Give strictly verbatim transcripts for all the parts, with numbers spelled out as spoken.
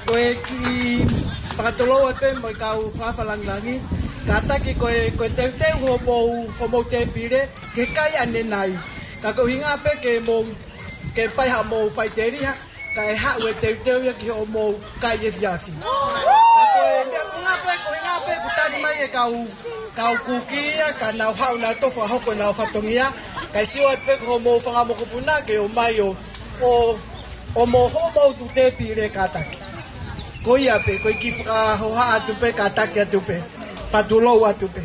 Ko e kiʻi fakatulou atu pē mo e kau fakalangilangi. Kātaki ko e, ko e teuteu hoʻomou, hoʻomou tēpile, ke kai ʻanenai. Ka ko e ʻuhinga pē ke mou, ke fai haʻamou faʻiteliha, kae haʻu e teuteu ia ki hoʻomou kai efiafi. Ka ko e meʻa ko e ʻuhinga pē, ko e ʻuhinga pē, kuo tali mai e kau, kau kuki ia, ka nau haʻu nautolu ʻo fakahoko ʻenau fatongia, kae sio atu pē ki hoʻomou fanga mokopuna, ke ō mai ʻo, ʻo ʻo mo hoʻomou tēpile kātaki. Ko ia pē, ko e kiʻi fakahoha atu pē, kātaki atu pē. Fakatulou atu pē.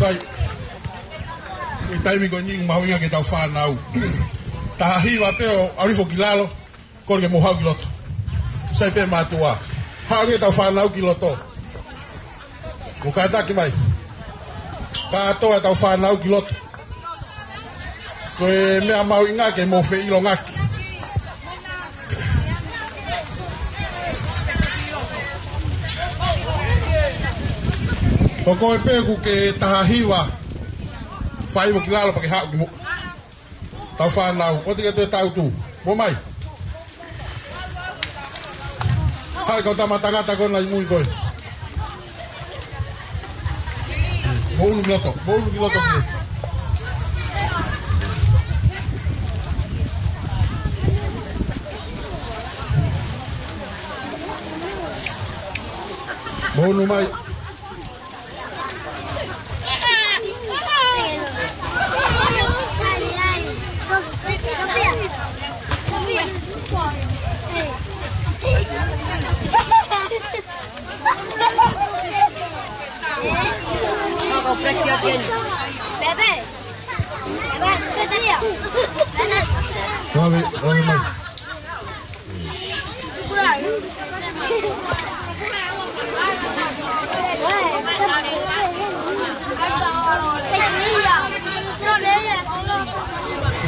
Ai. ʻI he taimi ko eni mahuʻinga ke tau fānau. Taha hiva pē ʻo ʻalu hifo ki lalo, kole ke mou haʻu ki loto. Sai pē mātuʻa. Haʻu ange tau fānau ki loto. Mou kātaki mai. Kātoa tau fānau ki loto. Ko e meʻa mahuʻinga ke mou feʻilongaki. Ko koe pē ʻoku ke taha hiva, fai mo ki lalo pea ke haʻu ki muʻa. Tau fānau, ʻoua te ke toe tautu. Mou mai. Haʻu e kau tama tangata ko ena ʻi mui ko ē. Mou ʻunu ki loto, mou ʻunu ki loto ki. Mou ʻunu mai. Lave, lave mai.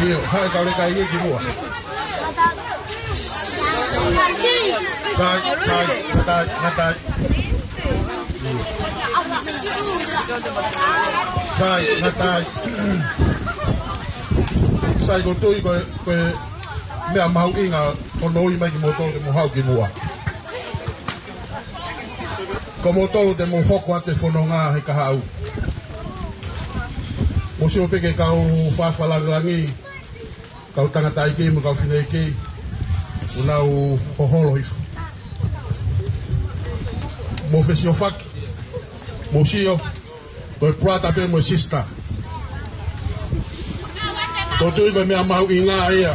ʻIo, haʻu e kau leka ia ki muʻa. Sai, sai, ngata ai, ngata ai. Sai, ngata ai. Sai, ko e tui ko e, ko e meʻa mahuʻinga hono ui mai kimoutolu ke mou haʻu ki muʻa. Ko moutolu te mou hoko atu e fononga he kahaʻu. Mou sio pē ki he kau fafalavelangi, kau tangataʻeiki mo e kau fineʻeiki, ʻoku nau hoholo hifo. Mou fesiofaki, mou sio, ko e brother pē mo e sister. Ko e tui ko e meʻa mahuʻinga ia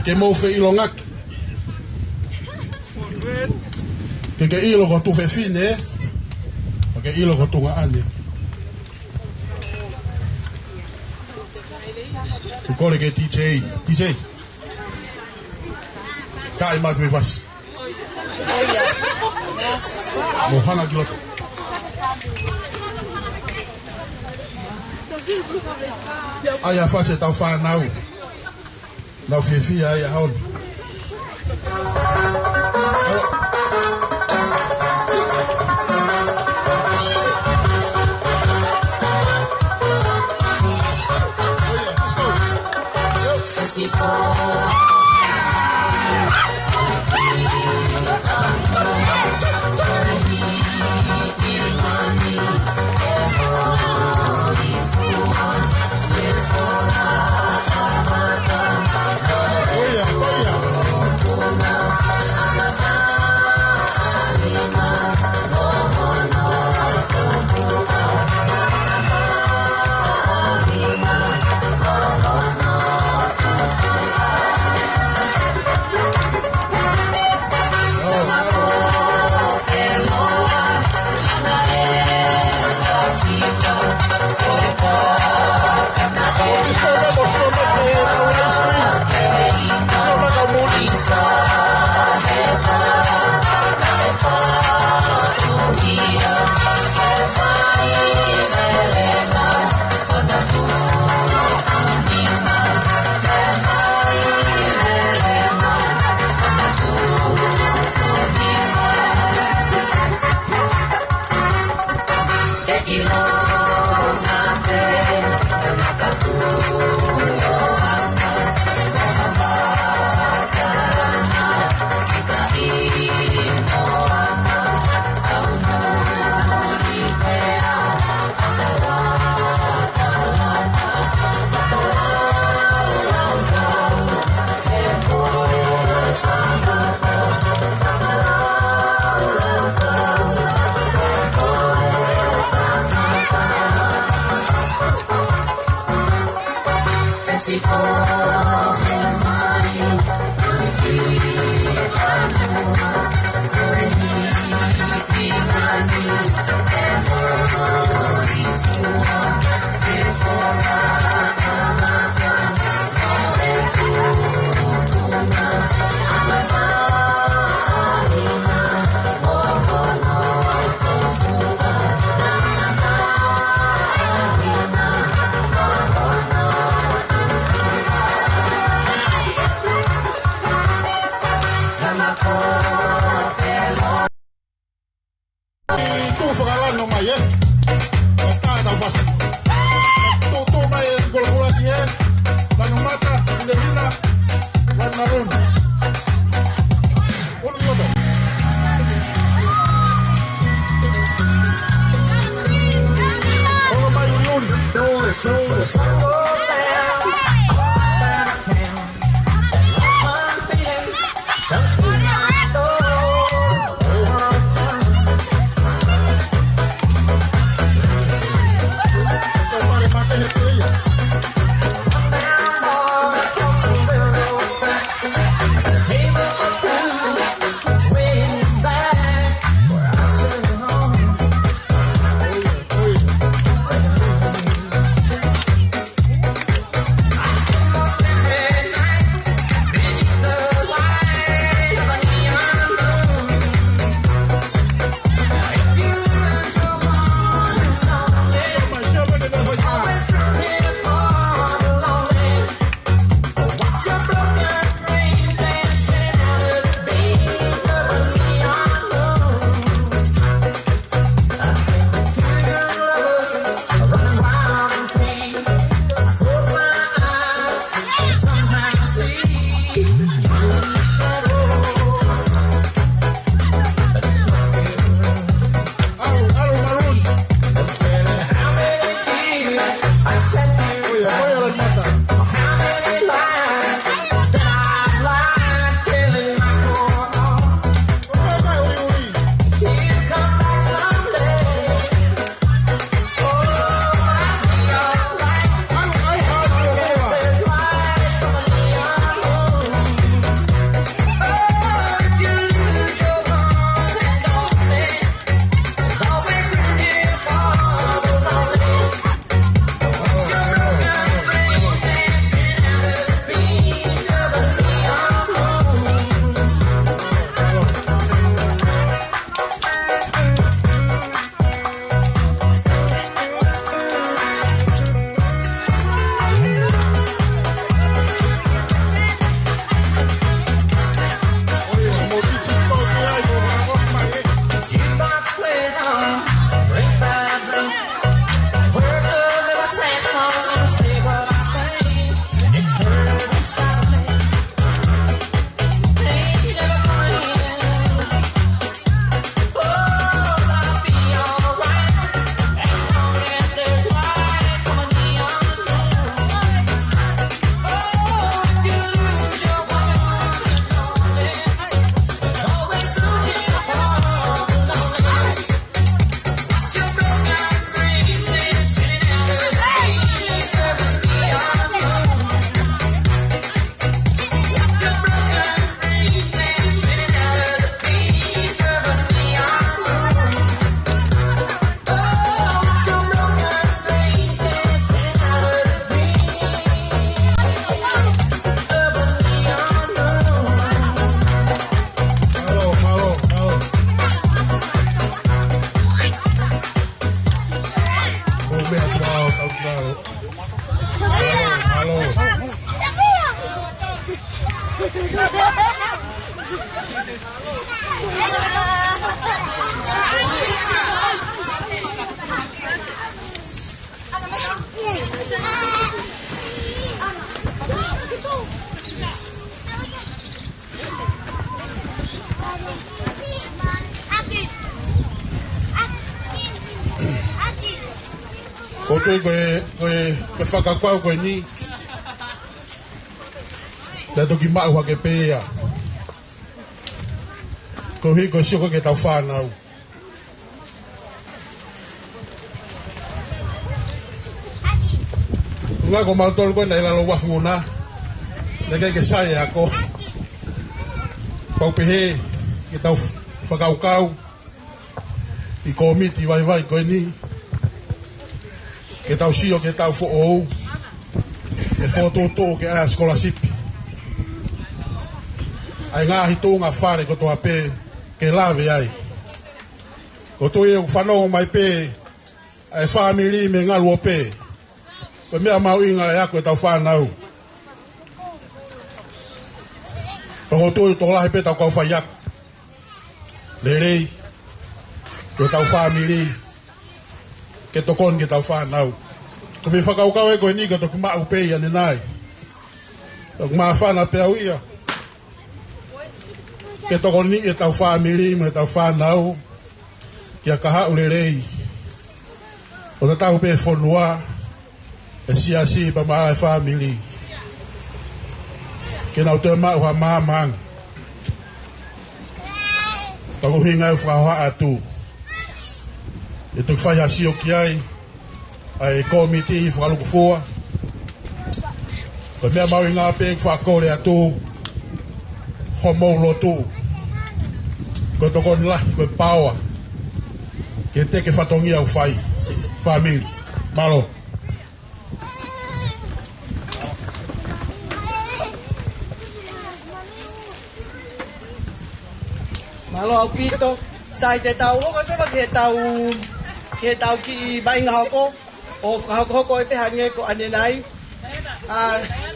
ke mou feʻilongaki. Ke ke ʻilo ko e tuofefine, ke ke ʻilo ko e tuongaʻane. Ke kole ki he D J, D J. Kae mai pē fasi. Mou hanga ki loto. ʻAi ha fasi ʻetau fānau. Nau fiefia ai ʻaho ni. Tuʻu fakalanu mai, ē. ʻO tā tau fasi. Tuʻu, tuʻu mai e kolokulati, ē. Lanu mata, lehina, lanu nalun. Unu loto. Olo mai, uni, uni. Mālō, mālō, mālō. Ko mea tua o tau tau. Mālō, mālō. Ko e, ko e, ko e, ko e fakakaukau ko eni. Te toki maʻu hake pē ia. Koeʻuhi ko e sio ko ē ki heʻetau fānau. Ngā ko mautolu ko ē naʻe ʻi lalo uafu na, naʻe ʻikai ke sai e ako. Pau pehē ke tau fakakaukau ʻi he kōmiti vaivai ko eni, ke tau sio ki heʻetau foʻou, ʻe fokotuʻutuʻu ke ʻai ha sikolasipi ʻa e ngaahi tuʻunga fale kotoa pē ke lave ai. ʻOku ou tui ʻoku fanongo mai pē ʻa e fāmili mei he ngaluope. Ko e meʻa mahuʻinga e ako ʻetau fānau. ʻOku ou tui ʻoku tokolahi pē ʻetau kau faiako. lelei, ko ʻetau fāmili, ke tokoni ki heʻetau fānau. Ko e meʻa fakakaukau ē ko eni ko e toki maʻu pē ia ʻanenai. Toki māfana pē au ia. Ke tokoni ʻetau fāmili mo ʻetau fānau, ki he kahaʻu lelei. ʻO tatau pē fonua, ʻe siasi pea mo e fāmili. Ke nau toe maʻu ha maama ange. Pea ko e ʻuhinga ia ʻoku ou fakahoha atu. ʻE toki fai ha sio ki ai, ʻa e kōmiti fakalūkufua. Ko e meʻa mahuʻinga pē ʻoku ou fakakole atu, hoʻomou lotu. Ko e tokoni lahi, ko e paoa. Ke teke fatongia ʻoku fai. Fāmili. Mālō. Mālō ʻaupito. Sai, te tau hoko atu pē ki heʻetau, ki heʻetau kiʻi vaʻinga hoko. ʻO fakahokohoko ē pē hangē ko ʻanenai. ʻA,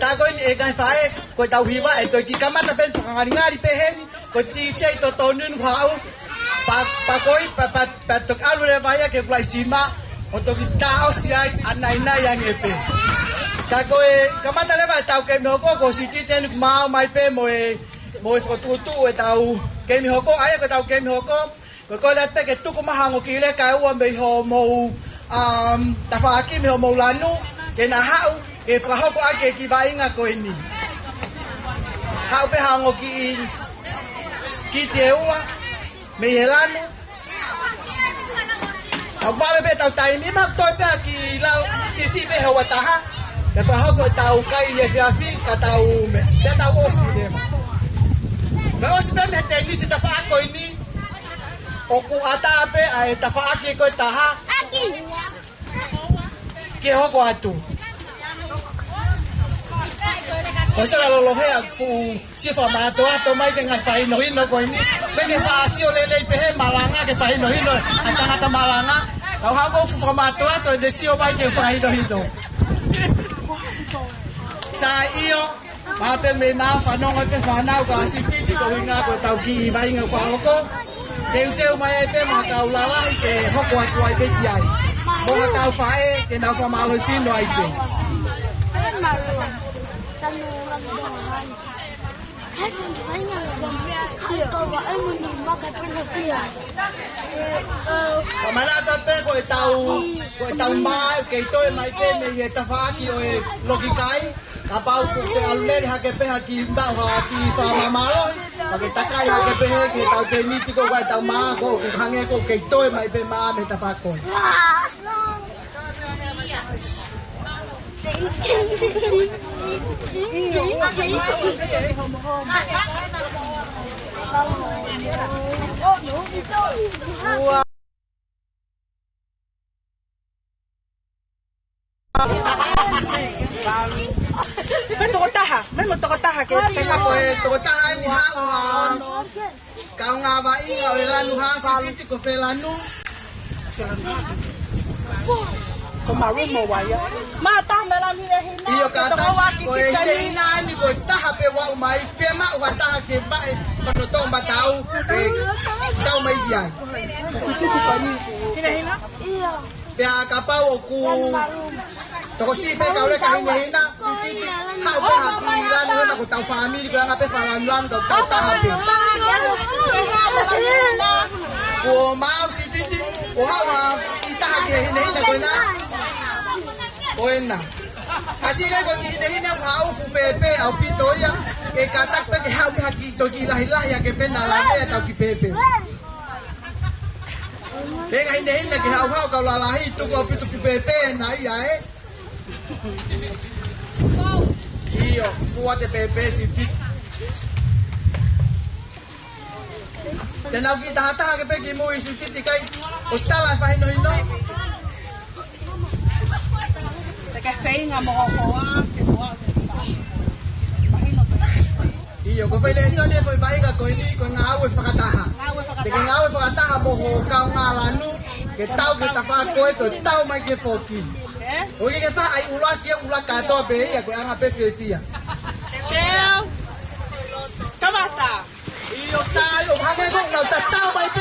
tā ko eni ʻe ngaahi faʻē, ko ʻetau hiva, ʻe toe kiʻi kamata pē ʻeni fakangalingali pē heni, ko e DJ totonu ʻoku haʻu, pea, pea ko ia, pea, pea, pea toki ʻalu leva ia ki he kulaʻi sima, ʻo toki taʻosi ai ʻa e naʻinaʻi ange pē. Ka ko e kamata leva ʻetau kemi hoko, ko Sititi eni ʻoku maau mai pē mo e, mo e fokotuʻutuʻu ʻetau kemi hoko, ʻa ia ko ʻetau kemi hoko, ko e kole atu pē ke tuku mai ha ongo kiʻi leka ʻe ua mei hoʻomou, um, tafaʻaki mei hoʻomou lanu, ke na haʻu, ke fakahoko ʻaki e kiʻi vaʻinga ko eni. Haʻu pē ha ongo kiʻi, kiʻi kiti ʻe ua, mei he lanu. ʻOku vave pē ʻetau taimi, mahalo toe pē ha kiʻi lalo, siʻisiʻi pē he ua taha. Pea fakahoko ʻetau kai efiafi, ka tau meʻa, pea tau ʻosi leva. Meʻa ʻosi pē mei he tēniti tafaʻaki ko eni, ʻoku ʻatā pē ʻa e tafaʻaki ko ē ʻe taha ke hoko atu. Ko e sala lolohe ʻa e fuʻu sio fakamātoato mai ki he ngaahi fakahinohino ko eni. Pea ke faʻa sio lelei pē he malanga ke fakahinohino ʻa e tangata malanga. Kau haʻu ʻo fuʻu fakamātoato ʻene sio mai ki he fakahinohino. Sai ʻio. Pea pē mei nā fanongo atu e fānau kia Sititi ko e ʻuhinga ko ʻetau kiʻi vaʻinga ʻoku fakahoko. Teuteu mai ai pē mo ha kau lalahi ke hoko atu ai pē ki ai. Mo ha kau faʻē ke nau fakamālohisino ai pē. Pea manatu pē ko ʻetau, ko ʻetau mā, kei toe mai pē mei he tafaʻaki ʻo e loki kai. Kapau ʻoku ke ʻalu lele hake pē ha kiʻi maʻu ha kiʻi fakamālohi, pea ke takai hake pē he ki heʻetau kēmiti ko ē ʻetau mā, ko ʻoku hangē ko ē ʻoku kei toe mai pē mā mei he tafaʻaki ko ē. Pē tokotaha, mei mo tokotaha ke, ke Ko e tokotaha eni haʻu ʻa e kaungā vaʻinga ʻo e lanu, ha Sititi, ko fē lanu? Ko Marumo Waia. Mata me la mire hina. ʻIo, ka ta ko e hinehina eni ko e taha pē ʻoku aʻu mai, fiemaʻu ha taha ke vaʻe, pano tō matau, ke tau mai ki ai. Hinehina? ʻIo. Pea kapau ʻoku tokosiʻi pē kau leka hinehina, Sititi, haʻu pē ha kiʻi lanu hena ko ʻetau fāmili, ko e anga pē fakalanu lanu, tau, tau taha pē. Kuo maau Sititi, kuo haʻu ha kiʻi taha ki he hinehina ko ena. Ko ena. ʻAsi leva ko e kiʻi hinehina ʻoku haʻu fuʻu pēpē ʻaupito ia, ke kātaki pē ke haʻu pē ha kiʻi toki lahilahi ake pē na la mea tau kiʻi pēpē. Pea ka hinehina ke haʻuhaʻu kau lalahi, tuku ʻaupito fuʻu pēpē na ia ē. ʻIo, fuʻu ʻa e pēpē Sititi. Te nau kiʻi tahataha ke peki mui Sititi kai. ʻOsi tala e fakahinohino. Te ke feinga mo hoa, ke hoa, ke hoa. ʻIo, ko e foʻi lēsoni e foʻi vaʻinga ko eni, ko e ngāue fakataha. Ngāue fakataha. Te ke ngāue fakataha mo ho kaungā lanu, ke tau ki he tafaʻaki ko ē, toe tau mai ki he foki. Ē? ʻOku ʻikai ke fai ʻuluaki, ʻuluaki kātoa pē ia, ko e anga pē fiefia. Teu. Kamata. ʻIo, sai, ʻo hangē ko ʻenau tatau mai pē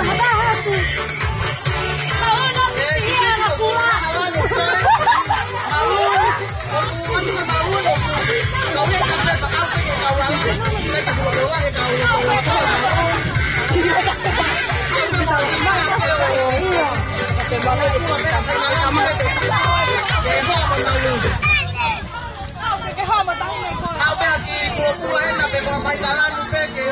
Aʻu pē ha kiʻi kulokula ena pē ko e mai talanu pē ke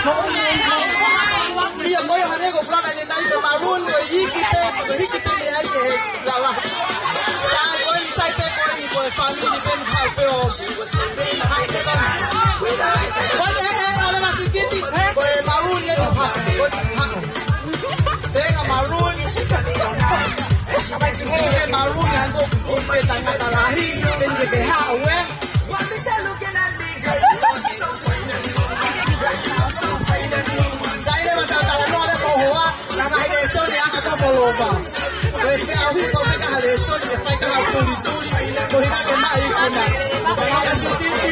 ʻomi e malu. ʻIo, ko ia hangē ko e fulana ʻanenai, ko e malu, ko e hiki pē, ko e hiki pē mei ai ki he lalahi. Sai, ko eni sai pē, ko eni ko e fāmili pē ni hau pē ʻo. Ko e, ʻe, ʻe, ʻo le masikiti, ko e malu eni ha, ko e ha. Pea ko e malu, ko e malu ʻa e tangata lahi, pea ko e hā ʻoe. Sai leva ʻetau talanoa leva ʻo hoa, langa e lēsoni ʻa e kau pulōva. Ko e fē ʻaho pau pē ka ha lēsoni ke fai ka ha tulituli, ko hina ke maʻi kuna. Ka sukiti.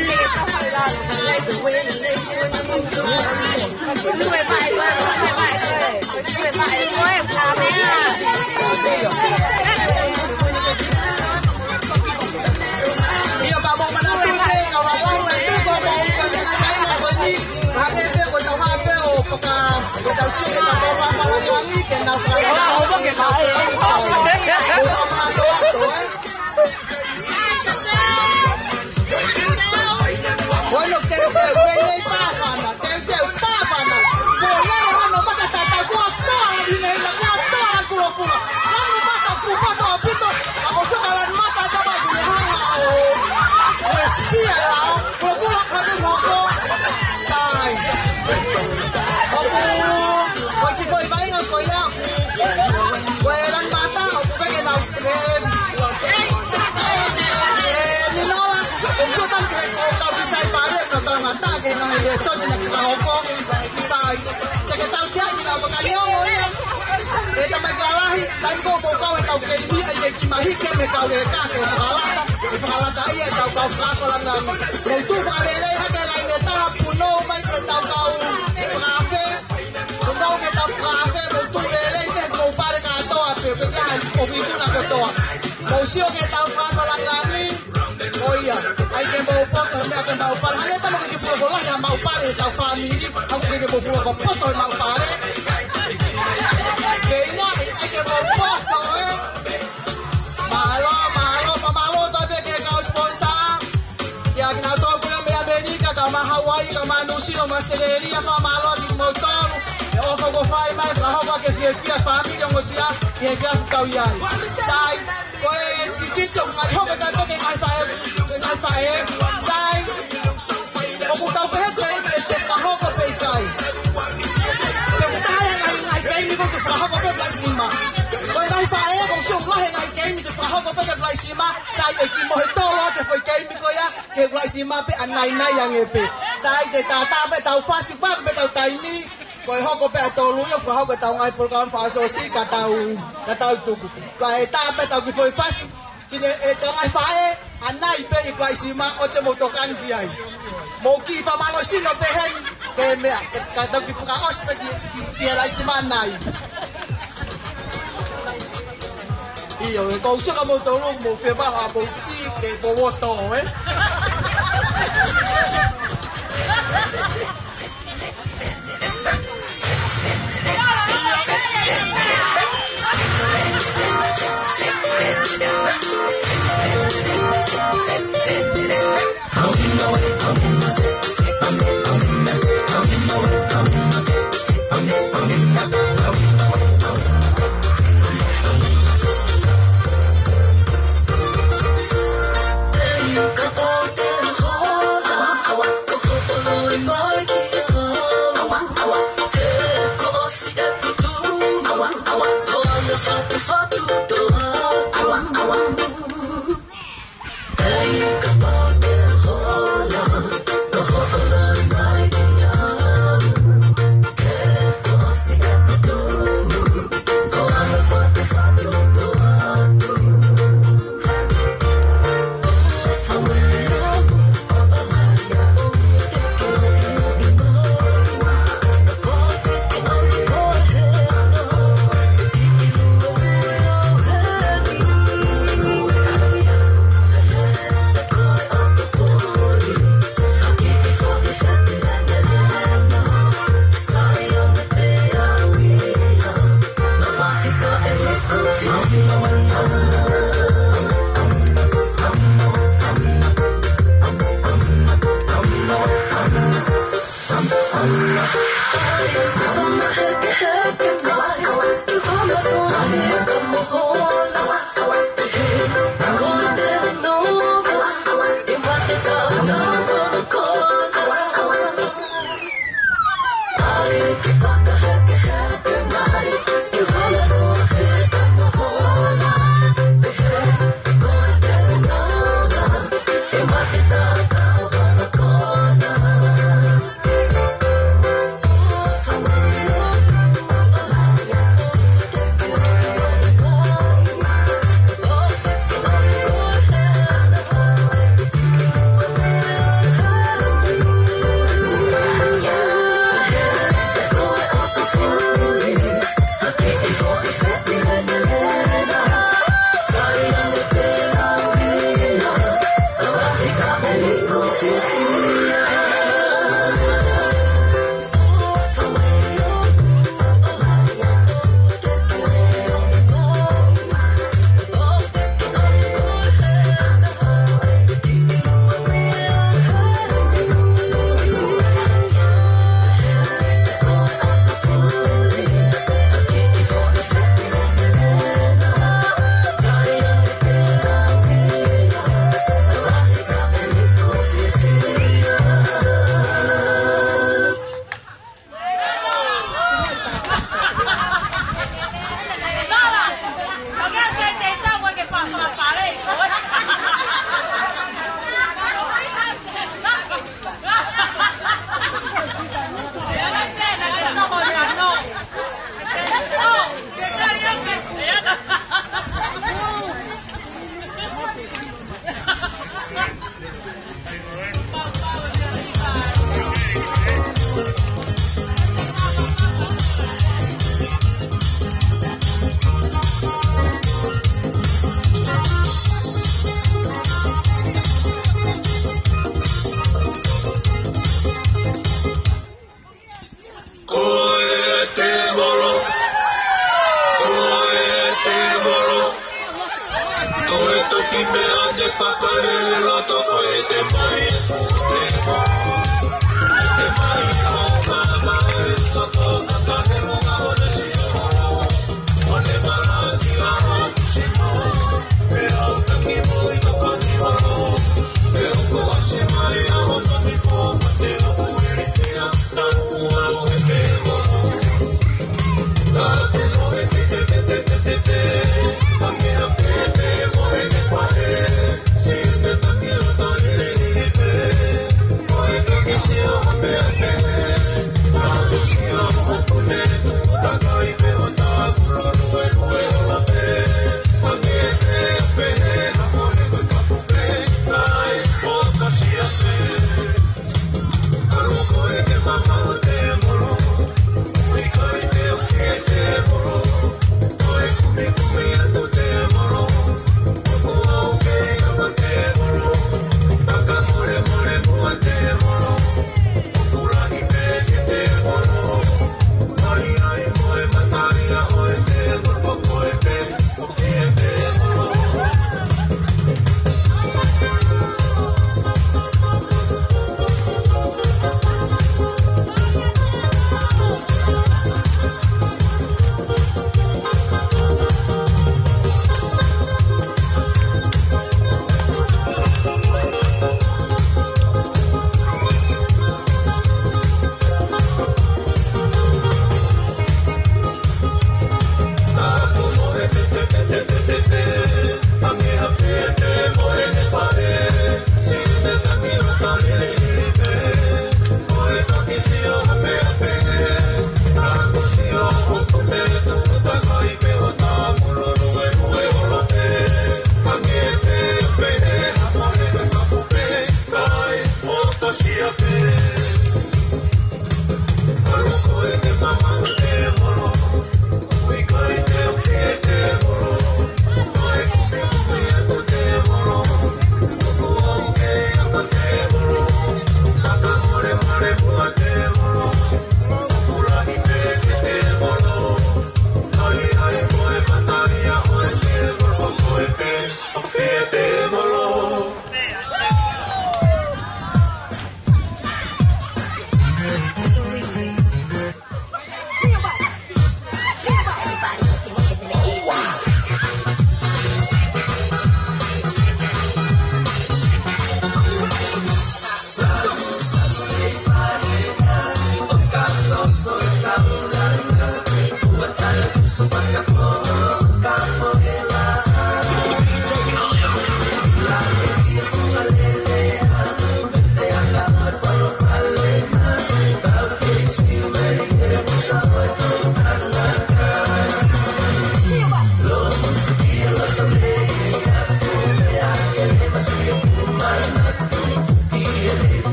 ʻIo, pea mou manatuʻi pē, ka ua lau na tuko mo uka ni saina ko ni, hangē pē ko tau hā pē ʻo faka, ko tau sio ke tau pau pau pala langi, ke nau faka, ke tau pau pau pau. Ko tau mātuʻa, ē? Ko eno teuteu, ko eni pāfana, teuteu pāfana. Ko lele hono mata tatau, ko e toa la hinehina, ko e toa la kulokula. Lanu mata kupoto ʻaupito, a o soka lanu mata tapa kulehaha o. Ko e sia la, kulokula ka te He lēsoni naʻe fakahoko, sai. Te ke tau tia i nau makani ongo ia. ʻE tamaiki lalahi, taimi ko ē ʻoku kau he kau keimi, ʻai ke kiʻi mahiki mei he kau leka ke fakalata, ʻe fakalata ia ʻe tau kau fakalangilangi. Mou tuʻu fakalelei hake laine ʻe taha, punou mai ke tau kau fakaafe. Punou ke tau fakaafe, mou tuʻu lelei ke mou pale kātoa pē, pea ke ʻai ʻo vikuna kotoa. Mou sio ke tau fakalangilangi. ʻO ia, ʻai ke mou poto, meʻa ke mou pale. Hangē tamo ke ke fuofua lahi ha maʻu pale he tau fāmili, hangē ke ke mou fuofua poto he maʻu pale. Ke ina, ʻai ke mou poto, ē. Mālō, mālō, fakamālō atu pē ki he kau sponsor. Kia kinautolu ko ē mei ʻAmelika, kae ʻumaʻā Hauaiʻi, kae ʻumaʻā Nuʻusila, mo ʻAositelēlia, fakamālō kimoutolu. ʻE ʻofa kuo fai mai, fakahoko ʻaki e fiefia fāmili ongosia, ki he efiafi ʻoku tau ʻi ai. Sai. Ko e sivisi ʻoku ngali hoko atu pē ki he ngaahi faʻē, ki he ngaahi faʻē, sai. ʻOku tau pehē ʻe te fakahoko pe ʻikai. Pe ʻoku taha e ngaahi, ngaahi keimi ʻoku te fakahoko pe Kalaisima. Ko e ngaahi faʻē, ʻoku sio lahi e ngaahi keimi te fakahoko pe Kalaisima, sai ʻe kiʻi mohe tolo ʻa e foʻi keimi ko ia, ki Kalaisima pē ʻa nainai ange pē. Sai te tau tā pē tau fasi, pā pē tau taimi, ko e hoko pē ʻa e tolu ia, fakahoko ʻetau ngaahi polokalama fakaʻosi, ka tau, ka tau tuku. Ka ʻe tā pē tau kiʻi foʻi fasi, ki he, ʻetau ngaahi faʻē, ʻa nai pē ʻi Kalaisima ʻoku te mou tokanga ki ai. Mou kiʻi fakamālohisino pē heni, ke meʻa, ke, ka tau kiʻi fakaʻosi pē ki, ki, ki Kalaisima nai. ʻIo, ʻe kou sio ka mou tolu, mou fie maha, mou tī, ke mou oto, ē?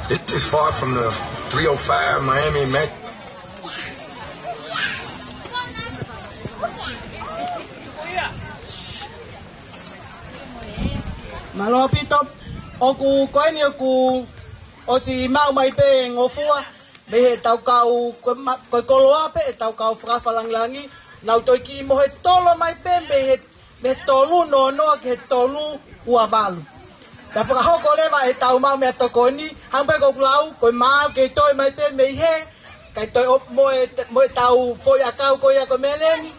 This is far from the three oh five Miami Mac. Mālō ʻaupito, ʻoku ko eni ʻoku ʻosi maʻu mai pē ngofua, mei heʻetau kau, ko e ma-, ko e koloa pē ʻetau kau fakafalangilangi, nau toe kiʻi mohe tolo mai pē mei he, mei he tolu noa noa ki he tolu ua valu. Pea fakahoko leva ʻetau maʻu meʻatokoni ni, hangē pē ko ʻeku lau, ko e maau kei toe mai pē mei hē, kae toe ʻo, mo e, mo ʻetau foʻi ʻakau ko ia ko e meleni,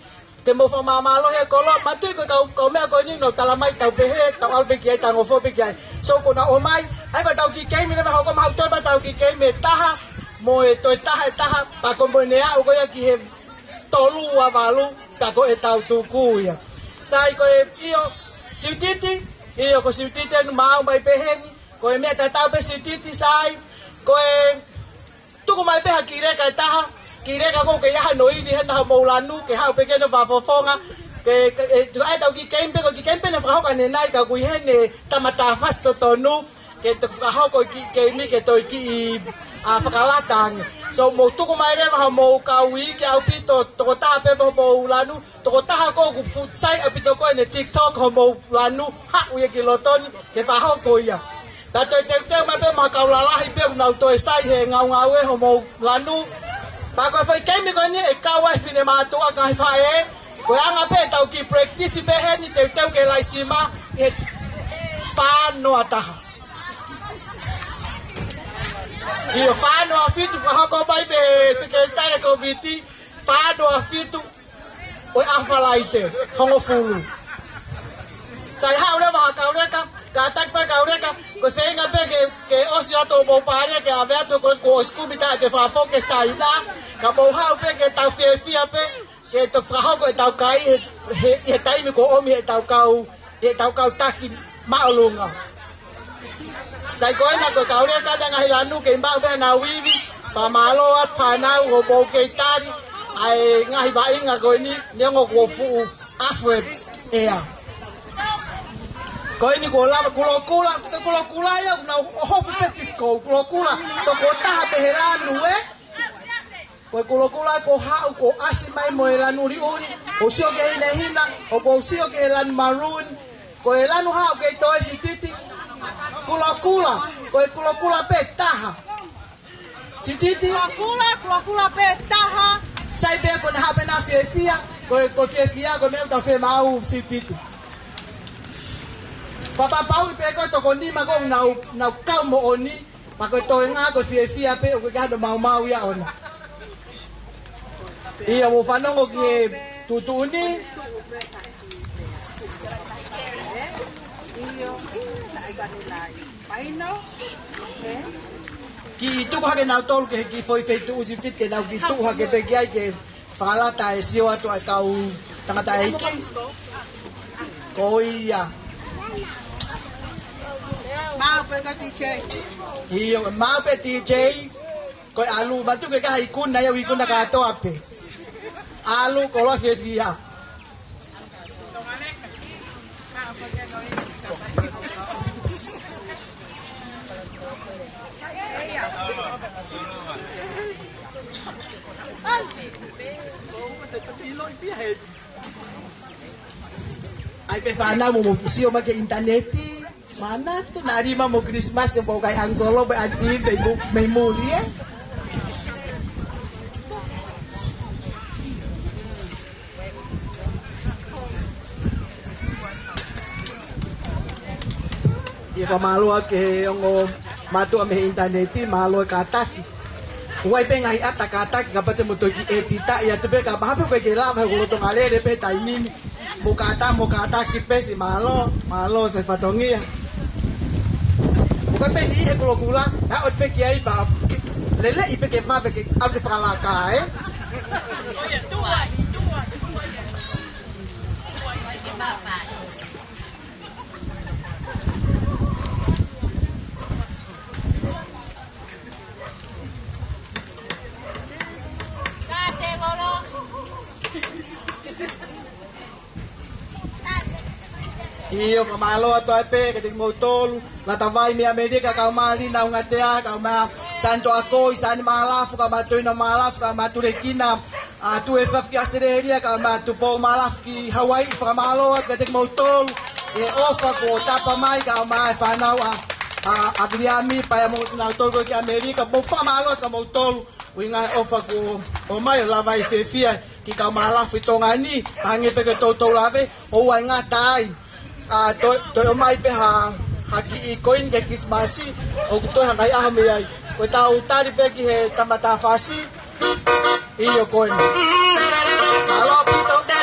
ke mou fakamāmālohi e koloa, mātuʻaki ko e kau, kau meʻa ko eni, nau tala mai tau pehē, tau ʻalu pē ki ai, tau ngofua pē ki ai. So, ko ʻena ʻomai, ʻa ia ko ʻetau kiʻi keimi leva, hoko mai ʻetau toe pē ʻetau kiʻi keimi ʻe taha, mo e toe taha ʻe taha, pea ko e mo ʻene aʻu ko ia ki he tolu ua valu, pea ko ʻetau tuku ia. Sai ko e ʻio, Siutiti, ʻio ko Siutiti ʻoku maau mai pē heni, ko e meʻa tatau pē Siutiti, sai, ko e tuku mai pē ha kiʻi leka ʻe taha, kiʻi leka ko ē ke ʻi ai hano ivi hena homou lanu, ke haʻu pē ke ne fakafofonga, ke, ke, ʻe, tuku ai ʻetau kiʻi keimi pē, ko e kiʻi keimi pē naʻe fakahoko ʻanenai ka ʻoku ʻi heni e tama tā fasi totonu, ke toe fakahoko e kiʻi keimi ke toe kiʻi, ʻa, fakalata ange. So mou tuku mai leva homou kau iiki ʻaupito, tokotaha pē homou lanu, tokotaha ko ē ʻoku fuʻu sai ʻaupito ko ē ʻene TikTok homou lanu, haʻu ia ki loto ni, ke fakahoko ia. Pea toe teuteu mai pē mo e kau lalahi pē ʻoku nau toe sai he ngaungau ʻe homou lanu. Pea ko e foʻi keimi ko eni ʻe kau ai e finemātuʻa ngaahi faʻē. Ko e anga pē ʻetau kiʻi practice pē heni teuteu ki he Laisima ʻi he fā noa taha. ʻIo, fā noa fitu, fakahoko mai pē Sekelitali Kōviti, fā noa fitu, ʻo e ʻaho Falaite, hongofulu. Sai, haʻu leva ha kau leka, kātaki pē kau leka, ko e feinga pē ke, ke ʻosi atu homou pālia ke ʻave atu ko, ko ʻosi kumi taʻe ke fakafoki ki Saina, ka mou haʻu pē ke tau fiefia pē, ke toe fakahoko ʻetau kai, he, he, he taimi kuo ʻomi heʻetau kau, heʻetau kau taki māʻolunga. Sai ko ena ko e kau leka ʻa e ngaahi lanu kei maʻu pē ʻenau ivi, fakamālō atu fānau hoʻomou kei tali ʻa e ngaahi vaʻinga ko eni, neongo kuo fuʻu ʻafu e ʻea. Ko eni kuo lava Kulokula, Kulokula ia, nau ʻohofi pē Tisco, Kulokula, tokotaha pē he lanu ē. Ko e Kulokula ko e haʻu ko e ʻasi mai mo e lanu ʻuliʻuli, ʻo sio ki he hinehina, ʻo ko e sio ki he lanu maroon, ko e lanu haʻu kei toe Siutiti, Kulokula, ko e Kulokula pē taha. Siutiti. Kulokula, Kulokula pē taha. Sai pē ko ʻena haʻu pē ʻena fiefia, ko e, ko e fiefia, ko e meʻa ʻoku tau fiemaʻu Siutiti. Fakapapauʻi pē ko e toko nima ko ē nau, nau kau moʻoni, pea ko e toenga ko e fiefia pē ʻoku ʻikai hano maumau ia ʻona. ʻIo, mou fanongo ki he tuʻutuʻuni. Kiʻi tuku hake nautolu ki he kiʻi foʻi feituʻu Siutiti ke nau kiʻi tuʻu hake pē ki ai ke fakalata e sio atu ʻa e kau tangataʻeiki. Ko ia. Maau pē ka DJ. ʻIo, maau pē DJ. Ko e ʻalu, mātuʻaki ke kaha ikuna ia, ikuna kātoa pē. ʻAlu, koloa fiefia. ʻAi pē fānau mo mou kiʻi sio mai ki he ʻinitaneti. Manatu naʻa lima mo Kilisimasi ʻo pau kai ʻangikolo mo e ʻaniti mei mu-, mei muli ē. ʻIo, fakamālō atu ki he ongo mātuʻa mei he ʻinitaneti, mālō e kātaki. ʻOku ʻi ai pē ngaahi ʻata kātaki, kapau te mou toki ʻētitaʻi atu pē, kapau ʻoku ʻikai ke lava he ʻoku loto ngalele pē taimi ni. Mou kātā, mou kātaki pē siʻi mālō, mālō e fai fatongia. ʻOku ʻi ai pē niʻihi he Kulokula, ʻa ʻoua pē ke ʻai pē, ke leleʻi pē ke mave ke ʻalu ke fakalaka, ē? ʻIo, fakamālō atu ai pē kiate kimoutolu, Latavai mei ʻAmelika, kae ʻumaʻā Lina Ungatea, kae ʻumaʻā Sani Toʻakoi, Sani Malafu, kae ʻumaʻā Tuina Malafu, kae ʻumaʻā Tulekina, ʻa Tuʻi Efiafi ki ʻAositelēlia, kae ʻumaʻā Tupou Malafu ki Hauaiʻi, fakamālō atu kiate kimoutolu, ʻi he ʻofa kuo tapa mai, kae ʻumaʻā e fānau ʻa, ʻa, ʻa Viliami, pea mo kinautolu ko ē ki ʻAmelika, mou fakamālō atu kimoutolu, ʻuhinga he ʻofa kuo ʻomai ʻo lava e fiefia ki he kau Malafu ʻi Tonga ni, pea hangē pē ko e toutou lave, ʻoua ʻe ngata ai. ʻA, toe, toe ʻomai pē ha, ha kiʻi koini ki he Kilisimasi, ʻoku toe hangai ʻaho mei ai. Ko ʻetau tali pē ki he tama tā fasi, ʻio ko eni. Mālō ʻaupito. ʻA,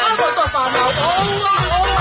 ʻa, ko e fānau. ʻOua, ʻoua.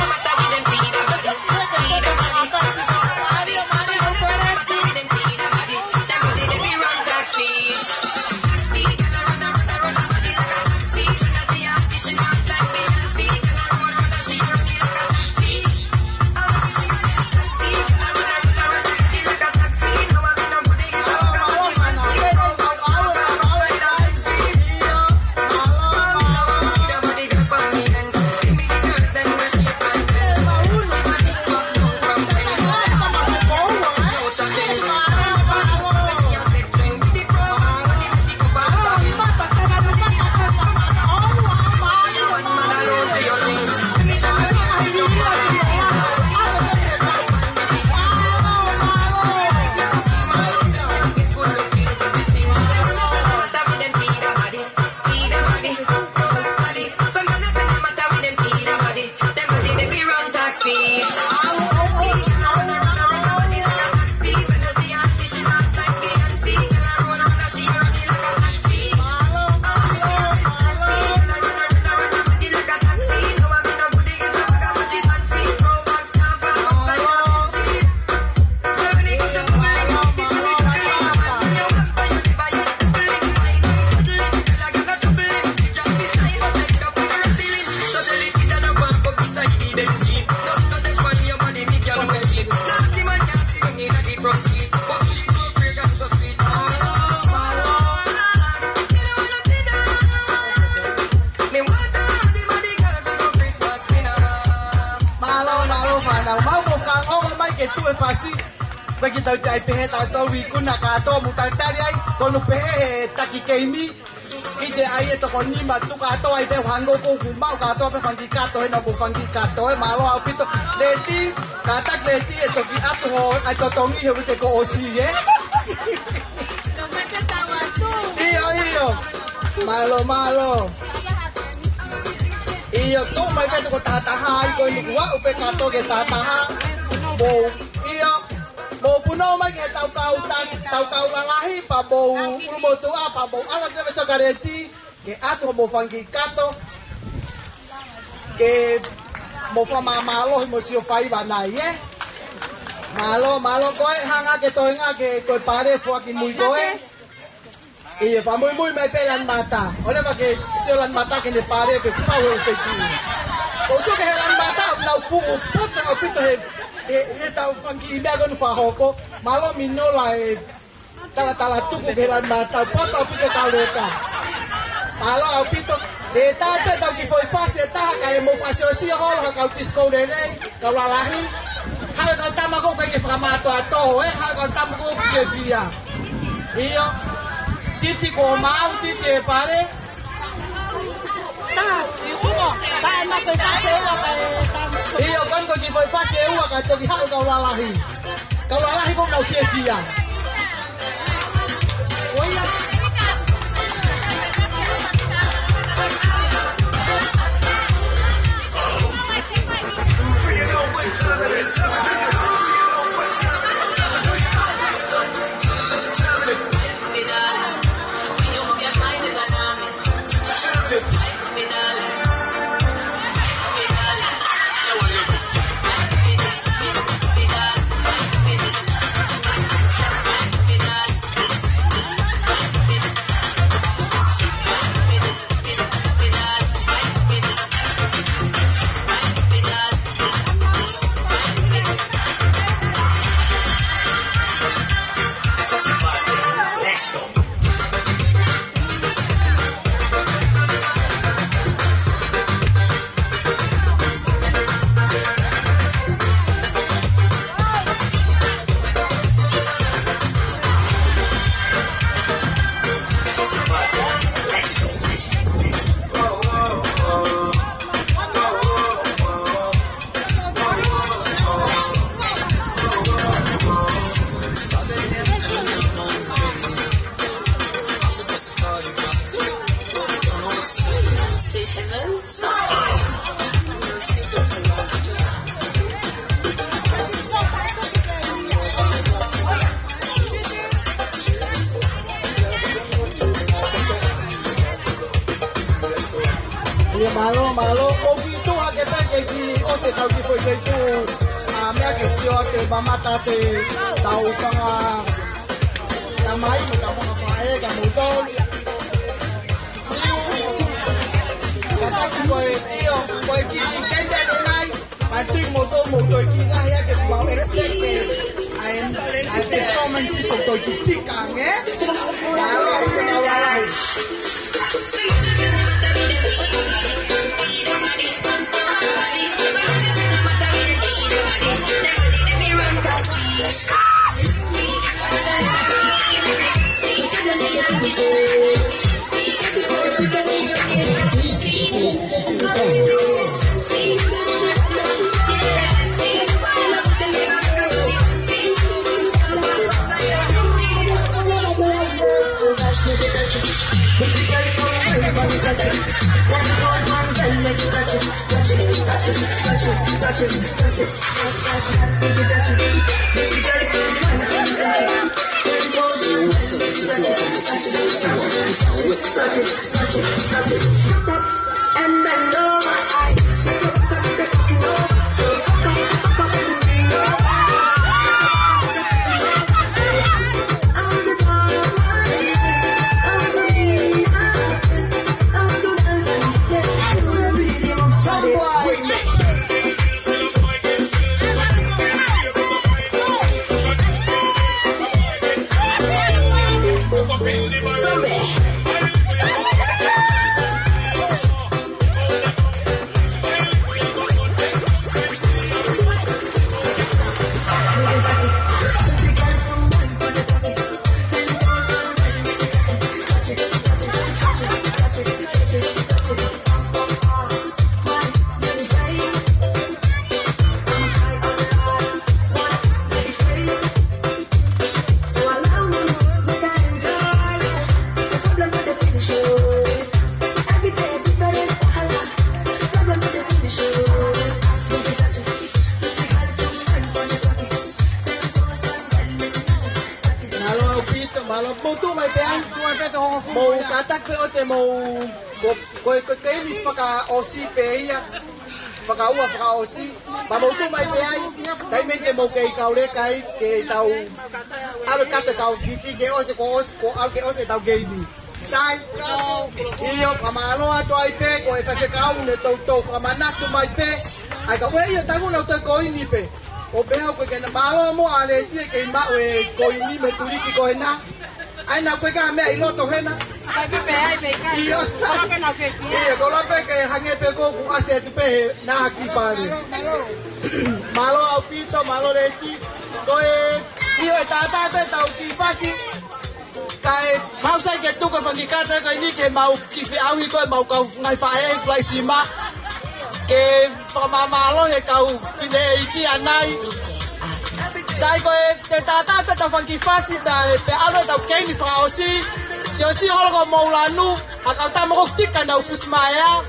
Mālō, mālō, fānau. Mau mo ka ngoma mai ke tuʻu e fasi. Pea ke tau ʻai pehē tautolu ikuna kātoa mo tau tali ai, ko hono pehē he taki keimi. ʻIte ai e toko nima tuʻu kātoa ai pē hangē ko ē ʻoku maʻu kātoa pē fanga kiʻi kato, he naʻa mo fanga kiʻi kato, ē, mālō ʻaupito. Leti, kātaki Leti, ʻe toki ʻatu hoʻo ʻai totongi he uike kuo ʻosi, ē? ʻIo, ʻio. Mālō, mālō. ʻIo, tuʻu mai pē toko tahataha ai ko eni kuo aʻu pē kātoa ki he tahataha. Mou, ʻio. Mou punou mai ki he taukau ta-, taukau lalahi, pea mou ʻulumotuʻa, pea mou ʻalu atu leva ʻo sio kia Leti, ke ʻatu hoʻomou fanga kiʻi kato, ke mou fakamāmālohi mo sio faiva nai, ē? Mālō, mālō ko ē, hanga ke toenga ke ko e pale foaki mui ko ē. ʻIo, fakamuimui mai pē Lanimata. ʻOua leva ke sio Lanimata ke ne pale ke pau he feki. ʻOku sio ki he Lanimata, ʻoku nau fuʻu poto ʻaupito he, he, he tau fanga kiʻi meʻa ko eni fakahoko. Mālō Minola e talatala tuku ki he Lanimata. Poto ʻaupito kau leka. Mālō ʻaupito. ʻE tā pē tau kiʻi foʻi fasi ʻe taha kae mou fakasiosio holo ha kau tisikoutu lelei. Kau lalahi. Haʻu e kau tama ko ē ʻoku ʻikai ke fakamātoato, ē? Haʻu e kau tama ko ē ʻoku fiefia. ʻIo. Titi kuo maʻu, Titi e pale. ʻIo, ko eni ko e kiʻi foʻi fasi ʻe ua kae toki haʻu e kau lalahi. Kau lalahi ko ē ʻoku nau fiefia. ʻIo, mālō, mālō. ʻOku ou fitu ake taki ki ʻosi ʻetau kiʻi foʻi feituʻu, ʻa, meʻa ke sio atu e mamata ʻetau fanga tamai mo e kau fanga faʻē kia moutolu. Siu, kātaki ko e ʻio, ko e kiʻi kente ʻanenai, pea tui moutolu mo toe kiʻi ngaahi ake kuo mau expect ʻa e, ʻa e performance ʻoku toe kiʻi fika ange. Mālō, ʻosi mau ʻalai. Mālō ʻaupito, mālō. Mou tuʻu mai pē ai. Mou kātaki pē ʻo te mou, ko, ko, ko e keimi fakaʻosi pē ia. Fakaua, fakaʻosi. Pea mou tuʻu mai pē ai. Taimi te mou kei kauleka ai, ke tau ʻalu kata kau kiti, ke ʻosi, ko ʻosi, ko ʻalu ke ʻosi ʻetau keimi. Sai? ʻIo, ka mālō atu ai pē, ko e faifekau ne toutou fakamanatu mai pē. ʻAi ka ue ʻio tangu nau toe koini pē. ʻO pehē au ko e ke na mālō mo ʻa Leti ʻe kei maʻu e koini mei he tuliki ko ena. ʻAi na ko e ka meʻa ʻi loto hena. ʻIo. ʻIo, ko la pē ke hangē pē ko ʻoku ʻasi atu pē he naʻa ki pale. Mālō ʻaupito, mālō Leti. Ko e, ʻio e tātā ko e tau kiʻi fasi. Kae mau sai ke tuku e fanga kiʻi kata ko eni ke mau kiʻi feʻauhi ko e mau kau ngaahi faʻē Kalaisima. Ke fakamāmālohi e kau fineʻeiki ʻanai. Sai ko e te tātā ko e tau fanga kiʻi fasi pea, pea ʻalu e tau keimi fakaʻosi. Siosio holo ko mou lanu, ha kau tama ko tika nau fusi mai ā.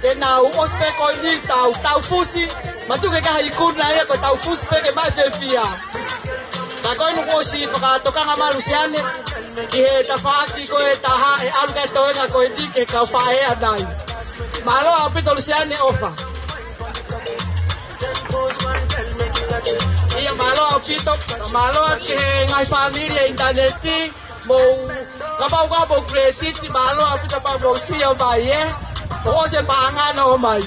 Ke nau ʻosi pē ko eni tau, tau fusi, matu ke kaha ikuna ia ko tau fusi pē ke mai fefia. Ka ko eni kuo ʻosi fakatokanga mai Lusiane, ʻi he tafaʻaki ko e taha ʻe ʻalu ke toenga ko eni ke kau faʻē ʻanai. Mālō ʻaupito Lusiane ʻofa. ʻIo mālō ʻaupito, mālō atu ki he ngaahi fāmili ʻi he ʻinitaneti. Mou, kapau ka mou kretiti, mālō ʻaupito pea mou sio mai ē. ʻO ʻosi e paʻanga naʻa ʻomai.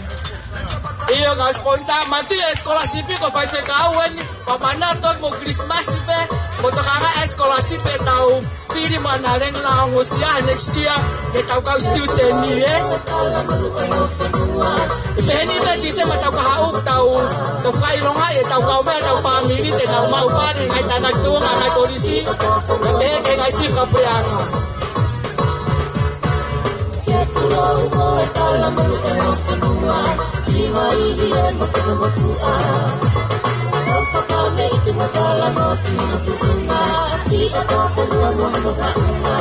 ʻIo ka sponsor, matu e scholarship ko faifekau eni, pea manatu mou Kilisimasi pē, mou tokanga e scholarship ʻetau fili mo ʻAna Leni Laʻaongosia he next year, ʻetau kau student ni ē. Pehē ni pē Tīsema tau kahaʻu tau, tau fakaʻilonga ʻetau kau meʻa ʻetau fāmili te nau maʻu pale, ngaahi tānaki tuʻunga, ngaahi kolisi, pea pehē ki he ngaahi sifa puleʻanga. Ke tulo mo e tala mulu e o fanua, i vai i e motu motu a. Tau fakameʻi ke matala no tino tutunga, si a tau fanua mo no fanua.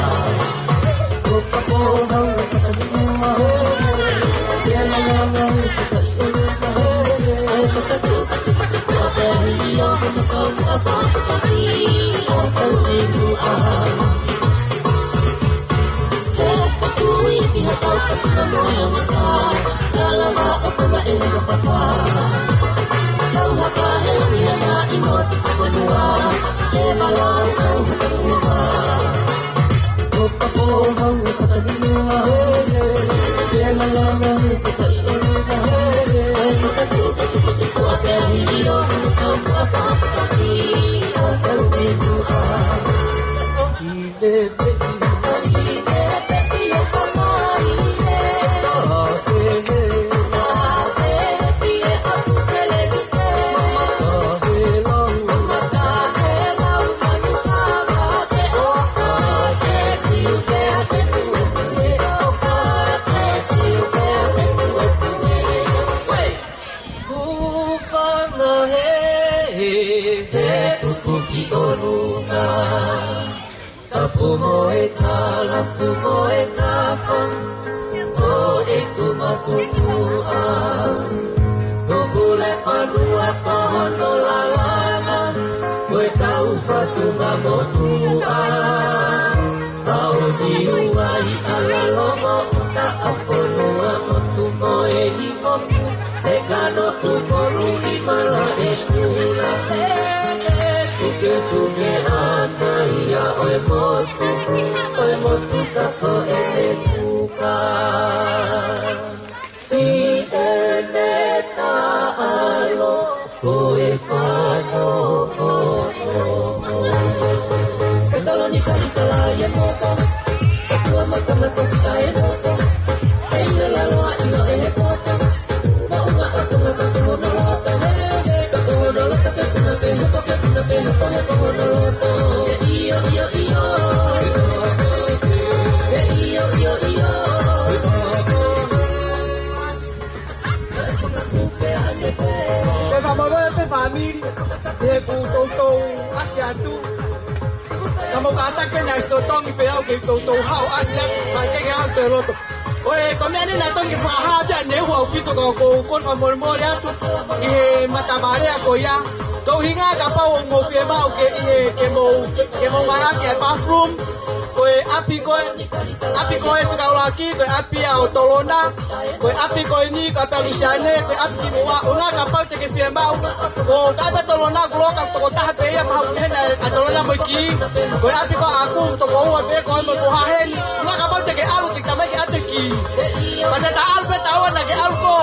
Kufangahe, he kuku ki ʻolunga. Tapu mo e kalafu mo e kafa, ko e kumatukuʻa. Tupule fanua ko hono lalanga, ko e kau fatunga motuʻa. Aoni uai ala lomo uta a fonua motu mo e hifoku. E kano Tupolu ʻi Malaʻekula. Tuketuke ʻa kai ʻa ʻo e motu, ʻo e motu ka ko e mefuka. Siʻene taʻalo ko e fano. Ke talo ni kali kala ia moto. Ke tua mata mata si ai moto. Ke ila lalo a ilo e he poto. Maunga o tonga ka ko hono loto. He, he, ka ko hono loto ke puna pe hopo, ke puna pe hopo, he ko hono loto. Ke io, io, io. Ke io, io, io. Pe fakamālō pē fāmili, he kuo toutou ʻasi atu. Ka mou kātaki pē naʻe ʻosi totongi pē au ke toutou haʻu ʻasi atu, mai ke ke haʻu te loto. Ko e, ko e meʻa ni naʻe tonu ke fakahā atu ʻaneuhu ʻaupito ka ko, ko e fakamolemole atu, ʻi he matavai ko ia. Ko e ʻuhinga kapau ʻoku mou fiemaʻu ke ʻi he, ke mou, ke mou ngāueʻaki e bathroom, ko e ʻapi ko ē, ʻapi ko ē fika ʻuluaki, ko e ʻapi ʻa ʻo Tolona, ko e ʻapi ko eni, ko e ʻapi ʻa Lusiane, ko e ʻapi ki muʻa, ʻuhinga kapau te ke fiemaʻu, ko e ʻapi ʻa Tolona, ko e loka tokotaha pē ia, mahalo hena ʻa Tolona mo e kī, ko e ʻapi ko ē ʻaʻaku, toko ua pē, ko e mo ko haheni, ʻuhinga kapau te ke ʻalu, te ke tamai ke ʻatu e kī. Pea te ta ʻalu pē taua naʻa ke ʻalu ko,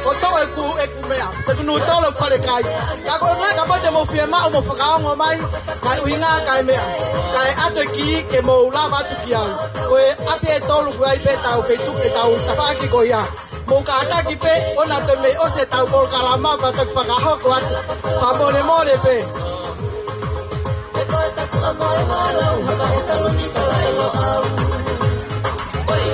ko toʻo e ku, e ku meʻa, te ku nutolo pale kai. Ka ko e ʻuhinga kapau te mou fiemaʻu, mou fakaongo mai, ka e ʻuhinga ka e meʻa, ka e ʻatu e kī ke mou lava atu ki ai. Ko e ʻapi ʻe tolu ko ē ʻi ai pē ʻetau feituʻu, ʻetau tafaʻaki ko ia. Mou kātaki pē, ʻoua toe mei ʻosi ʻetau polokalama, pea tau fakahoko atu. Fakamolemole pē. He ko e taku a moe malau, haka he talo ni kala e lo au. Oi.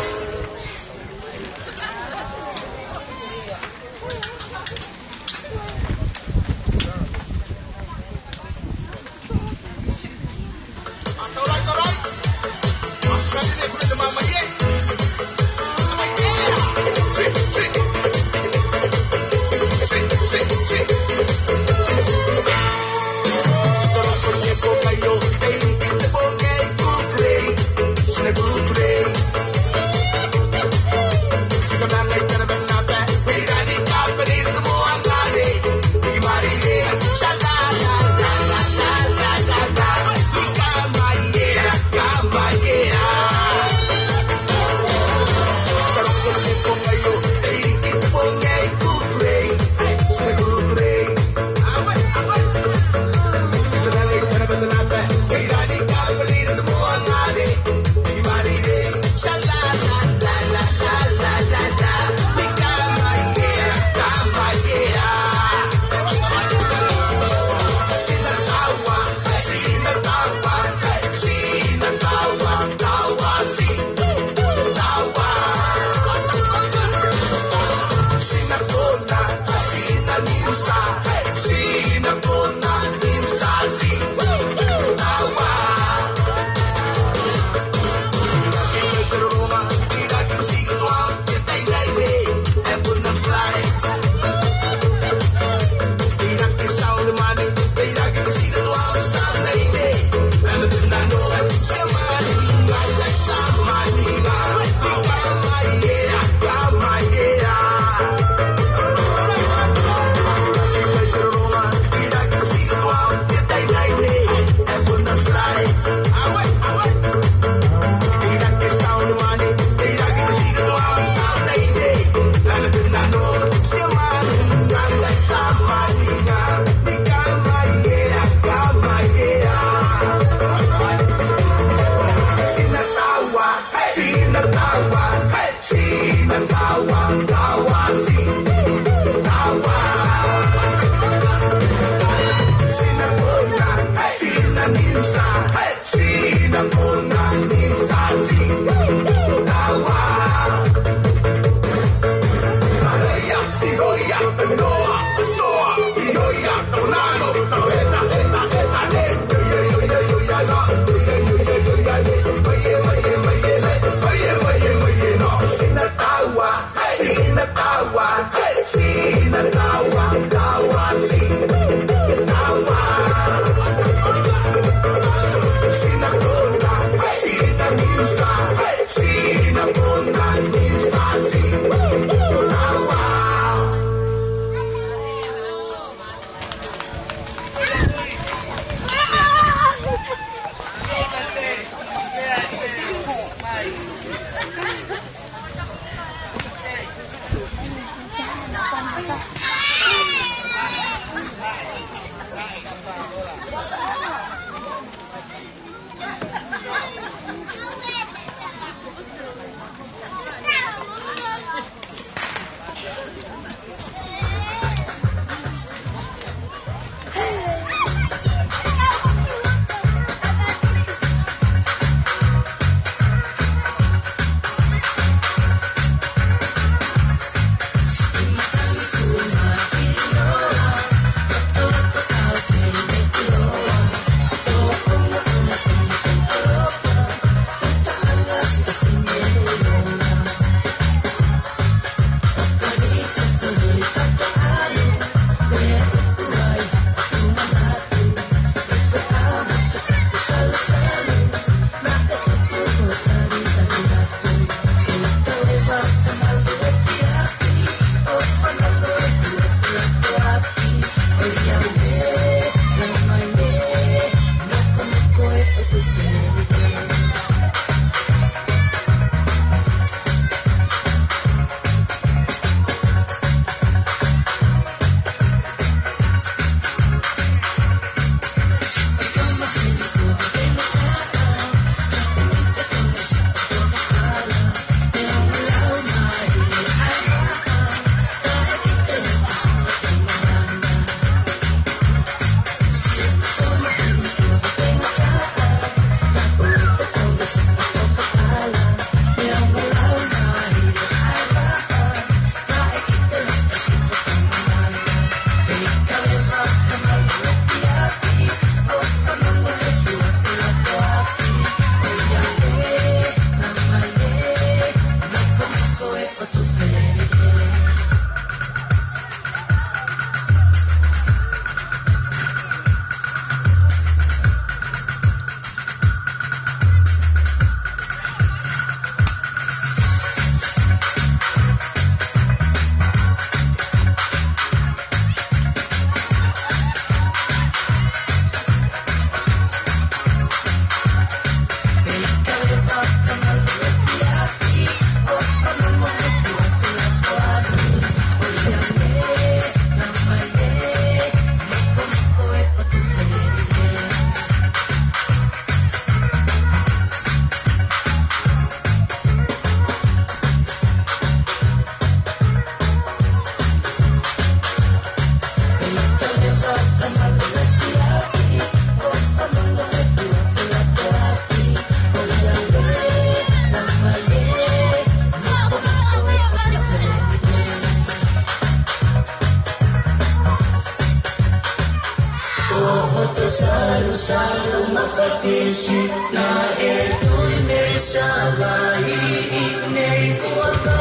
Salu mafafisi, naʻe tui mei Savaiʻi, nei kuo tō,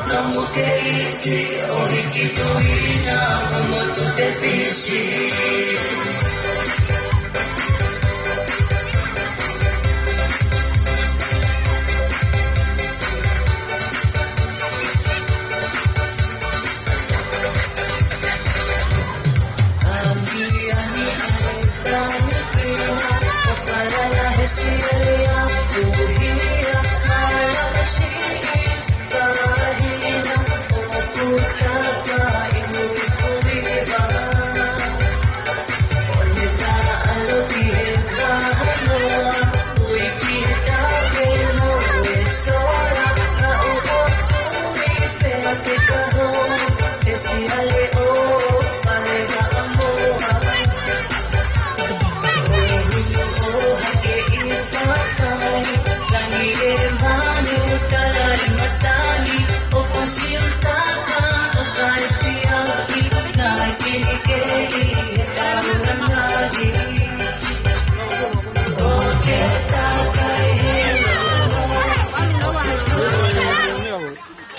namu keiti, ʻo hiki tui, namu motu te fisi.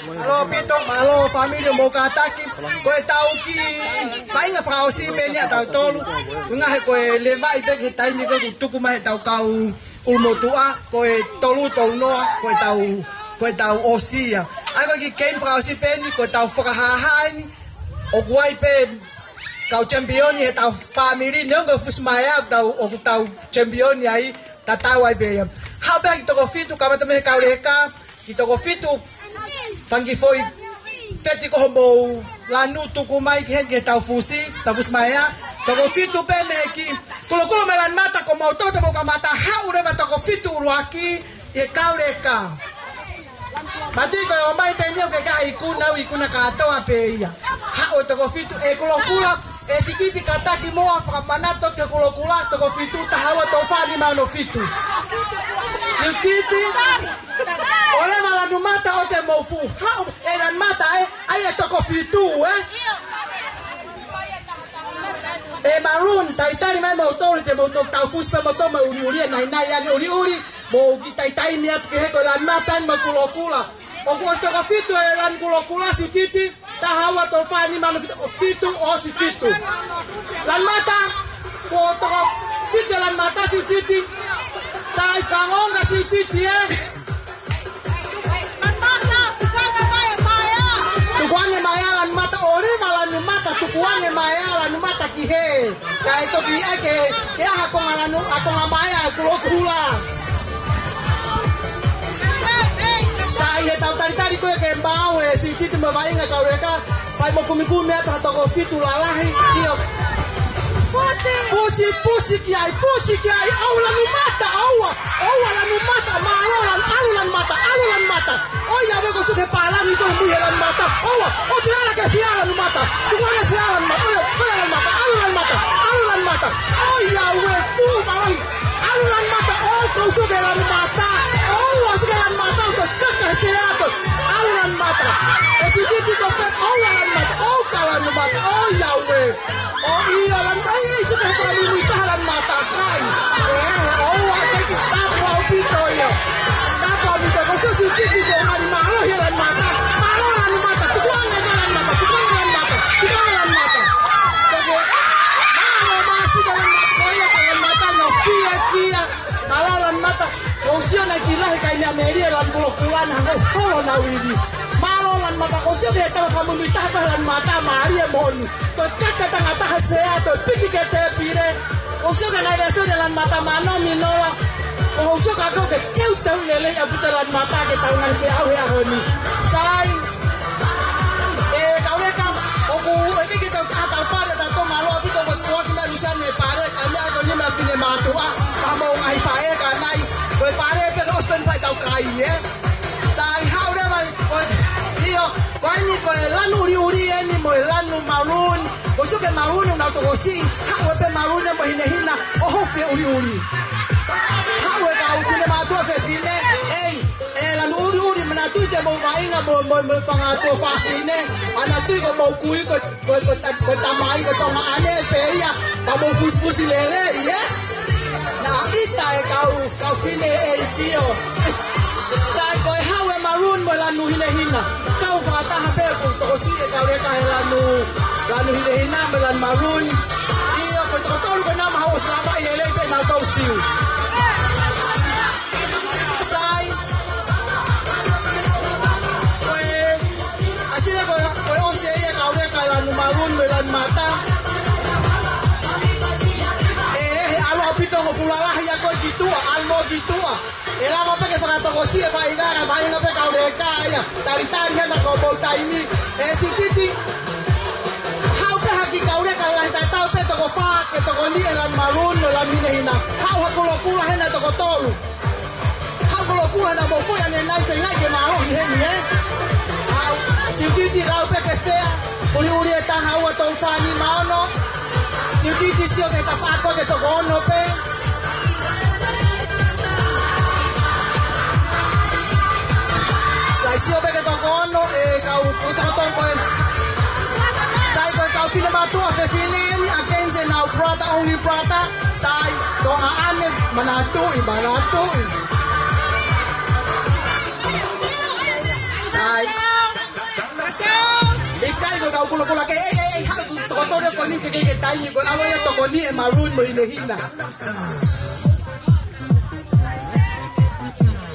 Mālō ʻaupito, mālō fāmili mo kātaki. Ko e tau ki vaʻinga fakaʻosi pē eni ʻa tautolu. Ko e ngaahi ko e levaʻi pē ki he taimi ko ē kuo tuku mai he tau kau ʻulumotuʻa, ko e tolu tolu noa, ko e tau, ko e tau ʻosi ia. ʻA ia ko e kiʻi keimi fakaʻosi pē eni, ko e tau fakahāhā eni. ʻOku ʻi ai pē kau champion he tau fāmili, neongo Fusimaea ʻoku tau, ʻoku tau champion ai, tatau ai pē ia. Haʻu pē ki he toko fitu, kamata mei he kau leka, ki he toko fitu, fanga kiʻi foʻi feti ko hoʻomou lanu tuku mai ki heni ki he tau fusi, tau Fusimaea. Toko fitu pē mei he kiʻi kulokula mei Lanumata, ko moutolu te mou kamata, haʻu leva toko fitu ʻuluaki ʻi he kau leka. Mati ko e ō mai pē eni ʻoku ʻikai ha ikuna, ʻoku ikuna kātoa pē ia. Haʻu e toko fitu, e kulokula, e sikiti kātaki muʻa fakamanatu ki he kulokula, toko fitu, taha ua tolu fā nima ono fitu. Sikiti, ʻo leva Lanumata ʻoua te mou fuʻu haʻu, e Lanumata ē, ʻa ia e toko fitu ē. E maroon, talitali mai moutolu, te moutolu tau fusi pē moutolu mo e ʻuliʻuli, e nainai ange ʻuliʻuli, mou kiʻi taitaimi atu ki he ko e Lanumata mo e kulokula. ʻOku ʻosi toko fitu e lanu kulokula, sikiti, taha ua tolu fā nima ono fitu, fitu, ʻosi fitu. Lanumata, kuo toko fitu e Lanumata, sikiti, sai fangonga sikiti ē. Tukuange mai ā Lanumata, ʻo leva Lanumata, tukuange mai ā Lanumata ki hē. Kae toki ʻai ke, ke ʻai ha konga lanu, ha konga mai ā kulokula. Sai he tau talitali ko ē ke maʻu e sikiti mo e vaʻinga kau leka. Fai mo kumikumi atu ha toko fitu lalahi. ʻIo. Fusi, fusi ki ai, fusi ki ai. ʻOua Lanumata, ʻoua. ʻOua Lanumata, mālō Lanu, ʻalu Lanumata, ʻalu Lanumata. ʻOiauē, kuo sio ki he pālangi ko ē ʻi mui he Lanumata. ʻOua, ʻoua te ala ke sia Lanumata. Tukuange sia Lanumata. ʻOiauē, ʻoiauē Lanumata, ʻalu Lanumata, ʻalu Lanumata. ʻOiauē, fuʻu pālangi. ʻAlu Lanumata, ʻoua, kuo sio ki he Lanumata. ʻOua, sio ki he Lanumata, ʻoua, kaka he sea atu. ʻAlu Lanumata. E sikiti ko fē, ʻoua Lanumata, ʻoua ka Lanumata. ʻOiauē. ʻOiauē Lanumata, ʻai, ʻai, sio ki he fakamuimuitaha Lanumata, kai. ʻE, ʻoua, thank you, tapu ʻaupito ia. Tapu ʻaupito, kuo sio sikiti ko ngali mālohi Lanumata. Mālō Lanumata, tukuange mai Lanumata, tukuange Lanumata, tukuange Lanumata. Ko e, mālō māsika Lanumata, ko ia ko Lanumata, no fiefia. Mālō Lanumata, kuo sio naʻe kiʻi lahi kai mea melie lanu kulokula na, hangē holo na wili. Mālō Lanumata, kuo sio ki he tama fakamuimuitaha ko Lanumata, mālie moʻoni. Ko e kaka tangata ha sea, ko e piki ki he tēpile. Kuo sio ki he ngaahi lēsoni Lanumata, mano minola. Kuo sio ka ko ke teuteu lelei ʻaupito Lanumata ke tau ngaahi feʻauhi he ʻaho ni. Sai. E kau leka, ʻoku ʻikai ke tau taha tau pale, tau tō mālō ʻaupito, kuo sikoa ki mea nisa ne pale, ka mea ko nima pine mātuʻa, ka mou ngaahi faʻē ka nai, ko e pale pē ʻosi pē fai tau kai, ē. Sai haʻu leva, ko e, ʻio, ko eni ko e lanu ʻuliʻuli eni mo e lanu maroon, kuo sio ki he maroon ʻoku nau tokosiʻi, haʻu pē maroon mo e hinehina, ʻo hofi e ʻuliʻuli. Haʻu e kau finemātuʻa fefine, ei, ē lanu ʻuliʻuli, manatuʻi te mou vaʻinga mo, mo, mo e fanga tuofāfine, manatuʻi ko mou kui ko, ko, ko, ta, ko tamai, ko Tonga ʻaneefi ia, pea mou pusipusi lelei, ē? Naʻe ʻita e kau, kau fine ʻe pio. Sai ko e haʻu e maroon mo e lanu hinehina. Kau fakataha pē ʻoku tokosiʻi e kau leka he lanu, lanu hinehina mo e lanu maroon. ʻIo, ko e toko tolu ko ena mahalo ʻosi lava ʻi lelei pē naʻa tau siu. Sai. Ko e, ʻasi leva ko e, ko e ʻosi ia e kau leka lanu maroon mo e lanu mata. ʻE, ʻe, he ʻalu ʻaupito mo e kula lahi ia ko ē ki tuʻa, ʻalu mo ki tuʻa. ʻE lava pē ke fakatokosiʻi e vaʻinga, ka vaʻinga pē kau leka ia. Talitali hena ko e pō taimi. ʻE Sititi. Haʻu pē ha kiʻi kau leka lahi tatau pē toko fā, ke tokoniʻi e lanu maroon mo e lanu hinehina. Haʻu ha kulokula hena toko tolu. Haʻu kulokula hena mo ko ia ne nai pe ngai ke mālohi heni, ē? Haʻu, Sititi lau pē ke fea. ʻUliʻuli e taha ua tolu fā nima ono. Sititi sio ke tafaʻaki ke toko ono pē. Sai sio pē ke toko ono, ʻe kau, ko e toko tolu ko ē. Sai ko e kau finemātuʻa fefine ni, against ʻenau brother, only brother. Sai, Tonga ʻaneefi, manatuʻi, manatuʻi. Sai. ʻIkai ko e kau kulokula ke, ei, ei, ei, haʻu toko tolu ko eni ke, ke, ke taimi ko e ʻalu ia tokoniʻi e maroon mo e hinehina.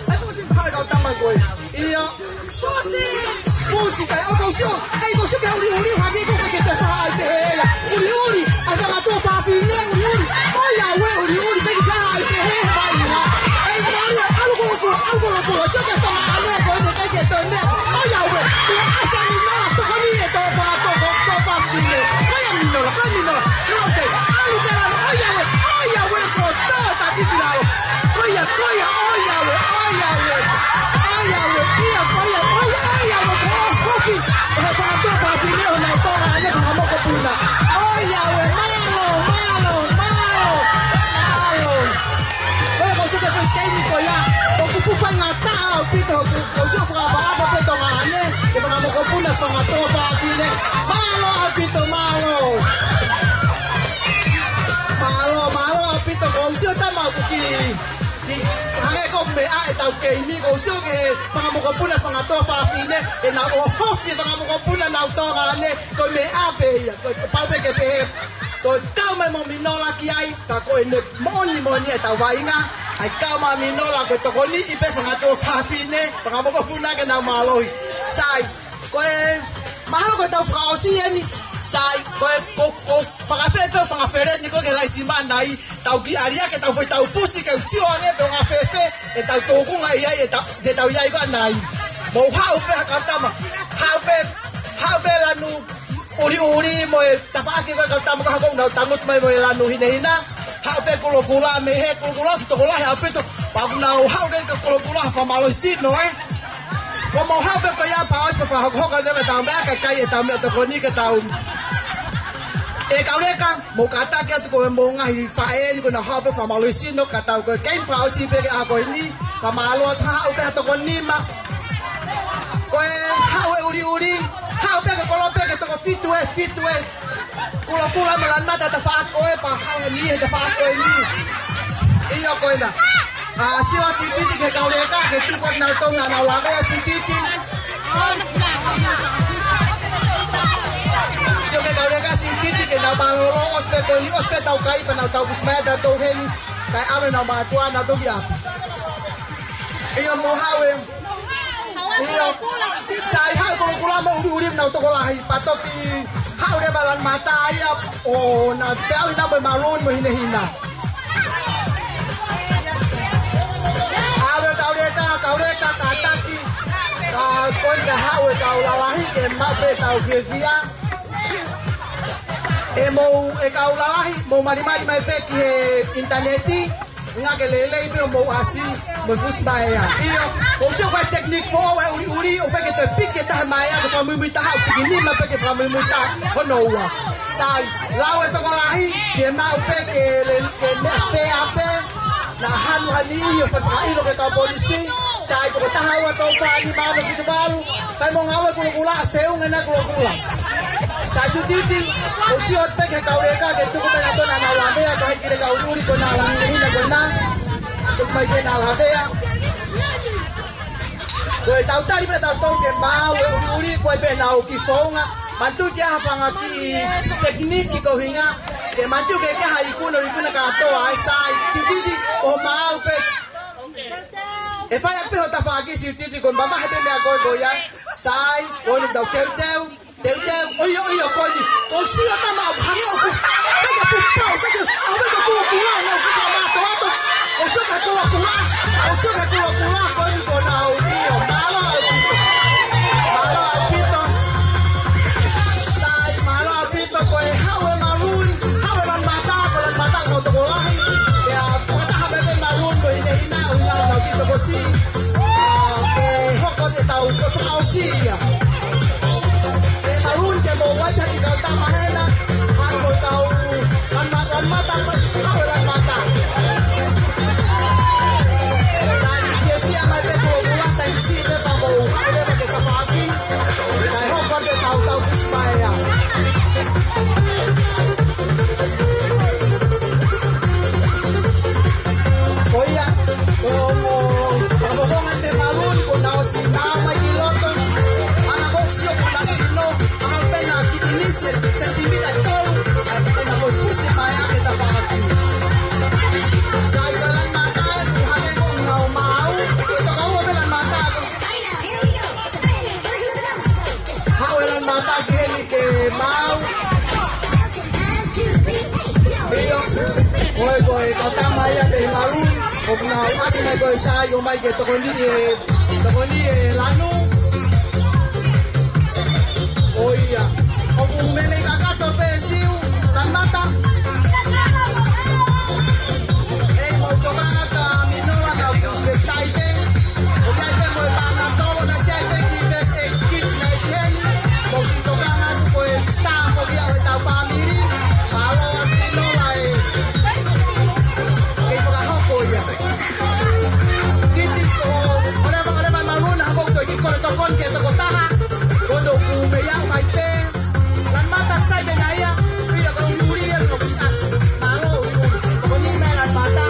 ʻAi, ko si pā kau tama ko ē. ʻIo. Pusi kai, ʻoku ou sio. ʻAi, ʻoku ou sio ke ʻuliʻuli, hangē ko e ke te faʻa ʻai pehē ia. ʻUliʻuli, ʻa e fanga tuofāfine, ʻuliʻuli. ʻOiauē, ʻuliʻuli, peki ka ʻai pehē, he vaʻinga. ʻAi, Maria, ʻalu kulokula, ʻalu kulokula, sio ke Tonga ʻaneefi ko eni, ke ke toe meʻa. ʻOiauē, ʻoku ʻasi ʻa Minola, tokoni e tō fanga tuofāfine. Ko ia Minola, ko ia Minola. ʻAlu ke, ʻalu ke lalo, ʻoiauē, ʻoiauē, ko tō, taki ki lalo. Ko ia, ko ia, ʻoiauē, ʻoiauē. ʻOiauē, ia, ko ia, ko ia, ʻoiauē, ko hoki. He fanga tuofāfine ʻo nau Tonga ʻaneefi fanga mokopuna. ʻOiauē, mālō, mālō, mālō, mālō. Ko ia, ʻoku ou sio ki he foʻi taimi ko ia. ʻOku fuʻu faingataʻa ʻaupito, ʻoku, ʻoku ou sio fakapapau pē Tonga ʻaneefi, ke fanga mokopuna, fanga tuofāfine. Mālō ʻaupito, mālō. Mālō, mālō ʻaupito, ʻoku ou sio tama ʻoku ki, ki, hangē ko e meʻa ʻetau keimi, ʻoku ou sio ki he fanga mokopuna, fanga tuofāfine, ʻenau ʻohofi e fanga mokopuna, nau Tonga ʻaneefi, ko e meʻa pē ia, ko e pau pē ke pehē, toe kau mai mo Minola ki ai, ka ko ʻene moʻoni moʻoni ʻetau vaʻinga, ʻai kau mai Minola ko e tokoniʻi pē fanga tuofāfine, fanga mokopuna ke nau mālohi. Sai, ko e, mahalo ko ʻetau fakaʻosi eni, sai, ko e, ko, ko, fakafefe, fanga feleni ko ē ke laisi mai nai, tau kiʻi ʻalu ia ke tau foʻi tau pusi ke u sio ange pe ʻoku fēfē ʻetau tōkunga ʻi ai, ʻetau, te tau ʻi ai ko ē nai. Mou haʻu pē ha kau tama, haʻu pē, haʻu pē lanu ʻuliʻuli mo e tafaʻaki ko ē kau tama ko ē ʻoku nau tangutu mai mo e lanu hinehina. Haʻu pē kulokula mei he kulokula, tokolahi ʻaupito. Pea ʻoku nau haʻu ke ka kulokula fakamālohisino, ē. Ko mou haʻu pē ko ia pea ʻosi pē fakahokohoko ʻene meʻa tau meʻa, kae ʻikai ʻetau meʻatokoni ke tau. ʻE kau leka, mou kātaki atu ko e mou ngaahi faʻē ni ko ʻenau haʻu pē fakamālohisino ka tau ko e keimi fakaʻosi pē ke ako ini, fakamālō atu haʻu pē ha toko nima. Ko e haʻu e ʻuliʻuli, haʻu pē ke kolo pē ke toko fitu ē, fitu ē. Kulokula mo e lanu mata tafaʻaki ko ē pea haʻu eni he tafaʻaki ko eni. ʻIo ko ena. ʻA, sio atu Sititi ki he kau leka, ke tuku atu nautolu naʻa nau lave ʻa Sititi. Sio ki he kau leka Sititi ke nau mālōlō, ʻosi pē ko eni, ʻosi pē tau kai pea nau tau pusi mai ʻa tautolu heni, kae ʻave nau mātuʻa nautolu ki ʻapi. ʻIo mou haʻu ē. ʻIo. Sai haʻu kulokula mo e ʻuliʻuli mo ʻenau tokolahi, pea toki haʻu leva lanu mata ia, ʻo na peau hina mo e maroon mo e hinehina. ʻAlu e kau leka, kau leka, kātaki. Ka ko eni ka haʻu e kau lalahi ke maʻu pē ʻetau fiefia. ʻE mou, ʻe kau lalahi, mou malimali mai pē ki he ʻinitaneti. Ngā ke lelei pē ʻo mou ʻasi mo e fusi mai ē. ʻIo, ʻoku ou sio ko e technique foʻou e ʻuliʻuli, ʻoku pē ke toe piki e taha mai ē, ke fakamuimui taha, ʻo piki nima pē ke fakamuimui taha, hono ua. Sai, lau e tokolahi, ke maʻu pē ke le-, ke meʻa fea pē. Naʻa hanu ha niʻihi ʻo fai fakaʻilo ki he kau polisi, sai, tokotaha ua tolu fā nima ono fitu valu, fai mo ngāue kulokula, ʻasi feʻunga ʻena kulokula. Sai, Siutiti, ʻosi ʻoatu pē ki he kau leka ke tuku mai ʻa e tona na lavea, ko hai ki he kau ʻuliʻuli ko ena, langi hina ko ena, tuku mai ki he na lavea. Ko e tau tali pē tautolu ke maau e ʻuliʻuli, ko e pē ʻenau kiʻi founga, manatuʻi ke ʻi ai ha fanga kiʻi tekiniki ko e ʻuhinga, ke manatuʻi ke ʻi ai ha ikuna, ikuna kātoa, ʻa e sai, Siutiti, ko e maau pē. ʻE fai ʻaki pē ho tafaʻaki Siutiti, ko e mamahi pē meʻa ko ē ko ia, sai, ko eni tau teuteu, teuteu, ʻoiauē, ʻoiauē, ko eni, ko e sio tama ʻoku hangē ʻoku, kai ka pupau, kai ka, ʻa e kulokula, na fuka mato ato, ʻosi ka kulokula, ʻosi ka kulokula, ko eni ko ena ʻio, mālō ʻaupito. Mālō ʻaupito. Sai, mālō ʻaupito, ko e haʻu e maroon, haʻu e lanumata, ko e lanumata ko e tokolahi. Pea fakataha pē maroon mo e hinehina, ʻuhinga ʻoku nau kiʻi tokosiʻi. ʻA, ke hoko atu ʻetau fakaʻosi ia. E maroon ke mou ʻai pē ha kiʻi kau tama hena, haʻu mo e kau lanuma-, lanumata, haʻu e lanumata. Sai, fiefia mai pē kulokula, taimi siʻi pē pea mou haʻu leva ke tafaʻaki. Kae hoko atu ʻetau tau pusi mai ia. Ko ia, ko mo, ko mo konga te maroon, kuo na ʻosi maau mai ki loto. Ana ko sio ko na sino, ana pē na kiʻi nisi, sentimita tolu, ʻa e pē na ko pusi mai ʻa e tafaʻaki. Sai, ko e lanumata, ʻoku hangē ko ʻenau maau, ko e tokaua pē lanumata, ko Haʻu e lanumata ki heni ke maau. ʻIo. Ko e, ko e kau tama ia ki he maroon. ʻOku nau ʻasi mai ko e sai ʻo ʻomai ke tokoniʻi e, tokoniʻi e lanu. ʻO ia. ʻOku meimei kakato pē Siu, lanumata. ʻEi, mou tokanga kia Minola, naʻa ku ke sai pē. ʻOku ʻi ai pē mo e panatolo, naʻe ʻasi ai pē kiʻi first aid kit naʻe ʻasi heni. Mou siʻi tokanga atu ko e star ko ia ʻo ʻetau fāmili. Mālō ʻaupito Minola ē. Kei fakahoko ia. Titi ko, ʻoleva, ʻoleva maroon, hoko ko e kiʻi kole tokoni ki he tokotaha. Ko ʻeku meʻa mai pē. Lanumata sai pē na ia, pea ko e ʻuliʻuli ia ʻoku ʻi ʻasi. Mālō ʻuliʻuli. Ko e niʻihi mai lanumata.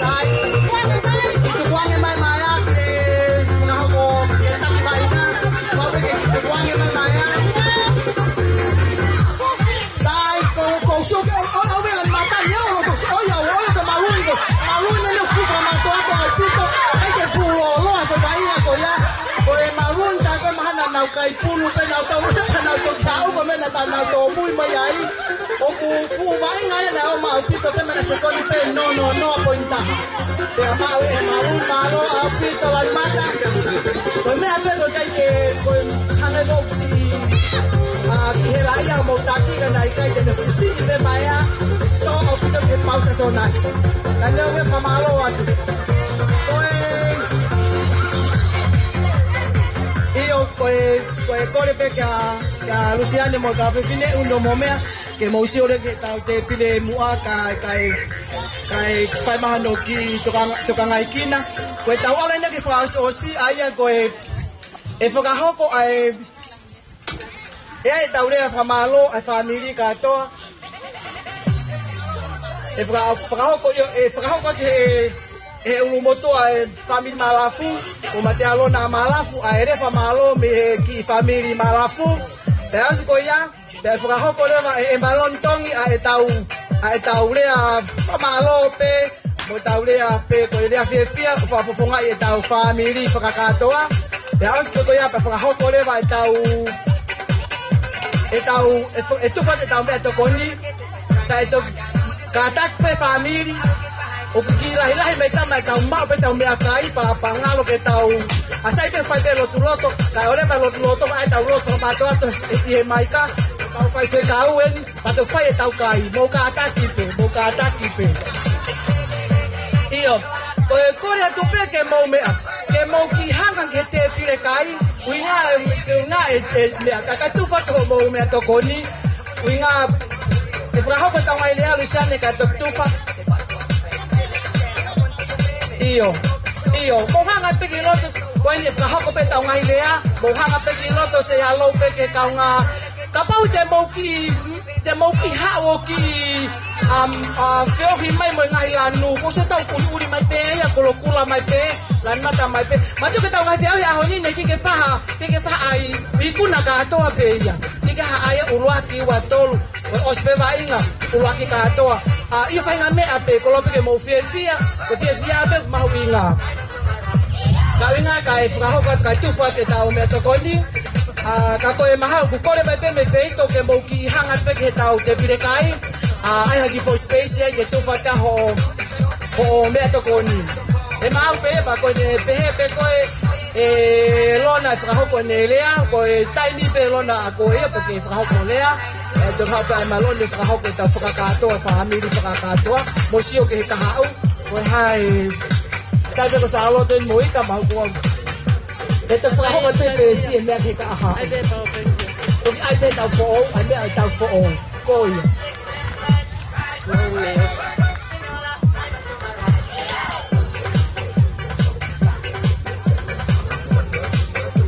Sai. Kiʻi tukuange mai mai ā, ke fakahoko ke taki mai na. Mau pē ke kiʻi tukuange mai mai ā. Sai, ko, ko Suki, ʻo, ʻo, ʻo, vela mata ni, ʻo, ʻo, ʻo, ia, ʻo, ʻo, ia, ko e maroon ko. Maroon ʻeni ʻoku fuʻu fakamātoato ʻaupito, ʻai ke fuʻu lōloa, ko e vaʻinga ko ia. Ko e maroon, tā ko e mahalo naʻa nau kai pulu pē nautolu, naʻa nau toki taʻu ko e meʻa naʻa nau tōmui mai ai. ʻOku fuʻu vaʻinga ia naʻe ʻomai ʻaupito pē mena sekoni pē, no, no, no, poini taha. Pea maʻu e maroon, mālō ʻaupito lanumata. Ko e meʻa pē ko e ʻikai ke, ko e hangē ko e siʻi, ʻa, ki he laʻi ʻa mou taki ka naʻe ʻikai ke ne fusiʻi pē mai ā. Tō ʻaupito ke pausa tō nasi. Ka ne o ke fakamālō atu. Ko e, ʻio, ko e, ko e kole pē kia, kia Lusiane mo e kau fefine ʻuno mo meʻa. Ke mou sio leva ki heʻetau tēpile muʻa kae, kae, kae fai mai hano kiʻi tokanga-, tokangaʻi kina. Ko ʻetau ʻalu ʻeni ki he fakaʻosiʻosi, ʻa ia ko e, ʻe fakahoko ʻa e, ʻe ʻai ʻetau lea fakamālō ʻa e fāmili kātoa. ʻE faka-, fakahoko ʻio, ʻe fakahoko ki he, he ʻulumotuʻa ʻa e fāmili Malafu, ko Matealona Malafu, ʻa e lea fakamālō mei he kiʻi fāmili Malafu. Pea ʻosi ko ia, pea fakahoko leva ʻe, ʻe Malon Tongi ʻa ʻetau, ʻa ʻetau lea fakamālō pē, mo ʻetau lea pē ko e lea fiefia, ʻo fakafofongaʻi ʻetau fāmili fakakātoa. Pea ʻosi pē ko ia pea fakahoko leva ʻetau, ʻetau, ʻe fo-, ʻe tufa ʻetau meʻatokoni, pea ʻe toki kātaki pē fāmili, ʻoku kiʻi lahilahi mai tama ʻetau maʻu pē ʻetau meʻakai, pea, pea ngalo ke tau, ʻa sai pē fai pē lotu loto, kae ʻoleva lotu loto, ʻa ʻetau lotu fakamātoato, ʻe, ʻi he maika, tau fai fekau eni, pea tau fai ʻetau kai, mou kātaki pē, mou kātaki pē. ʻIo, ko e kole atu pē ke mou meʻa, ke mou kiʻi hanga ki he tēpile kai, ʻuhinga e, ʻuhinga e, e meʻa, ka, ka tufa atu hoʻomou meʻatokoni, ʻuhinga ʻE fakahoko ʻetau ngaahi lea, Lusiane, ka toki tufa. ʻIo. ʻIo. Mou hanga pē ki loto. Ko eni ʻe fakahoko pē ʻetau ngaahi lea. Mou hanga pē ki loto, say hello pē ki he kaungā. Kapau te mou kiʻi, te mou kiʻi haʻu ʻo kiʻi, um, uh, feohi mai mo e ngaahi lanu. Ko e ʻosi ʻetau ʻuliʻuli mai pē ia, kulokula mai pē, lanu mata mai pē. Mātuʻaki ʻetau ngaahi feohi ʻaho ni, neʻe ʻikai ke faʻa, ʻikai ke faʻa ʻai, ikuna kātoa pē ia. ʻIkai ke faʻa ʻai ʻuluaki, ua, tolu. ʻOsi pē vaʻinga, ʻuluaki kātoa. ʻA, ʻi he faʻahinga meʻa pē, kolope, ke mou fiefia, ke fiefia pē, mahuʻinga. Ka ʻuhinga, kae fakahoko atu, kae tufa atu ʻetau meʻatokoni. ʻA, ka ko e mahalo, ʻoku kole mai pē mei peito ke mou kiʻi hanga pē ki heʻetau tēpile kai. ʻA, ʻai ha kiʻi foʻi space ai ke tufa atu hoʻo, hoʻo meʻatokoni. ʻE maʻu pē ia pea ko ʻene pehē pē ko ē, ʻe Lona ʻe fakahoko ʻene lea, ko e taimi pē Lona ʻa ko ia pē ke fakahoko lea. ʻE, te u haʻu pē ʻa e Malone fakahoko ʻetau fakakātoa, fāmili fakakātoa. Mou sio ki he kahaʻu, ko e hā e, sai pē ko Sālote mo Ika, maʻu ko au. ʻE te fakahoko te pē si e meʻa ki he kahaʻu. ʻOku ʻi ai pē ʻetau foʻou, ʻai meʻa ʻetau foʻou. Ko ia.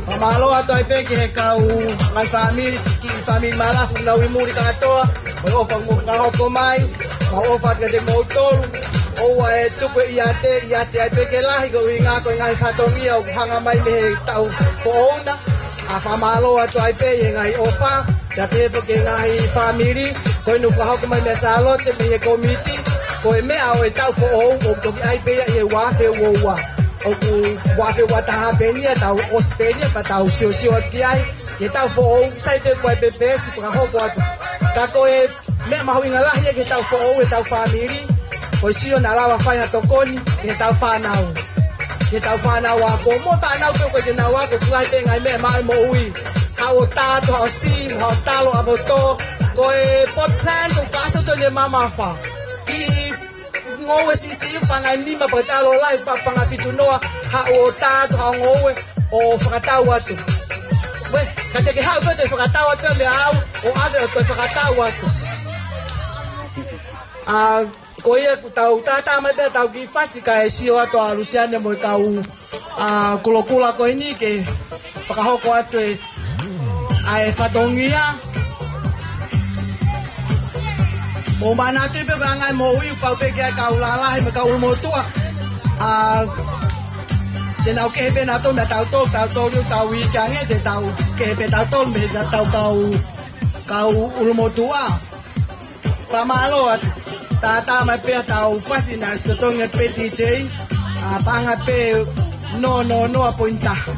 Fakamālō atu ai pē ki he kau ngaahi fāmili, kiʻi fāmili Malafu, nau ʻi muli kātoa, ʻo e ʻofa mo e fakahoko mai, mau ʻofa atu kiate kimoutolu, ʻoua ʻe tuku e ʻiate, ʻiate ai pē ke lahi, ko e ʻuhinga ko e ngaahi fatongia ʻoku hanga mai mei he taʻu foʻou na, ʻa fakamālō atu ai pē ʻi he ngaahi ʻofa, pea pehē foki ki he ngaahi fāmili, ko eni ʻoku fakahoko mai meia Sālote, mei he kōmiti, ko e meʻa ʻo e taʻu foʻou, ʻoku toki ʻai pē ia ʻi he ua afe ua ua. ʻOku ua afe ua taha pē eni ia, tau ʻosi pē eni ia, pea tau siosio atu ki ai, ki he taʻu foʻou, sai pē ko e pēpēsi, fakahoko atu. Ka ko e meʻa mahuʻinga lahi ia ki he taʻu foʻou ʻetau fāmili, ko e sio naʻa lava fai ha tokoni ki heʻetau fānau. Ki heʻetau fānau ako, mo e fānau pē ʻoku ʻikai ke nau ako, ʻoku lahi pē ngaahi meʻa maʻu moʻui. Haʻu ʻo tā atu haʻo sī, haʻo talo ʻa poto, ko e pot plant ʻoku faʻa soto ne mamafa. Kiʻi ngoue siʻisiʻi, paʻanga ʻe nima, paʻanga talo lahi, pa-, paʻanga fitu noa, haʻu ʻo tā atu haʻo ngoue, ʻo fakatau atu. Uē, ka te ke haʻu pē ʻo toe fakatau atu mei au, ʻo ʻave ʻo toe fakatau atu. ʻA, ko ia ʻoku tau tātā mai pē ʻetau kiʻi fasi kae sio atu ʻa Lusiane mo e kau, ʻa, kulokula ko eni ke fakahoko atu e, ʻa e fatongia. Mou manatuʻi pē ko e anga e moʻui ʻoku pau pē ke ʻai kau lalahi mo e kau ʻulumotuʻa. ʻA, te nau kehe pē nautolu mei tautolu, tautolu ʻoku tau iiki ange, te tau kehe pē tautolu mei heʻetau kau, kau ʻulumotuʻa. Fakamālō atu. Tātā mai pē ʻetau fasi naʻe ʻosi totongi ʻe Peti J. ʻA, paʻanga pē noa noa noa poini taha.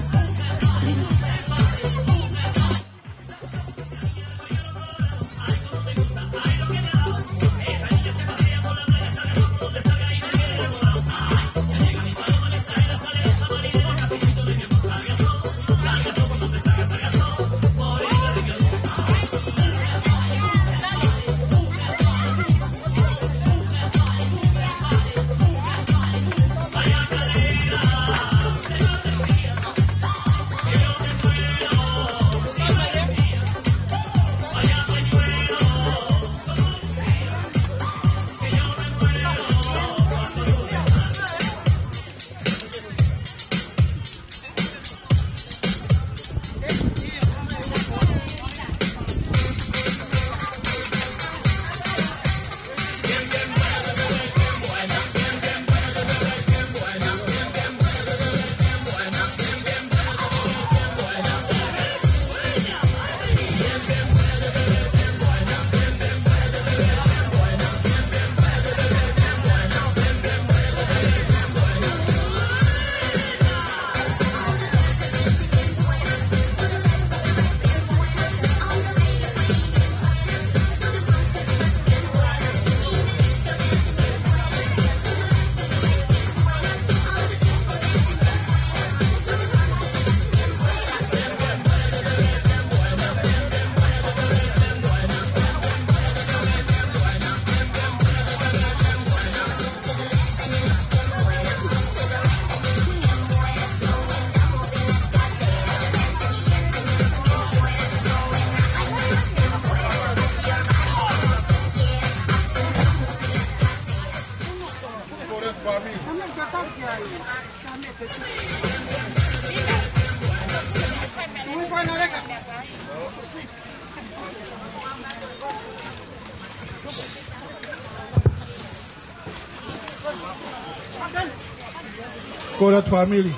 Ko e ʻatu fāmili.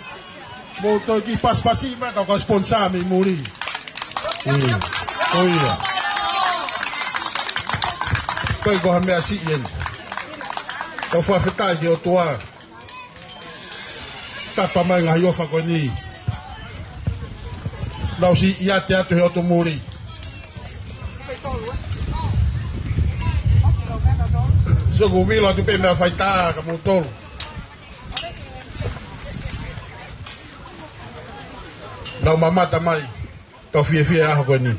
Mou toe kiʻi pasipasi mai, kau ka sponsor mei muli. Mm. Ko ia. Ko e ko ha meʻa siʻi eni. Kau fakafetaʻi ki he ʻOtua. Tapa mai ngaahi ʻofa ko eni. Nau siʻi ʻiate atu he ʻotu muli. Sio ku vilo atu pē meʻa faitā ka mou tolu. Nau mamata mai, tau fiefia ʻaho ko eni.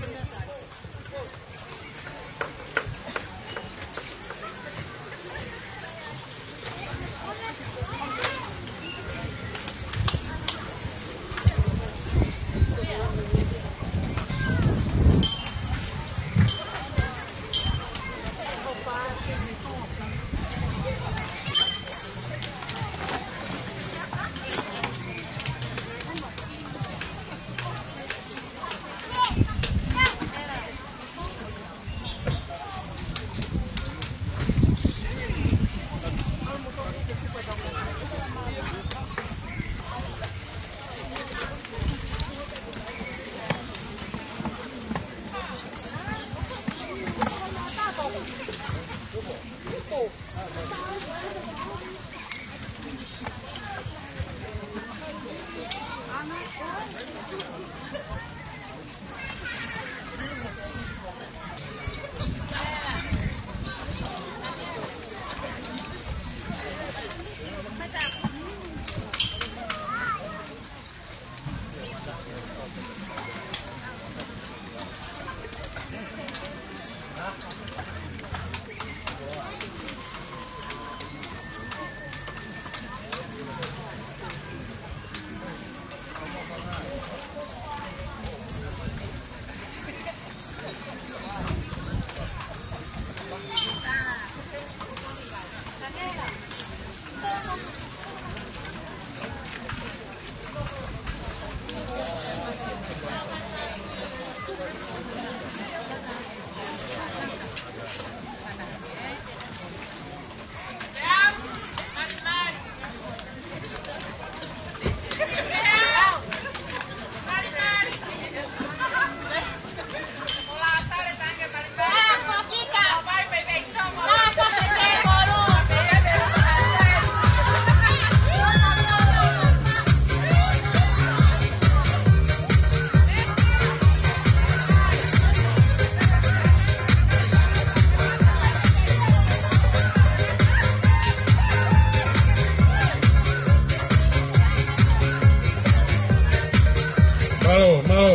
Mālō, mālō.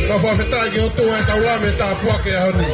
Kau fakafetaʻi ki he ʻOtua he taulame tāpuaki ʻaho ni.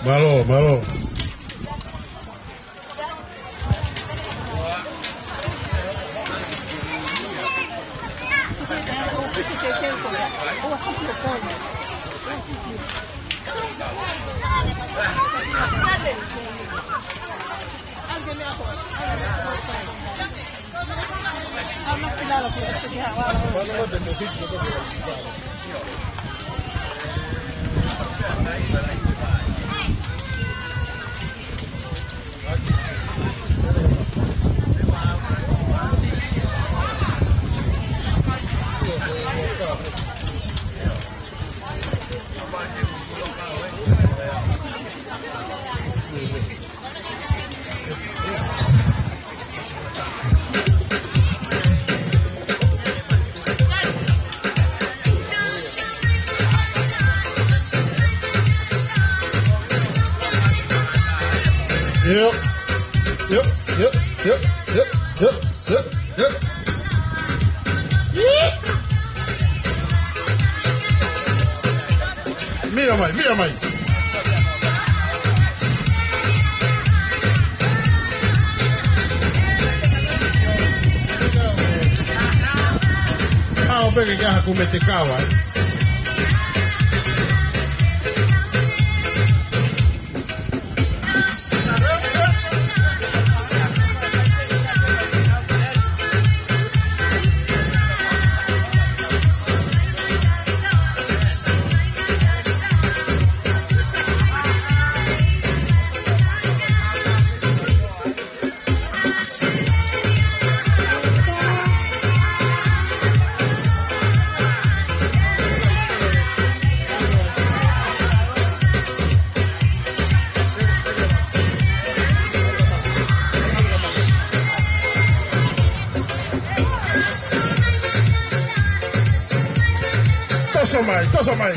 Mālō, mālō. Yep. Yep, yep, yep. Mira mai, mira mai. Hao pē ke ke ʻaha kuo mete kava. Toso mai, toso mai.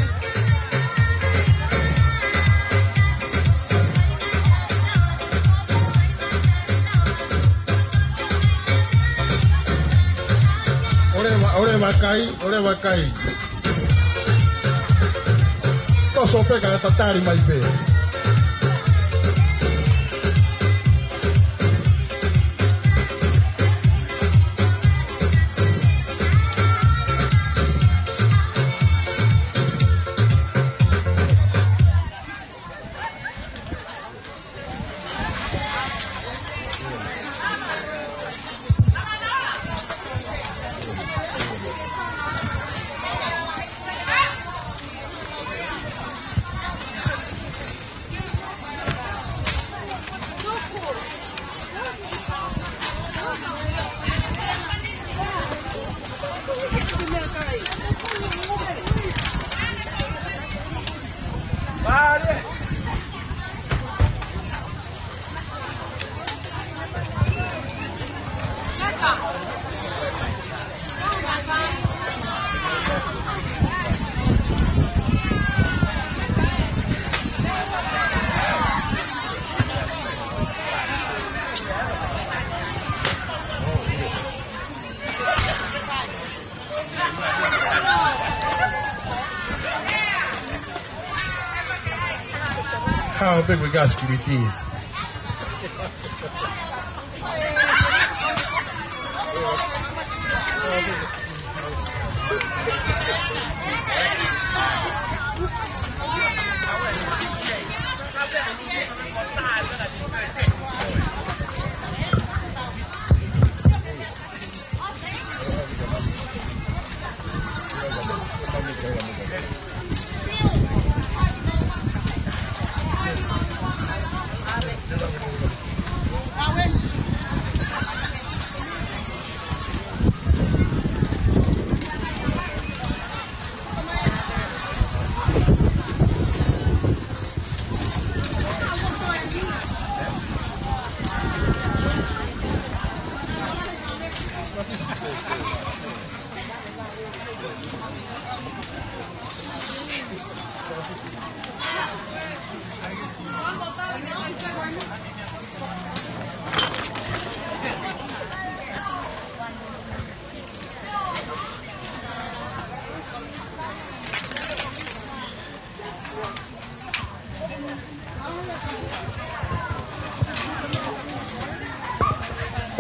ʻOleva, ʻoleva kai, ʻoleva kai. Toso pē kae tatali mai pē. Hao pē ko e gas ki miti.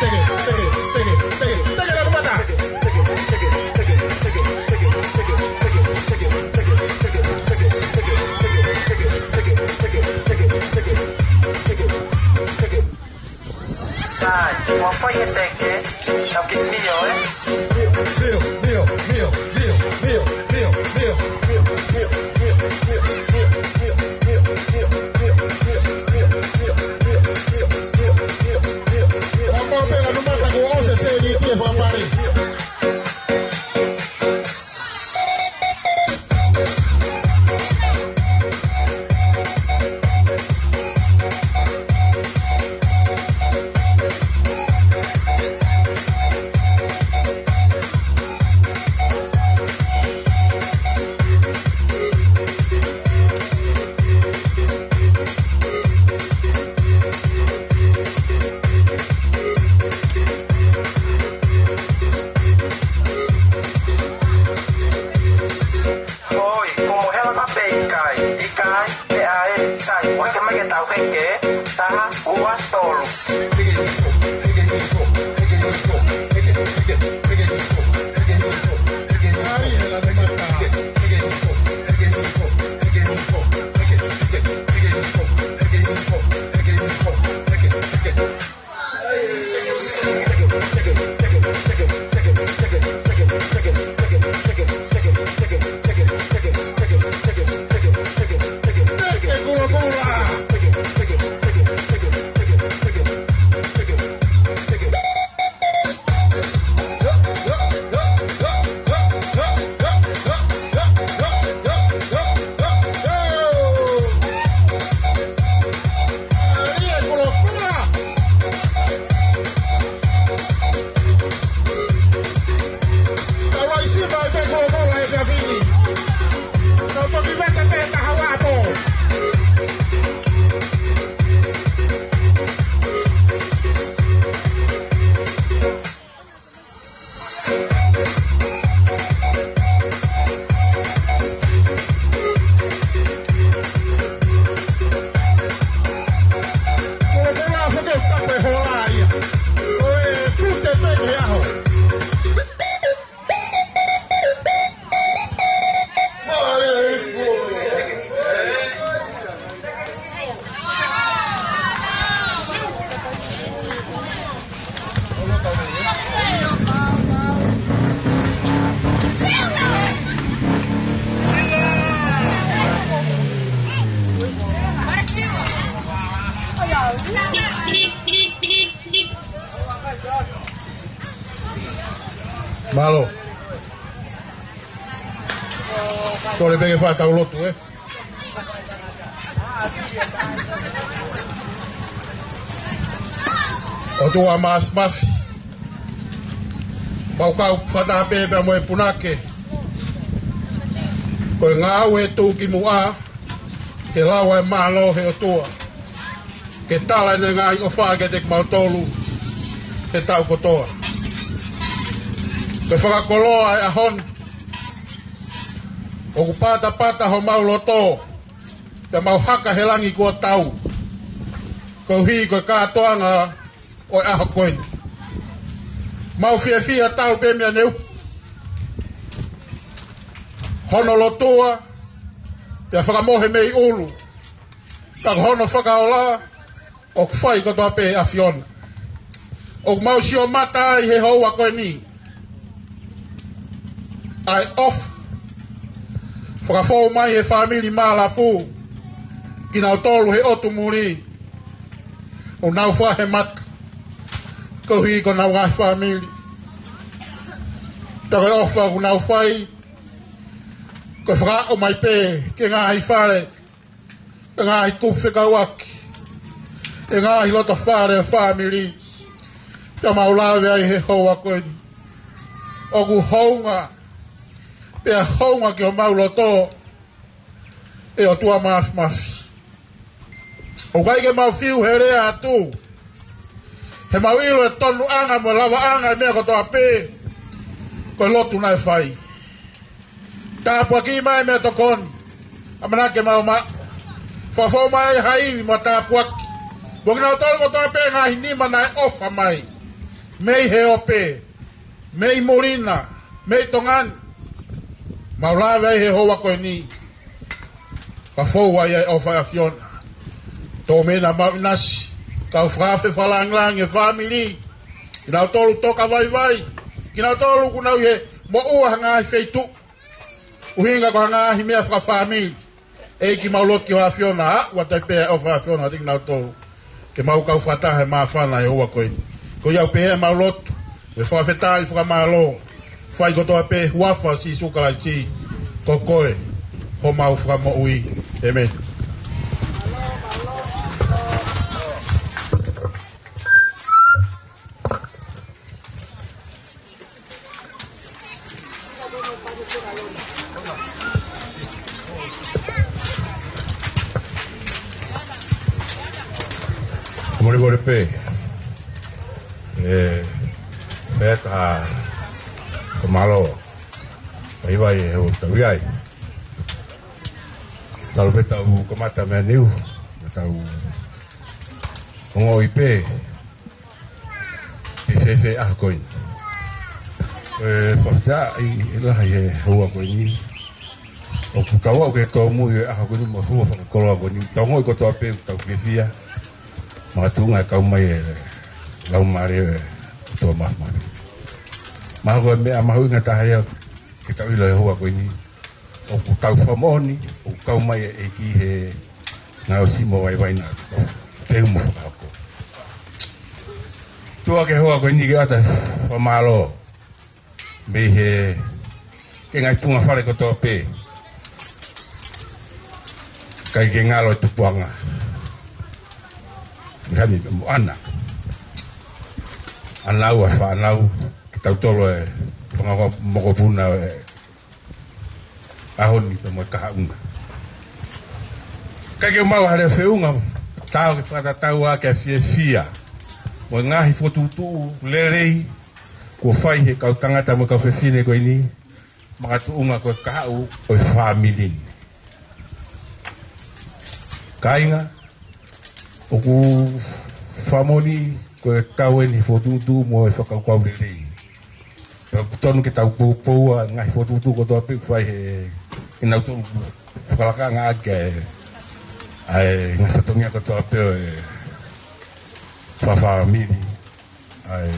teke, teke, teke, teke, teke, lanu mata. Sai, ʻoua fai e teke, tau kiʻi mio, ē? Mio, mio, mio, mio, mio, mio, mio. Ua pau pē lanu mata kuo ʻosi e sēniti ʻe fakapale. Hoi, kuo mo hela mape ʻikai, ʻikai, meʻa ē, sai, ʻoua ke mai ke tau heke, taha, ua, tolu. Mālō. Kole pē ke fakatau lotu, ē. ʻOtua Māfimafi, mau kau fakataha pē pea mo e punake. Ko e ngāue tuʻukimuʻa, ke lau ʻa e mālō he ʻOtua, ke tala ʻene ngaahi ʻofa kiate kimautolu he taʻu kotoa. Ko e fakakoloa ʻo e ʻaho ni, ʻoku patapata homau loto, pea mau haka he langi kuo tau, koeʻuhi ko e kātoanga ʻo e ʻaho ko eni. Mau fiefia talu pē meia Neu, hono lotua, pea fakamohe mei ʻulu, ka ko hono fakaola ʻoku fai kotoa pē ʻe he ʻAfiona. ʻOku mau sio mata ai he houa ko eni ʻa e ʻofa fakafou mai he fāmili Malafu, kinautolu he ʻotu muli, ʻoku nau fakahemata koeʻuhi ko honau ngaahi fāmili. Ka ko e ʻofa ʻoku nau fai, ko e fakaaʻu mai pē ki he ngaahi fale, ki he ngaahi kupu fekauʻaki, ki he ngaahi loto fale ʻo e fāmili, pea mau lave ai he houa ko eni. ʻOku hounga, pea hounga ki homau loto, ʻe ʻOtua Māfimafi. ʻOku ʻikai ke mau fiu he lea atu, he mau ʻilo e tonuʻanga mo e lavaʻanga e meʻa kotoa pē, ko e lotu naʻe fai. Tāpuakiʻi mai e meʻatokoni, ʻamanaki ke mau maʻu. Fakafou mai ha ivi mo e tāpuaki mo kinautolu kotoa pē ngaahi nima naʻe ʻofa mai, mei he ope, mei muli na, mei Tonga ni. Mau lave ai he houa ko eni, ka fou ai ʻa e ʻofa ʻa e ʻAfiona. Tō mena mau ʻinasi, kau fakaafe fakalāngilangi e fāmili, kinautolu toka vaivai, kinautolu ʻoku nau ʻi he moʻua ha ngaahi feituʻu, ʻuhinga ko ha ngaahi meʻa fakafāmili. ʻEiki, mau lotu ki ho ʻAfiona, ʻa, ʻoatu ai pē ʻa e ʻofa ʻa e ʻAfiona kiate kinautolu, ke mau kau fakataha he māfana he houa ko eni. Ko ia pē ʻemau lotu mo e fakafetaʻi fakamālō, fai kotoa pē he huafa ʻo Sīsū Kalaisi, ko koe homau Fakamoʻui. ʻĒmeni. Molomolo pē. ʻE, pea ta, ka mālō. Vaivai he houa ʻoku tau ʻi ai. Talu pē ʻetau kamata meʻa ni, ʻetau ongoʻi pē pe fēfē ʻaho ko eni. ʻE, fakafetaʻi lahi he houa ko eni. ʻOku tau aʻu ki he tōmui e ʻaho ko eni mo e houa fakakoloa ko eni. Tau ongoʻi kotoa pē ʻoku tau fiefia. Makatuʻunga e kau mai e Laumālie ʻo e ʻOtua Māfimafi. Mahalo ko e meʻa mahuʻinga taha ia ke tau ʻilo he houa ko eni. ʻOku tau fakamoʻoni, ʻoku kau mai e ʻEiki he ngaahi ʻosi mo e vaivai naʻa tau teu mo fakahoko. Tuʻa ki he houa ko eni ke ʻoatu e fakamālō mei he, ki he ngaahi tuʻunga fale kotoa pē. ʻIkai ke ngalo e tupuʻanga. Ngami mo ʻAna. ʻAna ua fānau, kitautolu e fanga mokopuna e ʻaho ni pea mo e kahaʻu na. ʻIkai ke mau hale feʻunga, tau ke fakatatau ʻa e fiefia mo e ngaahi fokotuʻutuʻu lelei kuo fai he kau tangata mo e kau fefine ko eni, makatuʻunga ko e kahaʻu ʻo e fāmili ni. Kāinga, ʻoku fakamoʻoni ko e kau eni fokotuʻutuʻu mo e fakakaukau lelei. Pea ʻoku totonu ke tau poupou ʻa e ngaahi fokotuʻutuʻu kotoa pē ʻoku fai he kinautolu ʻoku fakalakanga ʻaki ʻa e, ʻa e ngaahi fatongia kotoa pē ʻo e fakafāmili, ʻa e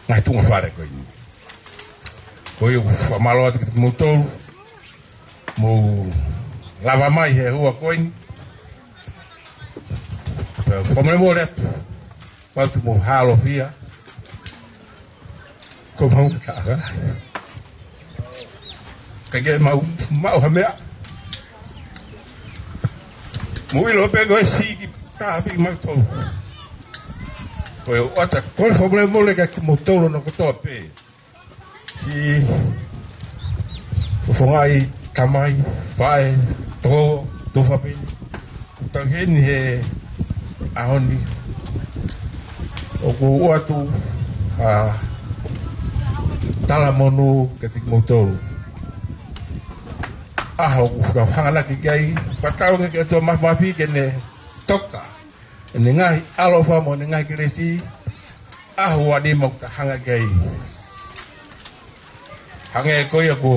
ngaahi tuʻunga fale ko eni. Ko ia ʻoku fakamālō atu kiate kimoutolu, mou lava mai he houa ko eni. Fakamolemole atu, ʻoatu mo hālofia, ko mau ka ka. Ka ke mau, mau ha meʻa. Mou ʻilo pē ko e siʻi ki taha pē kimautolu. Ko e ʻoatu, ko e fakamolemole kiate kimoutolu hono kotoa pē. Siʻi fofongaʻi tamai, faʻē, tō, tō fapeni. Tau heni he ʻaho ni. ʻOku ou ʻoatu ʻa e talamonū kiate kimoutolu. ʻAho ʻoku tau hanganaki ki ai, pea tau ngeke atu ʻa Mafimafi ke ne toka ʻene ngaahi ʻaloʻofa mo ʻene ngaahi kelesi, ʻaho ʻa e nima ʻoku tau hanga ki ai. Hangē ko ia ko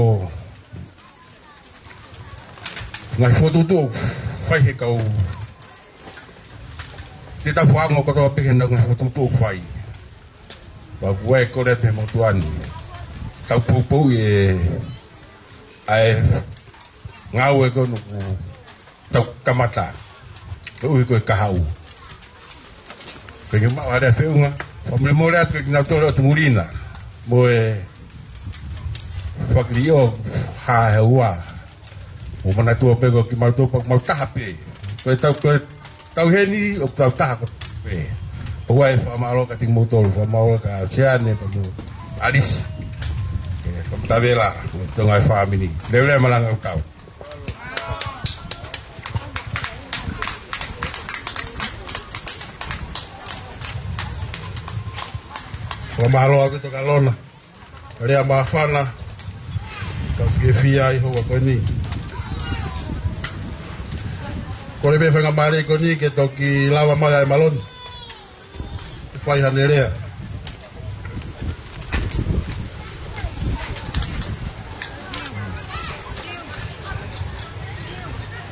e ngaahi fokotuʻutuʻu ʻoku fai he kau te tau faʻa ongo kotoa pē he ngaahi fokotuʻutuʻu ʻoku fai. Pea ʻoku ou kole atu he motuʻa ni, tau poupouʻi ʻa e ngāue ko eni ʻoku tau kamata. Koeʻuhi ko e kahaʻu. Ko e ke maʻu ha lea feʻunga, fakamolemole atu kiate kinautolu ʻoku muli na. Mo e fakiliʻo ha he ua. Mou manatua pē ko kimautolu pē ʻoku mau taha pē. Ko e tau, ko e tau heni ʻoku tau taha kotoa pē. Pea ʻoku ou fakamālō kiate kimoutolu, fakamālō kia Siane, pea mo ʻAlisi. ʻE, ko Tavela, mo e ngaahi fāmili. Leveleva malanga ʻo tau. Fakamālō atu Tokālona. Lea māfana, ka ke fia ai houa ko eni. Kole pē faingamālie ko eni ke toki lava mai ʻa e Maloni. Fai haʻane lea.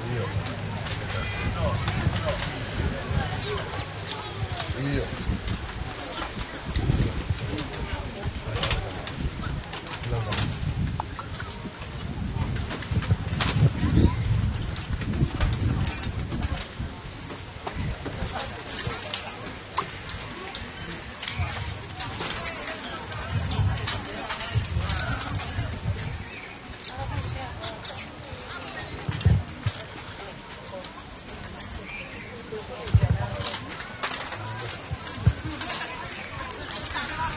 ʻIo. ʻIo.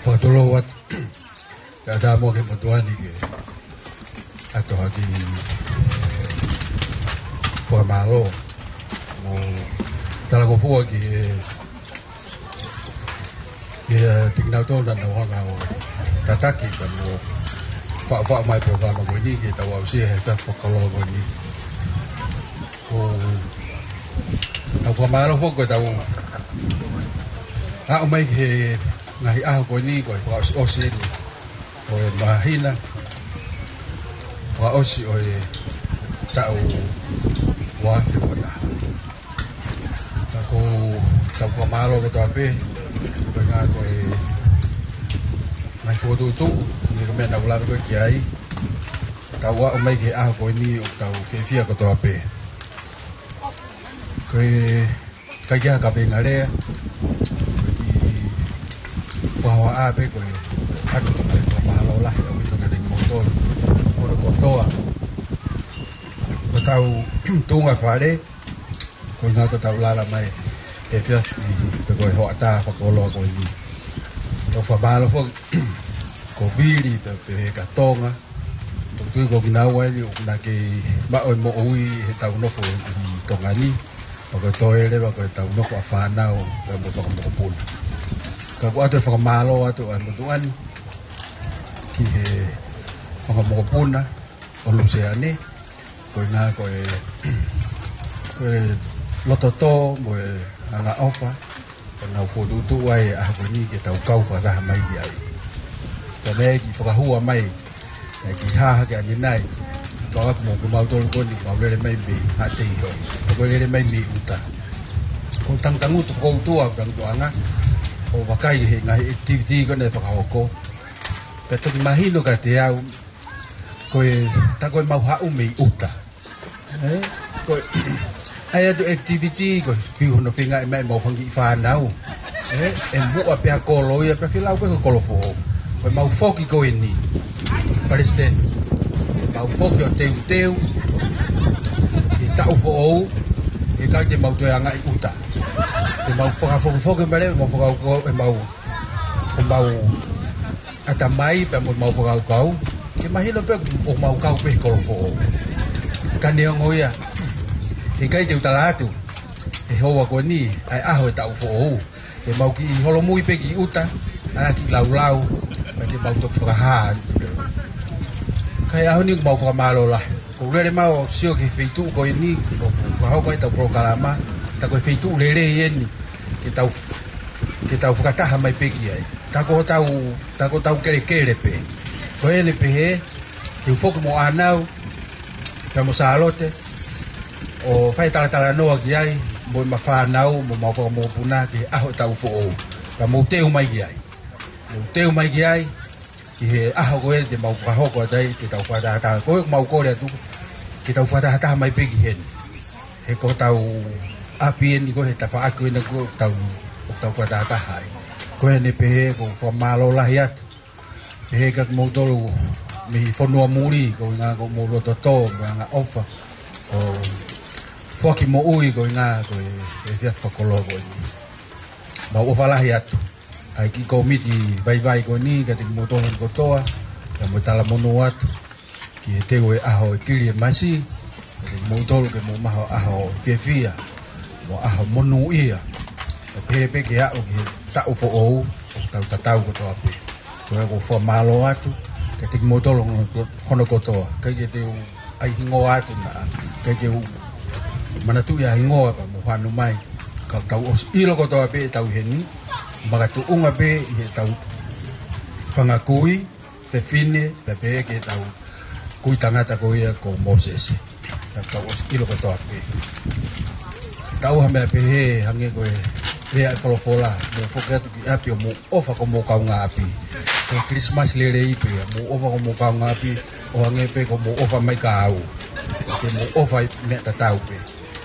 Fakatulou atu kae ʻatā mo e motuʻa ni ke ʻoatu ha kiʻi fakamālō mo talangofua ki he, ki he, ʻa, kinautolu naʻa nau hanga ʻo tataki pea mo faʻufaʻu mai polokalama ko eni ke tau aʻusia he efiafi fakakoloa ko eni. Ko ʻetau fakamālō foki ko ʻetau aʻu mai ki he ngaahi ʻaho ko eni ko e fakaʻosiʻosi eni ʻo e māhina fakaʻosi ʻo e taʻu ua afe ua taha. Ka ko ʻetau fakamālō kotoa pē, ko e ngaahi, ko e ngaahi fokotuʻutuʻu, ʻi he meʻa naʻa ku lave ko ē ki ai, tau aʻu mai ki he ʻaho ko eni ʻoku tau fiefia kotoa pē. Ko e ʻikai ke ʻi ai ha kavenga lea, ko e kiʻi hohaʻa pē ko e ʻoatu ko e fakamālō lahi ʻaupito kiate kimoutolu hono kotoa. Ko ʻetau tuʻunga fale, ko e ʻuhinga ko ʻetau lala mai he efiafi pe ko e hoʻatā fakakoloa ko eni. Tau fakamālō foki ko Vili pea pehē kia Tonga. ʻOku ou tui ko kinaua eni ʻoku na kei maʻu e moʻui heʻetau nofo ʻi Tonga ni. Pea ko e toe leva ko ʻetau nofo ʻa fānau pea mo e fanga mokopuna. Ka ʻoku ʻoatu e fakamālō atu ʻa e motuʻa ni ki he fanga mokopuna ʻo Luseane, ko e ʻuhinga ko e, ko e loto tō mo e angaʻofa, ʻoku nau fokotuʻutuʻu ai e ʻaho ko eni ke tau kau fakataha mai ki ai. Ko e meʻa ʻoku fakahū mai, ʻoku hā hake ʻanenai, tau ako mo kimautolu ko eni, mau lele mai mei Haʻateiho, ʻoku lele mai mei ʻuta. Ko e tangutangutu fakautua, tangutuʻanga, ʻo vakai he ngaahi activity ko eni ʻe fakahoko. Pea toki mahino kiate au, ko e, tā ko e mau haʻu mei ʻuta. Ē? Ko e, ʻA ia ʻetau activity ko e fiu hono feingaʻi mai ʻemau fanga kiʻi fānau. ʻE, ʻe muʻa pē ʻa e kolo ia pea fai lau pē ko e kolo foʻou. Ko ʻemau foki ko eni, Palesiteni, ʻemau foki ʻo teuteu ki he taʻu foʻou. ʻIkai te mau toe anga ʻi ʻuta. Te mau fakafokifoki mai leva, mau fakau-, ʻemau, ʻemau ʻatamai pea mo ʻemau fakakaukau ke mahino pē ʻoku mau kau pē he kolo foʻou. Ka neongo ia, heʻikai te u tala atu he houa ko eni ʻa e ʻaho e taʻu foʻou. Te mau kiʻi holomui pē ki ʻuta, ʻa e kiʻi laulau, pea te mau toki fakahā. Ka ʻi he ʻaho ni ʻoku mau fakamālō lahi. ʻOku ou lele mai ʻo sio ki he feituʻu ko eni ʻoku fakahoko ai ʻetau polokalama, tā ko e feituʻu lelei eni ke tau, ke tau fakataha mai pē ki ai. Tā ko hotau, tā ko hotau kelekele pē. Ko eni pehē, te u foki mo ʻĀnau, pea mo Sālote, ʻo fai e talatalanoa ki ai, mo ʻema fānau, mo ʻemau fanga mokopuna, ki he ʻaho e taʻu foʻou. Pea mou teu mai ki ai. Mou teu mai ki ai, ki he ʻaho ko ē te mau fakahoko atu ai, te tau fakatahataha. Ko e ʻoku mau kole atu, ke tau fakatahataha mai pē ki heni. He ko hotau ʻapi eni ko ē, he tafaʻaki eni ko ē ʻoku tau, ʻoku tau fakatahataha ai. Ko eni pehē, ʻoku ou fakamālō lahi atu. Pehē kia kimoutolu mei he fonua muli, ko e ʻuhinga ko hoʻomou loto tō, mo e angaʻofa ʻo foaki moʻui, ko e ʻuhinga ko e, e efiafi fakakoloa ko eni. Mau ʻofa lahi atu ʻa e kiʻi kōmiti vaivai ko eni, kiate kimoutolu kotoa, pea mo e talamonū atu ki he teu e ʻaho e Kilisimasi, kiate kimoutolu ke mou maʻu ha ʻaho fiefia, mo ha ʻaho monūʻia. Pea pehē pē ke aʻu ki he taʻu foʻou, ʻoku tau tatau kotoa pē. Ko ia ʻoku ou fakamālō atu kiate kimoutolu hono, hono kotoa. ʻIkai ke te u ʻai hingoa atu na, ʻikai ke u manatuʻi ʻa e hingoa ka mou hanu mai. Ka tau ʻosi ʻilo kotoa pē ʻetau ʻi heni, makatuʻunga pē ʻi heʻetau fanga kui, fefine, pea pehē ki heʻetau kui tangata ko ia ko Mōsese. Ka tau ʻosi ʻilo kotoa pē. Tau ha meʻa pehē hangē ko e lea e folofola, mou foki atu ki ʻapi ʻo mou ʻofa ki hoʻomou kaungāʻapi. Ko e Kilisimasi lelei pē ia, mou ʻofa ki hoʻomou kaungāʻapi, ʻo hangē pē ko hoʻomou ʻofa mai kia au. Ke mou ʻofa ʻi he meʻa tatau pē.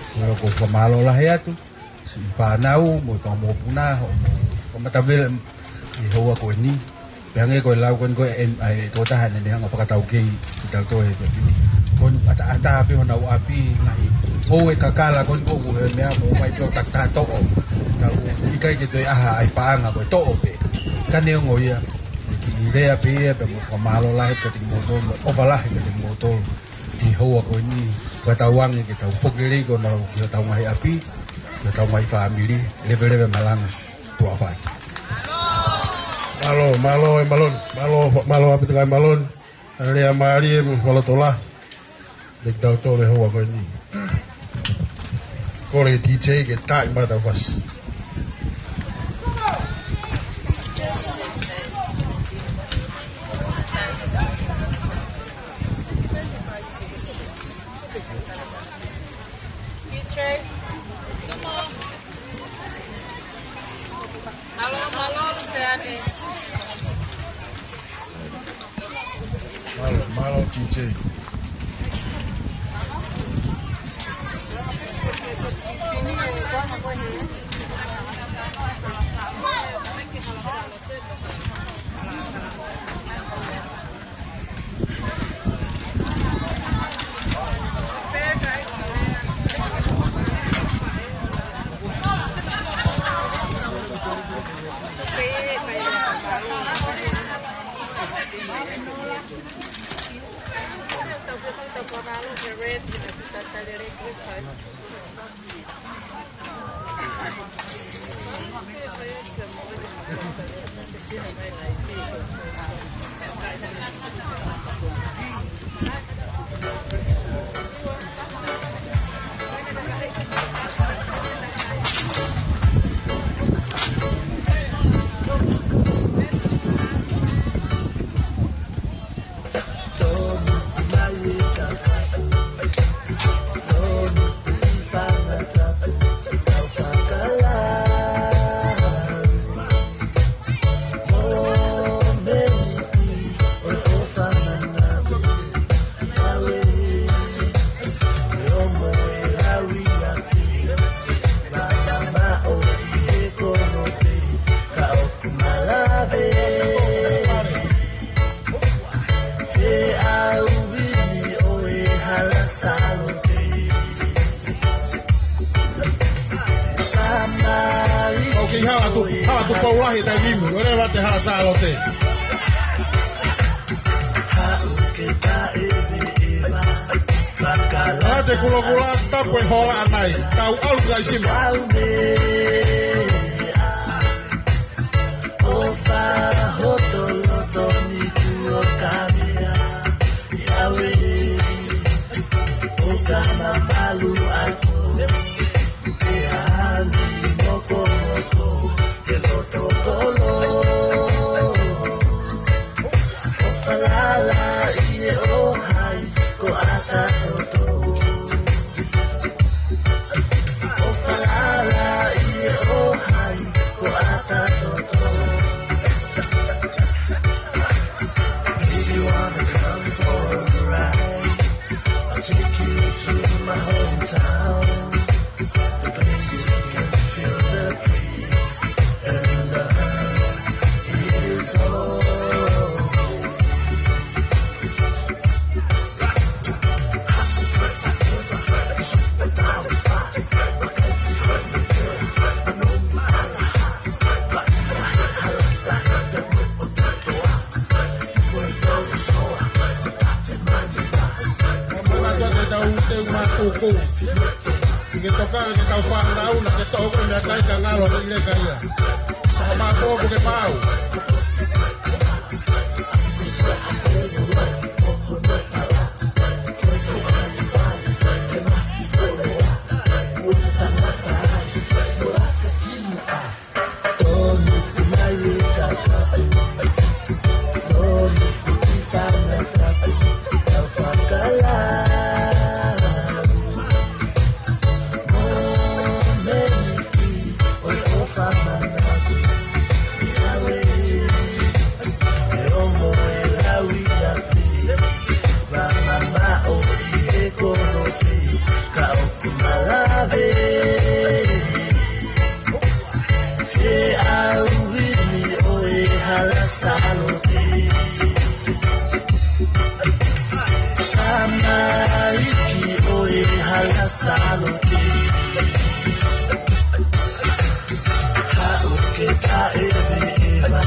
Ko ia ʻoku ou fakamālō lahi atu, siʻi fānau, mo e fanga mokopuna, hoʻomou fakamatavele ʻi he houa ko eni. Pea hangē ko e lau ko eni ko e, ʻa e tokotaha naʻá ne hanga ʻo fakataukei kitautolu he pē ni. Ko eni ʻataʻatā pē honau ʻapi, ngaahi, ʻoua ʻe kakala ko eni ko e meʻa mo mai pē ʻo takitaha toʻo. Tau ʻikai ke toe ʻaha ʻa e paʻanga ko e toʻo pē. Ka neongo ia, kiʻi lea pē ia, pea mo e fakamālō lahi kiate kimoutolu, mo e ʻofa lahi kiate kimoutolu. ʻI he houa ko eni, ka tau ange ke tau foki lelei ko ena ki hotau ngaahi ʻapi, ki hotau ngaahi fāmili, leveleve malanga. Tuʻa ʻofa atu. Mālō, mālō e Maloni, mālō, mālō ʻaupito kia Maloni. Lea mālie mo e fakalotolahi kiate kitautolu he houa ko eni. Kole ki he D J ke taaʻi mai ʻetau fasi. Mālō, mālō, Luseane. Mālō, mālō, D J. Hala Tupu, Hala Tupou Lahi taimi ni, ʻo leva ʻa e Hala Sālote. ʻA e kulokula tapu e hola ʻanai, tau ʻalu ki Laisima. Ke toka ke tau fānau na ke toʻo ko e meʻakai ka ngalo ke ʻile ka ia. Ka mā pō ke pau. He ʻauhini ʻo e Hala Sālote. Tamaiki ʻo e Hala Sālote. Haʻu ke taʻeveʻeva,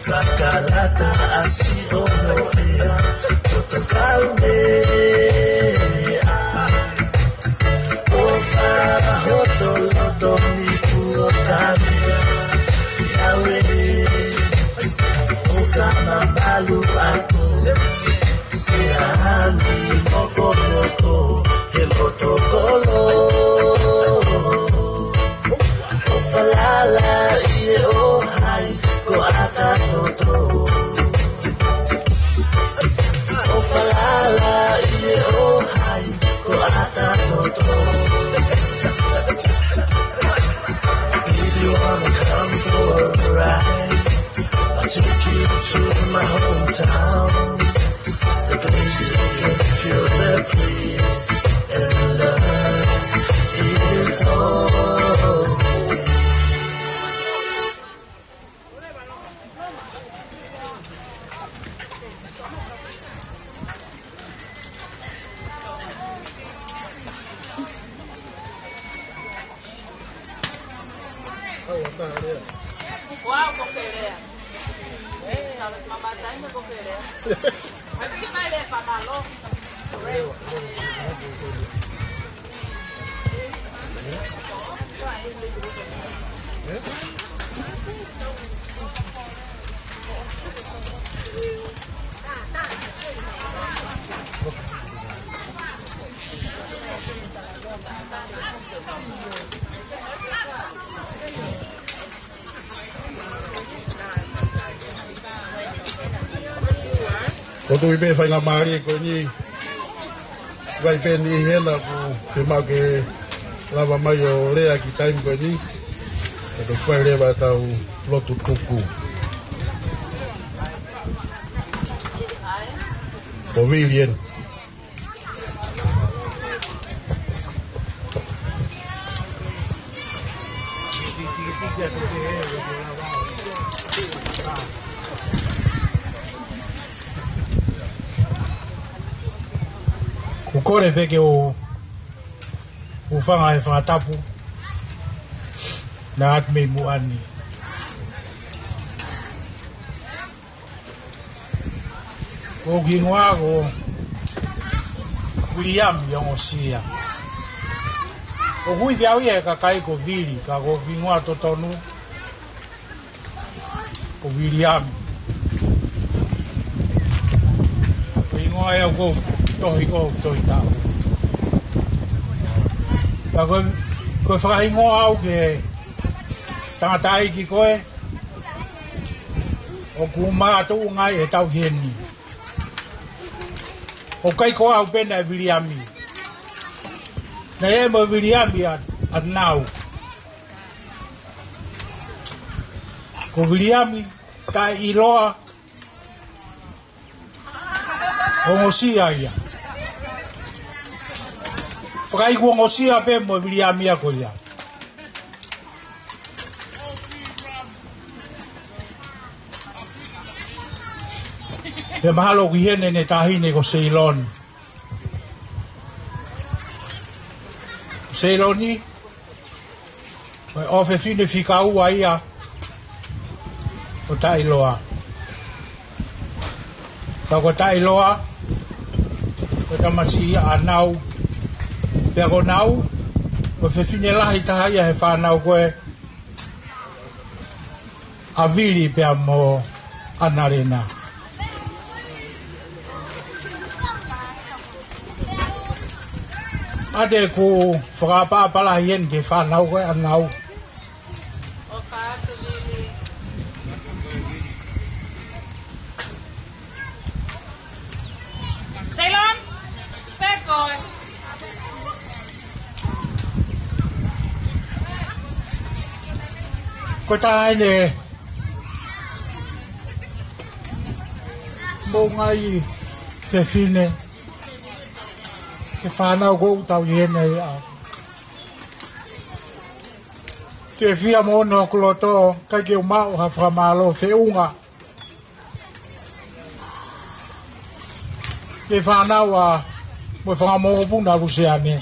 fakalata ʻa siʻono ʻea, poto kaumeʻa. ʻO fā hoto loto ni kuo kamea, ʻi ʻave, ʻo ka mamalu ako, ke ani mokomoko, he loto kolo. ʻO falala ʻi he ʻohai, ko ʻata toto. ʻO falala ʻi he ʻohai, ko ʻata toto. If you wanna come for a ride, I'll take you to my hometown. The place you can feel the breeze and love is home. Wow, ko Pelea. Sabe, mamá está en Pelea. Aquí me le pa malo. Ko e tuʻi pē faingamālie ko eni, ʻoku ʻi ai pē niʻihi hena ʻoku fiemaʻu ke lava mai ʻo lea ki he taimi ko eni. Ka te u fai leva ʻetau lotu tuku. Ko Vilieni. ʻOku ou kole pē ke u, u hūfanga he fakatapu. Tātā mei muʻa ni. Ko hoku hingoa ko Viliami Ongosia. ʻOku ui pē au ia ʻe he kakai ko Vili, ka ko hoku hingoa totonu ko Viliami. Ko e hingoa ia ʻoku ou tohi, ʻoku ou tohi taʻu. Ka ko e, ko e fakahingoa au ki he tangataʻeiki ko ē ʻoku mātuʻunga ai ʻetau ʻi heni. ʻOku ʻikai ko au pē naʻe Viliami. Naʻe ʻi ai mo e Viliami ʻa, ʻa Nau. Ko Viliami Taʻiloa Ongosia ia. Fakaiku ongosia pē mo e Viliami ia ko ia. Pea mahalo ʻoku ʻi heni ʻene taʻahine ko Seiloni. Seiloni, ko e ʻofefine fika ua ia ʻo Taʻiloa. Ka ko Taʻiloa, ko e tamasiʻi ia ʻa Nau. Pea ko Nau, ko e fefine lahi taha ia he fānau ko ē ʻa Vili pea mo ʻAnalena. ʻA ia te u fakaʻapaʻapa lahi heni ki he fānau ko ē ʻa Nau. Ceylon, pē koe. Ko e taʻahine moʻunga ʻi he fefine, he fānau ko ē ʻoku tau ʻi heni ai ʻa. Fiefia moʻoni hoku loto, ʻikai ke u maʻu ha fakamālō feʻunga ki he fānau ʻa, mo e fanga mokopuna ʻa Luseane.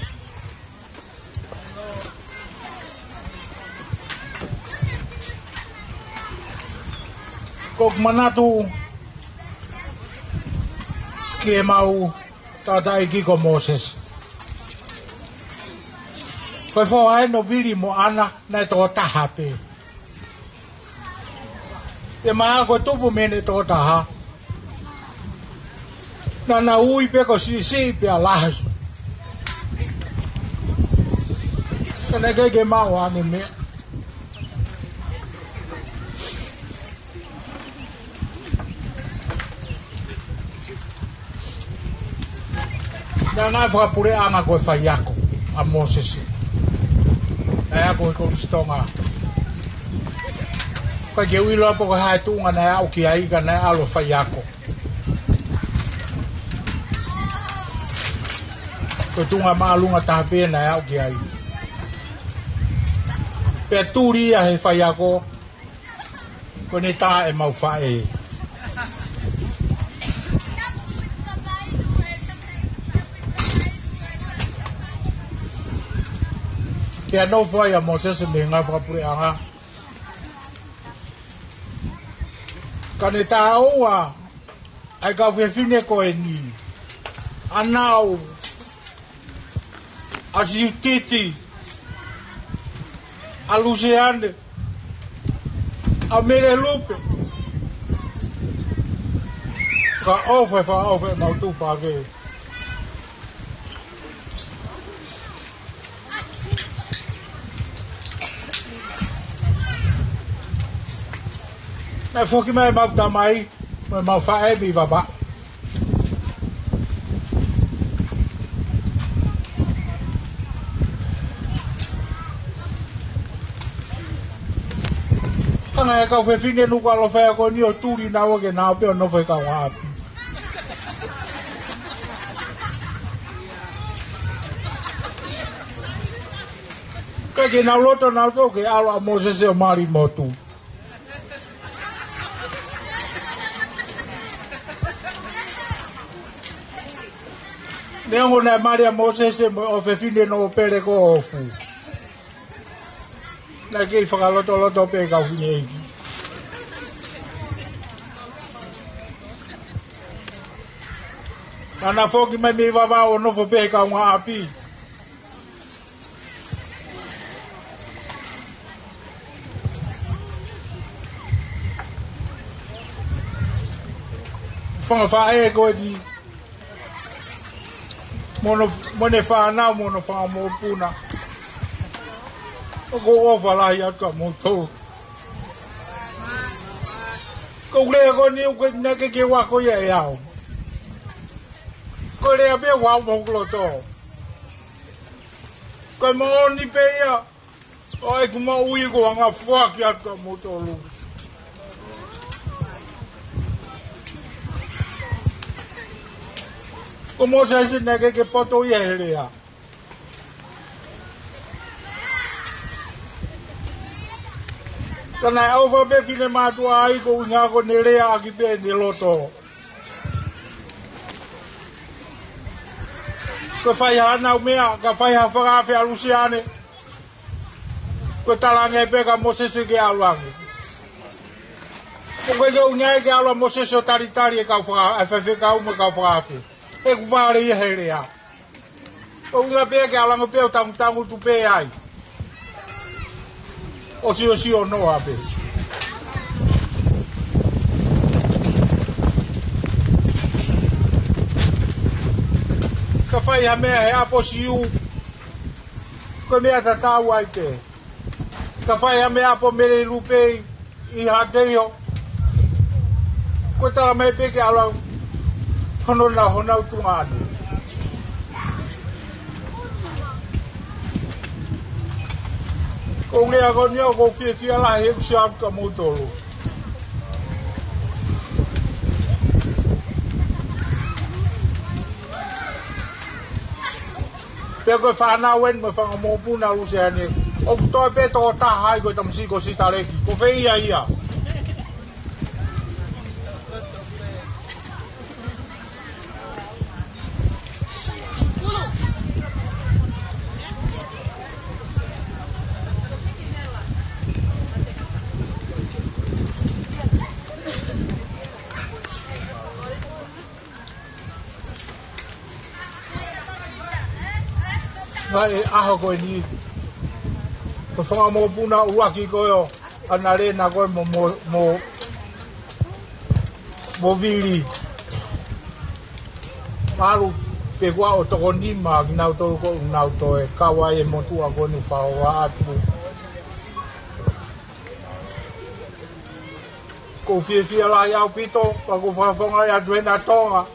ʻOku ou manatu ki heʻemau tangataʻeiki ko Mōsese. Ko e foha ʻo Vili mo ʻAna, naʻe toko taha pē. Pea mahalo ko e tupu mei heʻene toko taha, naʻa na ui pē ko e siʻisiʻi pea lahi. Ka naʻe ʻikai ke maʻu haʻane meʻa. Naʻe ngāue fakapuleʻanga ko e faiako ʻa Mōsese. Naʻe ako he Kolisi Tonga. ʻIkai ke u ʻilo pe ko e hā e tuʻunga naʻe aʻu ki ai ka naʻe ʻalu ʻo faiako. Ko e tuʻunga māʻolunga taha pē naʻe aʻu ki ai. Pea tuli ia he faiako, ko ʻene tā ʻemau faʻē. Pea nofo ai ʻa Mōsese mei he ngāue fakapuleʻanga. Ka ne tāua ʻa e kau fefine ko eni, ʻa Nau, ʻa Siutiti, ʻa Luseane, ʻa Melelupe. Fakaʻofa, fakaʻofa ʻemau tufa ke. Naʻe foki mai ʻemau tamai mo ʻemau faʻē mei Vavaʻu. Hanga ʻe he kau fefine Nukuʻalofa ia ko eni ʻo tuli naua ke nau ō pē ʻo nofo he kaungāʻapi. ʻIkai ke nau loto nautolu ke ʻalu ʻa Mōsese ʻo mali motu. Neongo naʻe mali ʻa Mōsese mo e ʻofefine Nōpele ko ʻOfu. Naʻe kei fakalotoloto pē kau fineʻeiki. Naʻa na foki mai mei Vavaʻu ʻo nofo pē he kaungāʻapi. Fanga faʻē ko eni mo hono, mo ʻene fānau, mo hono fanga mokopuna. ʻOku ou ʻofa lahi atu kia moutolu. Ko e lea ko eni ʻoku ʻikai ke u ako ia ʻe au. Ko e lea pē ʻoku haʻu mei hoku loto. Ko e moʻoni pē ia ʻo ʻeku moʻui, ʻoku ou hanga ʻo foaki atu kia moutolu. Ko Mōsese naʻe ʻikai ke poto ia he lea. Ka naʻe ʻofa pē finemātuʻa ai, ko e ʻuhinga ko ʻene lea ʻaki pē ʻene loto. Ko e fai haʻanau meʻa, ka fai ha fakaafe ʻa Luseane, ko e talaange pē kia Mōsese ke ʻalu ange. ʻOku ʻikai ke ʻuhinga ia ke ʻalu ʻa Mōsese ʻo talitali e kau faka-, e faifekau mo e kau fakaafe. ʻOku vale ia he lea. ʻOku ʻuhinga pē ke ʻalu ange pē ʻo tangutangutu pē ai, ʻo siosio noa pē. Ka fai ha meʻa he ʻapo Siu, ko e meʻa tatau ai pē. Ka fai ha meʻa ʻapo Mele Lupei ʻi Haʻateiho, ko e tala mai pē ke ʻalu ange hono na, honau tuongaʻane. Ko e lea ko eni ʻoku ou fiefia lahi heʻeku sio atu kia moutolu. Pea ko e fānau eni mo e fanga mokopuna ʻa Luseane, ʻoku toe pē tokotaha ai, ko e tamasiʻi ko Sitaleki. Ko fē ia ia? Naʻe ʻaho ko eni, ko e fanga mokopuna ʻuluaki ko ē ʻo ʻAnalena ko ē mo, mo, mo, mo Vili. Malu pē kuo ʻosi toko nima kinautolu ko ē ʻoku nau toe kau ai e motuʻa ko eni ʻoku fakahoa atu. ʻOku ou fiefia lahi ʻaupito, pea ʻoku ou fakafofongaʻi atu heni ʻa Tonga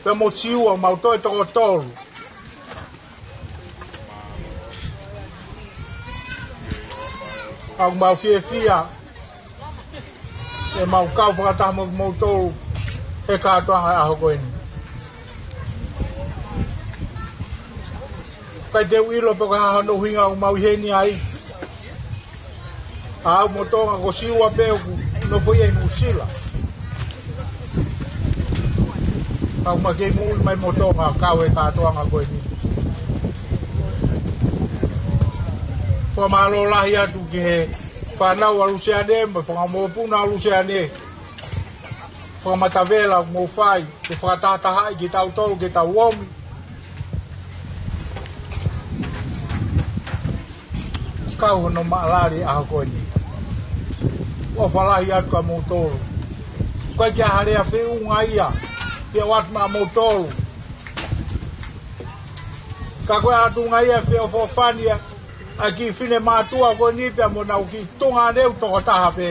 pea mo Siua, mau toe toko tolu. ʻOku mau fiefia ke mau kau fakataha mo kimoutolu he kātoanga ʻo e ʻaho ko eni. ʻIkai te u ʻilo pe ko e hā hono ʻuhinga ʻoku mau ʻi heni ai. ʻA au mo Tonga, ko Siua pē ʻoku nofo ia ʻi Nuʻusila. Ka ʻoku ma kei moʻui mai mo Tonga kau he kātoanga ko eni. Fakamālō lahi atu ki he fānau ʻa Luseane, mo e fanga mokopuna ʻa Luseane. Fakamatavela ʻoku mou fai, ke fakatahatahaʻi kitautolu ke tau omi. Kau hono maʻalali ʻaho ko eni. ʻOfa lahi atu kia moutolu. ʻOku ʻikai ke ʻi ai ha lea feʻunga ia ke ʻoatu maʻamoutolu. Ka ko e ʻatunga ia feʻofoʻofani ʻa e kiʻi finemātuʻa ko eni pea mo ʻenau kiʻi tuongaʻane ʻoku tokotaha pē.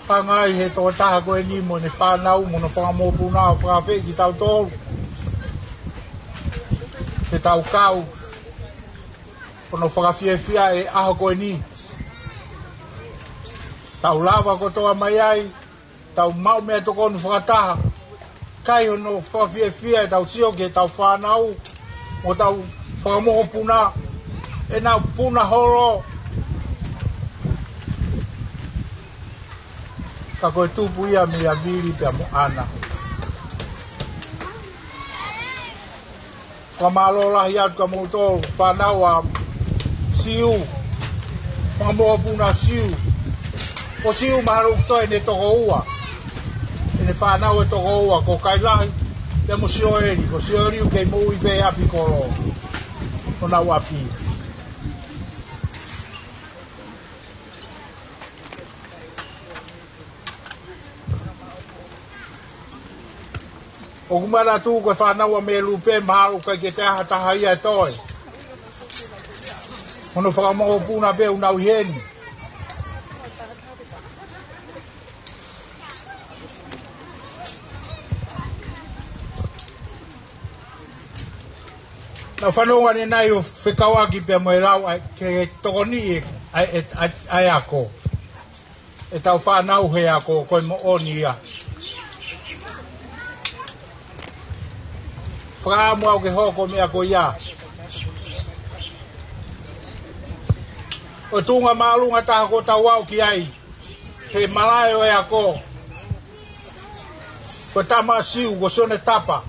Hanga ʻe he tokotaha ko eni mo ʻene fānau mo hono fanga mokopuna ʻo fakaafeʻi kitautolu ke tau kau hono fakafiefia e ʻaho ko eni. Tau lava kotoa mai ai, tau maʻu meʻatokoni fakataha, kai hono fakafiefia ʻetau sio ki heʻetau fānau mo ʻetau fanga mokopuna, ʻenau puna holo. Ka ko e tupu ia meia Vili pea mo ʻAna. Fakamālō lahi atu kia moutolu fānau ʻa Siu, fanga mokopuna Siu. Ko Siu mahalo ʻoku toe ʻene toko ua ʻene fānau ʻe toko ua, ko Kailahi pea mo Sioeli. Ko Sioeli ʻoku kei moʻui pē ʻi ʻApikolo, ʻo nau ʻapi. ʻOku manatu ko e fānau ʻa Melu pē mahalo ʻoku ʻikai ke toe ʻi ai ha taha ia ʻe toe. Hono fanga mokopuna pē ʻoku nau ʻi heni. Naʻa ku fanongo ʻanenai ʻo fekauʻaki pea mo e lau ʻa e, ke tokoniʻi ʻa e, ʻa e, ʻa e ako. ʻEtau fānau he ako, ko e moʻoni ia. Fakaʻamu au ke hoko e meʻa ko ia. Ko e tuʻunga māʻolunga taha ʻoku tau aʻu ki ai he malaʻe ʻo e ako. Ko e tama ʻa Siu, ko Sione Tapa,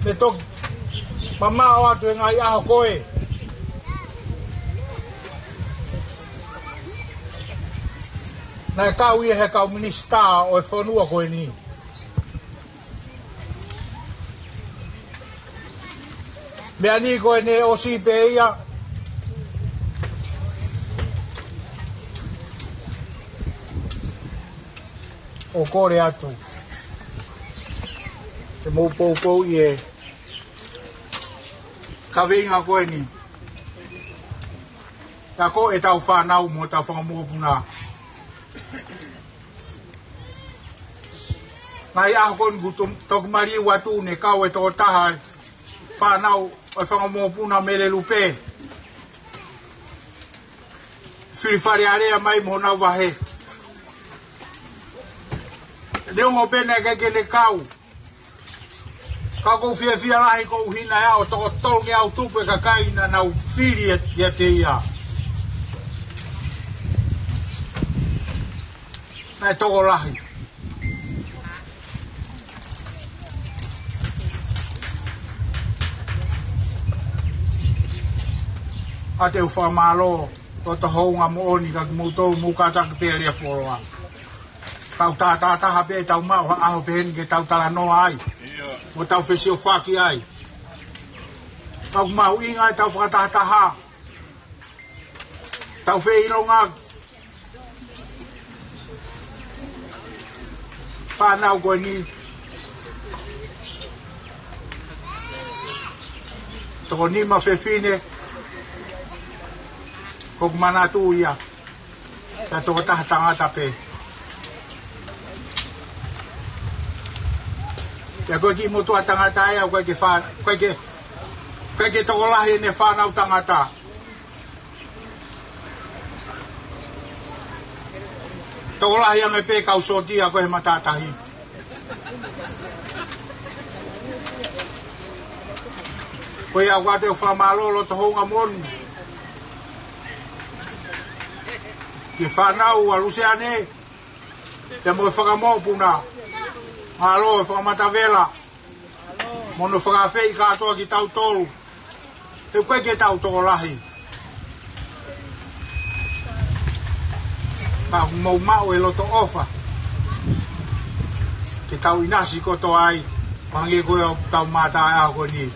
ne toki mamaʻo atu he ngaahi ʻaho ko ē. Naʻe kau ia he kau minisitā ʻo e fonua ko eni. Meʻa ni ko ʻene ʻosi pē ia. ʻOku kole atu ke mou poupouʻi e kaveinga ko eni. Ako ʻetau fānau mo ʻetau fanga mokopuna. Ngaahi ʻaho ko eni kuo to-, toki maliu atu ne kau e tokotaha fānau ʻo e fanga mokopuna Mele Lupe. Fili Fale Alea mai mo honau vahe. Neongo pē naʻe ʻikai ke ne kau, ka ʻoku ou fiefia lahi koeʻuhi naʻe ʻi ai e toko tolungeau tupu e kakai naʻa nau fili ʻiate ia. Naʻe tokolahi. ʻA te u fakamālō, loto hounga moʻoni kia kimoutolu, mou kātaki pē ʻa e lea fuoloa. Tau tātātaha pē ʻetau maʻu ha ʻaho pehē ni ke tau talanoa ai, mo tau fesiofaki ai. Tau mahuʻinga ʻetau fakatahataha. Tau feʻilongaki. Fānau ko eni, toko nima fefine, ʻoku ou manatu ia, ka toko taha tangata pē. Pea ko e kiʻi motuʻa tangata ia, ʻoku ʻikai ke fā-, ʻoku ʻikai ke, ʻoku ʻikai ke tokolahi ʻene fānau tangata. Tokolahi ange pē kau sōtia ko ē he matātahi. Ko ia ʻoku ou fakamālō loto hounga moʻoni ki he fānau ʻa Luseane, pea mo e fanga mokopuna. Mālō e fakamatavela mo hono fakaafeʻi kātoa kitautolu. He ʻoku ʻikai ke tau tokolahi, ka ʻoku mou maʻu e loto ʻofa ke tau ʻinasi kotoa ai, ʻo hangē ko ia ʻoku tau mātā he ʻaho ko eni.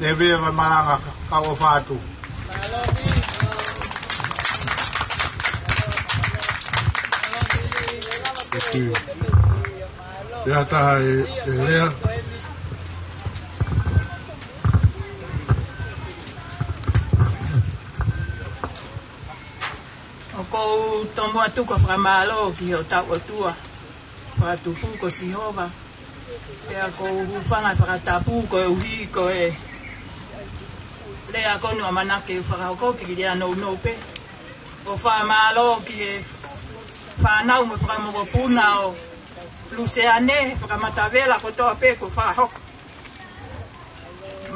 Leveleva e malanga, ka, kau ʻofa atu. Thank you. Lea taha e, e lea. ʻOku ou tomuʻa tuku ha fakamālō ki hotau ʻOtua fakatupu ko Sihova. Pea ʻoku ou hūfanga he fakatapu koeʻuhi ko e lea ko eni ʻoku ʻamanaki ke fakahoko, kiʻi lea nounou pē. ʻOku ou fakamālō ki he fānau mo e fanga mokopuna ʻo Luseane, he fakamatavela kotoa pē kuo fakahoko.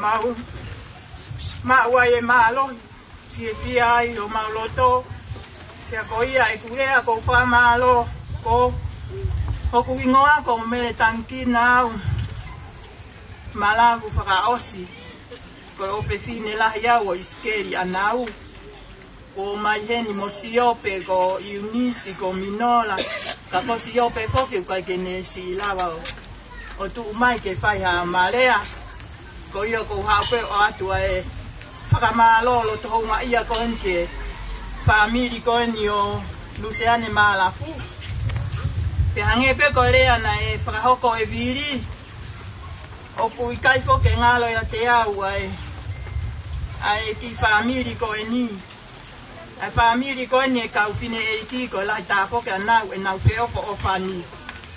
Mau maʻu ai e mālohi, fiefia ai homau loto. Pea ko ia ʻeku lea, ʻoku ou fakamālō. Ko hoku hingoa ko Mele Tangikina au. Malavu fakaʻosi, ko e ʻofefine lahi au ʻo ʻIsikeli ʻAnau. Ko mai heni mo Siope, ko ʻIunisi, ko Minola, ka ko Siope foki ʻoku ʻikai ke ne siʻi lava ʻo, ʻo tuʻu mai ke fai ha malea. Ko ia ʻoku ou haʻu pē ʻo ʻoatu ʻa e fakamālō loto houngaʻia ko eni ki he fāmili ko eni ʻo Luseane Malavu. Pea hangē pē ko e lea naʻe fakahoko ʻe Vili, ʻoku ʻikai foki ke ngalo ʻiate au ʻa e, ʻa e kiʻi fāmili ko eni. ʻA e fāmili ko eni ʻa e kau fineʻeiki, ko e lahi taha foki ʻenau, ʻenau feʻofoʻofani.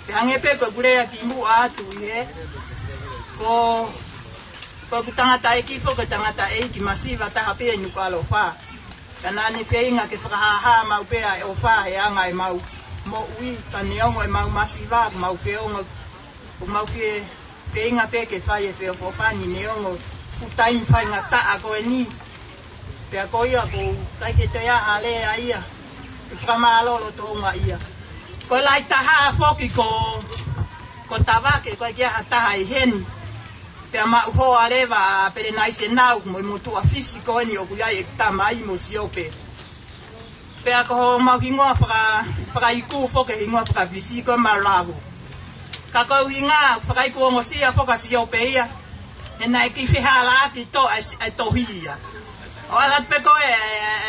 Pea hangē pē ko ʻeku lea kimuʻa atu ʻi he, ko, ko ʻeku tangataʻeiki foki, ko e tangataʻeiki masiva taha pē ʻi Nukuʻalofa. Ka naʻa ne feinga ke fakahāhā maʻu pē ʻa e ʻofa he anga ʻemau moʻui, ka neongo ʻemau masiva, ʻoku mau feongo, ʻoku mau fie feinga pē ke fai e feʻofoʻofani neongo e fuʻu taimi faingataʻa ko eni. Pea ko ia ʻoku ʻikai ke toe ʻi ai ha lea ia. ʻE fakamālō loto houngaʻia. Ko e lahi taha foki ko, ko Tavake, ʻoku ʻikai ke ʻi ai ha taha ʻi heni. Pea maʻu hoa leva ʻa Pelenaise Nau mo e motuʻa Fisi ko eni ʻoku ʻi ai ʻeku tamai mo Siope. Pea ko homau hingoa faka-, fakaiku foki he hingoa faka-Fisi ko Malavu. Ka ko e ʻuhinga fakaiku ongosia foki ʻa Siope ia, he naʻe kiʻi fehālaaki ʻa e si-, ʻa e tohi ia. ʻO ʻalu pē ko e, e,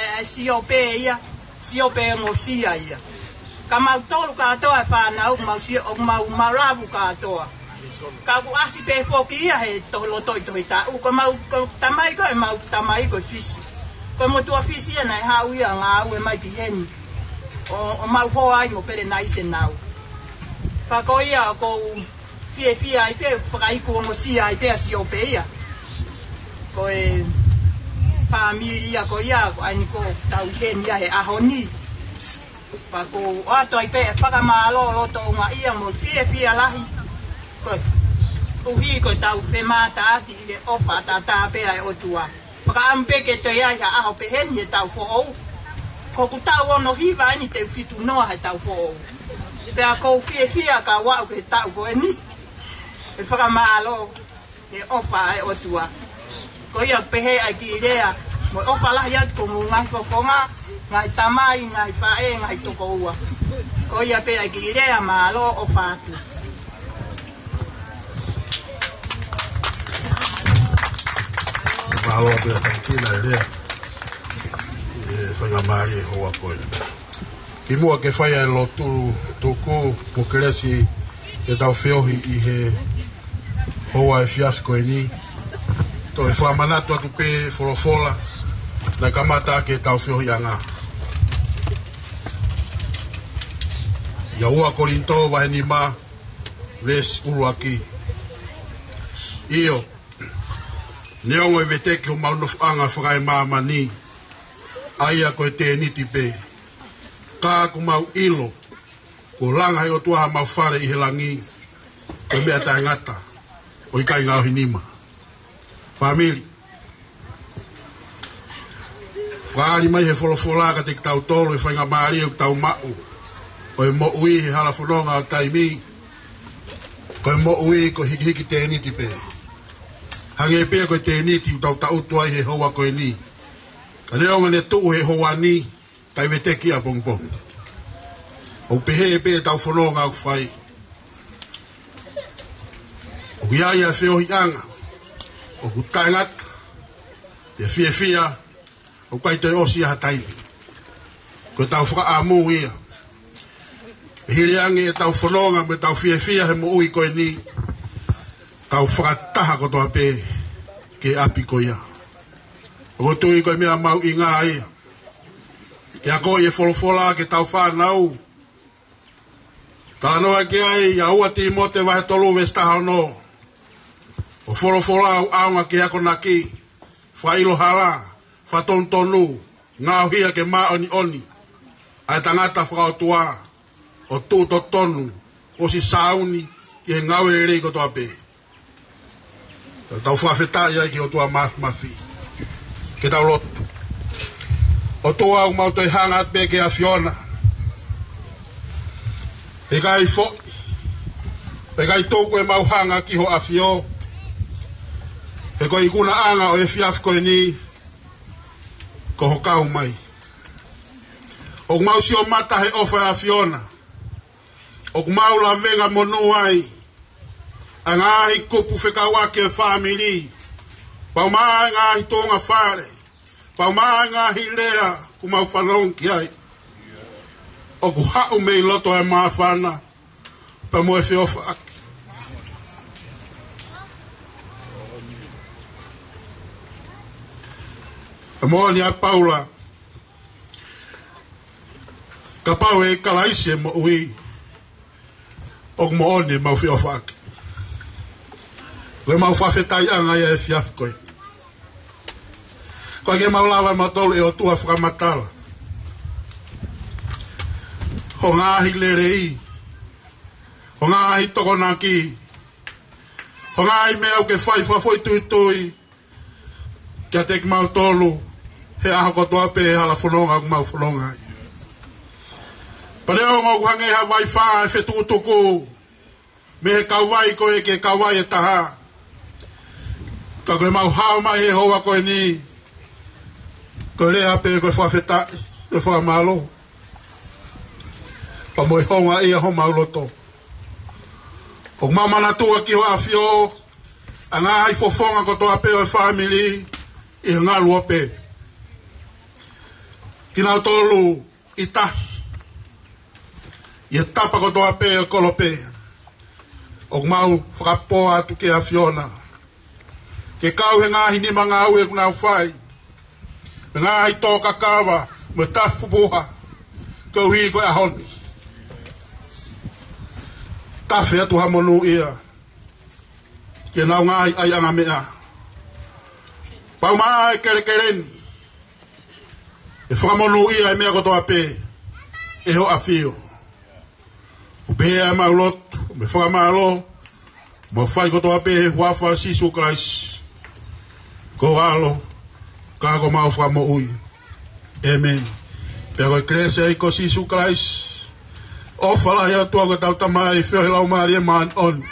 e, e Siope ia, Siope ongosia ia. Ka mautolu kātoa e fānau, mau Sio-, ʻo mau Malavu kātoa. Ka ʻoku ʻasi pē foki ia he tohi loto ʻi tohi taʻu. Ko mau, ko e tamai ko e mau tamai ko e Fisi. Ko e motuʻa Fisi ia naʻe haʻu ia ngāue mai ki heni. ʻO, ʻo mau hoa ai mo Pelenaise Nau. Pea ko ia ʻoku ou fiefia ai pē, fakaiku ongosia ai pē ʻa Siope ia. Ko e fāmili ia ko ia, ko eni ʻoku tau ʻi heni ia he ʻaho ni. Pea ʻoku ou ʻoatu ai pē e fakamālō loto houngaʻia mo e fiefia lahi. Koeʻuhi ko ʻetau femātaaki ʻi he ʻofa ʻataʻatā pē ʻa e ʻOtua. Fakaʻamu pē ke toe ʻi ai ha ʻaho peheni he taʻu foʻou. Ko ʻeku taʻu ono hiva eni, teʻeki fitu noa he taʻu foʻou. Pea ʻoku ou fiefia ka u aʻu ki he taʻu ko eni. ʻE fakamālō he ʻofa ʻa e ʻOtua. Ko ia pehē ʻa e kiʻi lea, mo e ʻofa lahi atu ki homou ngaahi fofonga, ngaahi tamai, ngaahi faʻē, ngaahi tokoua. Ko ia pē ʻa e kiʻi lea, mālō, ʻofa atu. Mālō pē ʻa e kiʻi lea. ʻE faingamālie hoa ko ē. Kimuʻa ke fai ʻa e lotu tuku mo kelesi ke tau feohi ʻi he houa efiafi ko eni. Toe fakamanatu atu pē folofola naʻe kamata ʻaki ʻetau feohiʻanga. ʻIa ua Kolinitō vahe nima, veesi ʻuluaki. ʻIo, neongo e veteki homau nofoʻanga fakaemāmani, ʻa ia ko e tēniti pē, ka ʻoku mau ʻilo kuo langa ʻe he ʻOtua hamau fale ʻi he langi, ko e meʻa taʻengata ʻo ʻikai ngaohi nima. Fāmili, fakaʻali mai he folofola kiate kitautolu e faingamālie ʻoku tau maʻu ʻo e moʻui he hala fononga ʻo taimi, ko e moʻui ko e hikihiki tēniti pē. Hangē pē ko e tēniti ʻoku tau tangutu ai he houa ko eni. Ka neongo ʻene tuʻu he houa ni, ʻikai veteki ʻapongipongi. ʻOku pehē pē ʻetau fononga ʻoku fai. ʻOku ʻi ai ʻa e feohiʻanga ʻoku taʻengata, ʻa e fiefia ʻoku ʻikai toe ʻosi ʻa ha taimi. Ko ʻetau fakaʻamu ia, ʻe hili ange ʻetau fononga mo ʻetau fiefia he moʻui ko eni, tau fakataha kotoa pē ki he ʻapi ko ia. ʻOku ou tui ko e meʻa mahuʻinga ia ke akoʻi e folofola ki heʻetau fānau. Talanoa ki ai ʻa ua Tīmote vahe tolu veesi taha ono. Ko e folofola ʻoku ʻaonga ki he akonaki, fakaʻilo hala, fakatonutonu, ngaohia ke māʻoniʻoni ʻa e tangata fakaʻotua, ʻo tuʻu totonu, ʻosi sāuni ki he ngāue lelei kotoa pē. Tau fakafetaʻi ai ki he ʻOtua Māfimafi. Ke tau lotu. ʻOtua, ʻoku mau toe hanga atu pē ki he ʻAfiona. ʻIkai foʻi, ʻikai tuku ʻemau hanga ki ho ʻAfio. He ko e ikunaʻanga ʻo e efiafi ko eni, ko hoʻo kau mai. ʻOku mau sio mata he ʻofa ʻa e ʻAfiona. ʻOku mau lavengamonū ai ʻa e ngaahi kupu fekauʻaki e fāmili, pea mo e ngaahi tuʻunga fale, pea mo e ngaahi lea ʻoku mau fanongo ki ai. ʻOku haʻu mei loto e māfana pea mo e feʻofaʻaki. ʻE moʻoni ʻa Paula, kapau ʻe Kalaisi e moʻui, ʻoku moʻoni ʻemau feʻofaʻaki. Ko ʻemau fakafetaʻiʻanga ia he efiafi ko eni. Ko e ke mau lava mautolu ʻe ʻOtua fakamatala hoʻo ngaahi lelei, hoʻo ngaahi tokonaki, hoʻo ngaahi meʻa ʻoku ke fai fakafoʻituitui kiate kimautolu he ʻaho kotoa pē he hala fononga ʻoku mau fononga ai. Pea neongo ʻoku hangē ha vai fā ʻe fetukutuku mei he kauvai ko ē ki he kauvai ʻe taha, ka ko ʻemau hao mai he houa ko eni, ko e lea pē ko e fakafetaʻi, ko e fakamālō, pea mo e houngaʻia homau loto. ʻOku mau manatua ki hoʻo ʻAfio ʻa e ngaahi fofonga kotoa pē ʻo e fāmili ʻi he ngaluope. Kinautolu ʻi tahi ʻi he tapa kotoa pē ʻo e kolope. ʻOku mau fakapō atu ki he ʻAfiona ke kau he ngaahi nima ngāue ʻoku nau fai, he ngaahi tō kakava mo e tafu puha, koeʻuhi ko e ʻaho ni. Tafe atu ha monūʻia ki heʻenau ngaahi ʻaiʻanga meʻa. Pea ʻoua ʻe kelekele ni, ʻe fakamonūʻia e meʻa kotoa pē ʻe hoʻo ʻAfio. ʻOku pehē ʻemau lotu mo e fakamālō, mau fai kotoa pē he huafa ʻo Sīsū Kalaisi, ko ho ʻAlo ka ko homau Fakamoʻui. ʻĒmeni. Pea ko e kelesi ʻa e ʻEiki ko Sīsū Kalaisi, ʻofa lahi ʻa e ʻOtua ko hotau Tamai, feohi ʻa e Laumālie Māʻoniʻoni,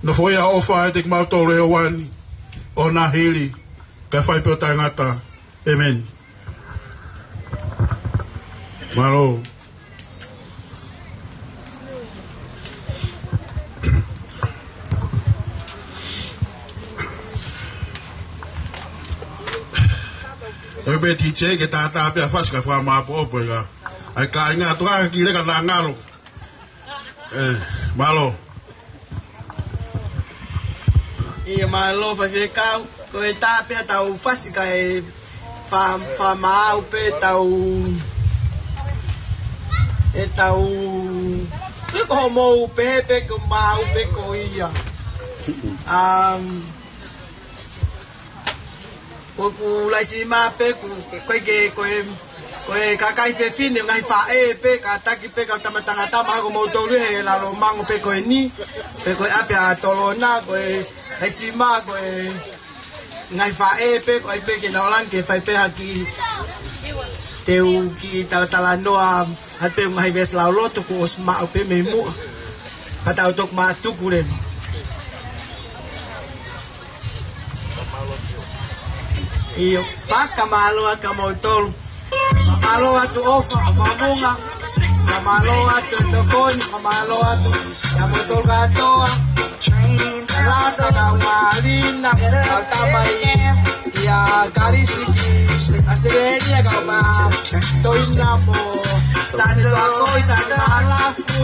nofoʻia ʻofa ʻiate kimautolu he houa ni ʻo nahili kae fai pē ʻo taʻengata. ʻĒmeni. Mālō. ʻOi pē D J ke tātā pē ʻa e fasi kae fakamāʻopoʻopo e ka. ʻAi kāinga atu ā ki leka na ngalo. ʻE, mālō. ʻIo, mālō faifekau. Ko e tā pē ʻetau fasi kae fa-, fakamaau pē ʻetau, ʻetau, ko hoʻomou pehē pē ko e maau pē ko ia. Um, ko ʻeku laisima pē ʻoku, ko e ke, ko e, ko e kakai fefine, ngaahi faʻē pē, kātaki pē, kau tama tangata, mahalo ko moutolu he lalo mango pē ko eni, pe ko e ʻapi ʻa Tolona, ko e laisima, ko e ngaahi faʻē pē, ko ai pē ke nau langa ke fai pē ha kiʻi teu kiʻi talatalanoa, ha pē ngaahi veesi lauloto kuo ʻosi maʻu pē mei muʻa. Pea tau toki mātuku leva. ʻIo, fakamālō atu kia moutolu. Fakamālō atu ʻofa, fakamālō atu e tokoni, fakamālō atu kia moutolu kātoa. Rata ka Malina, kau tamai ia Kalisi ki ʻAositelēlia, kau ma Toina mo Sane Toakoi, Sane Maʻalafu.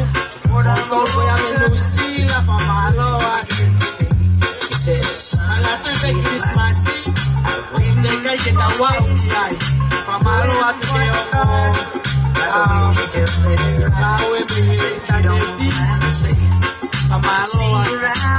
Moutolu ko ia mei Nuʻu Sila, fakamālō atu. Ala atu pē Kilisimasi, ʻi he kai ke tau aʻu ki ai. Fakamālō atu ki he ongo, ā, kau e mei he ʻinitaneti. Fakamālō atu.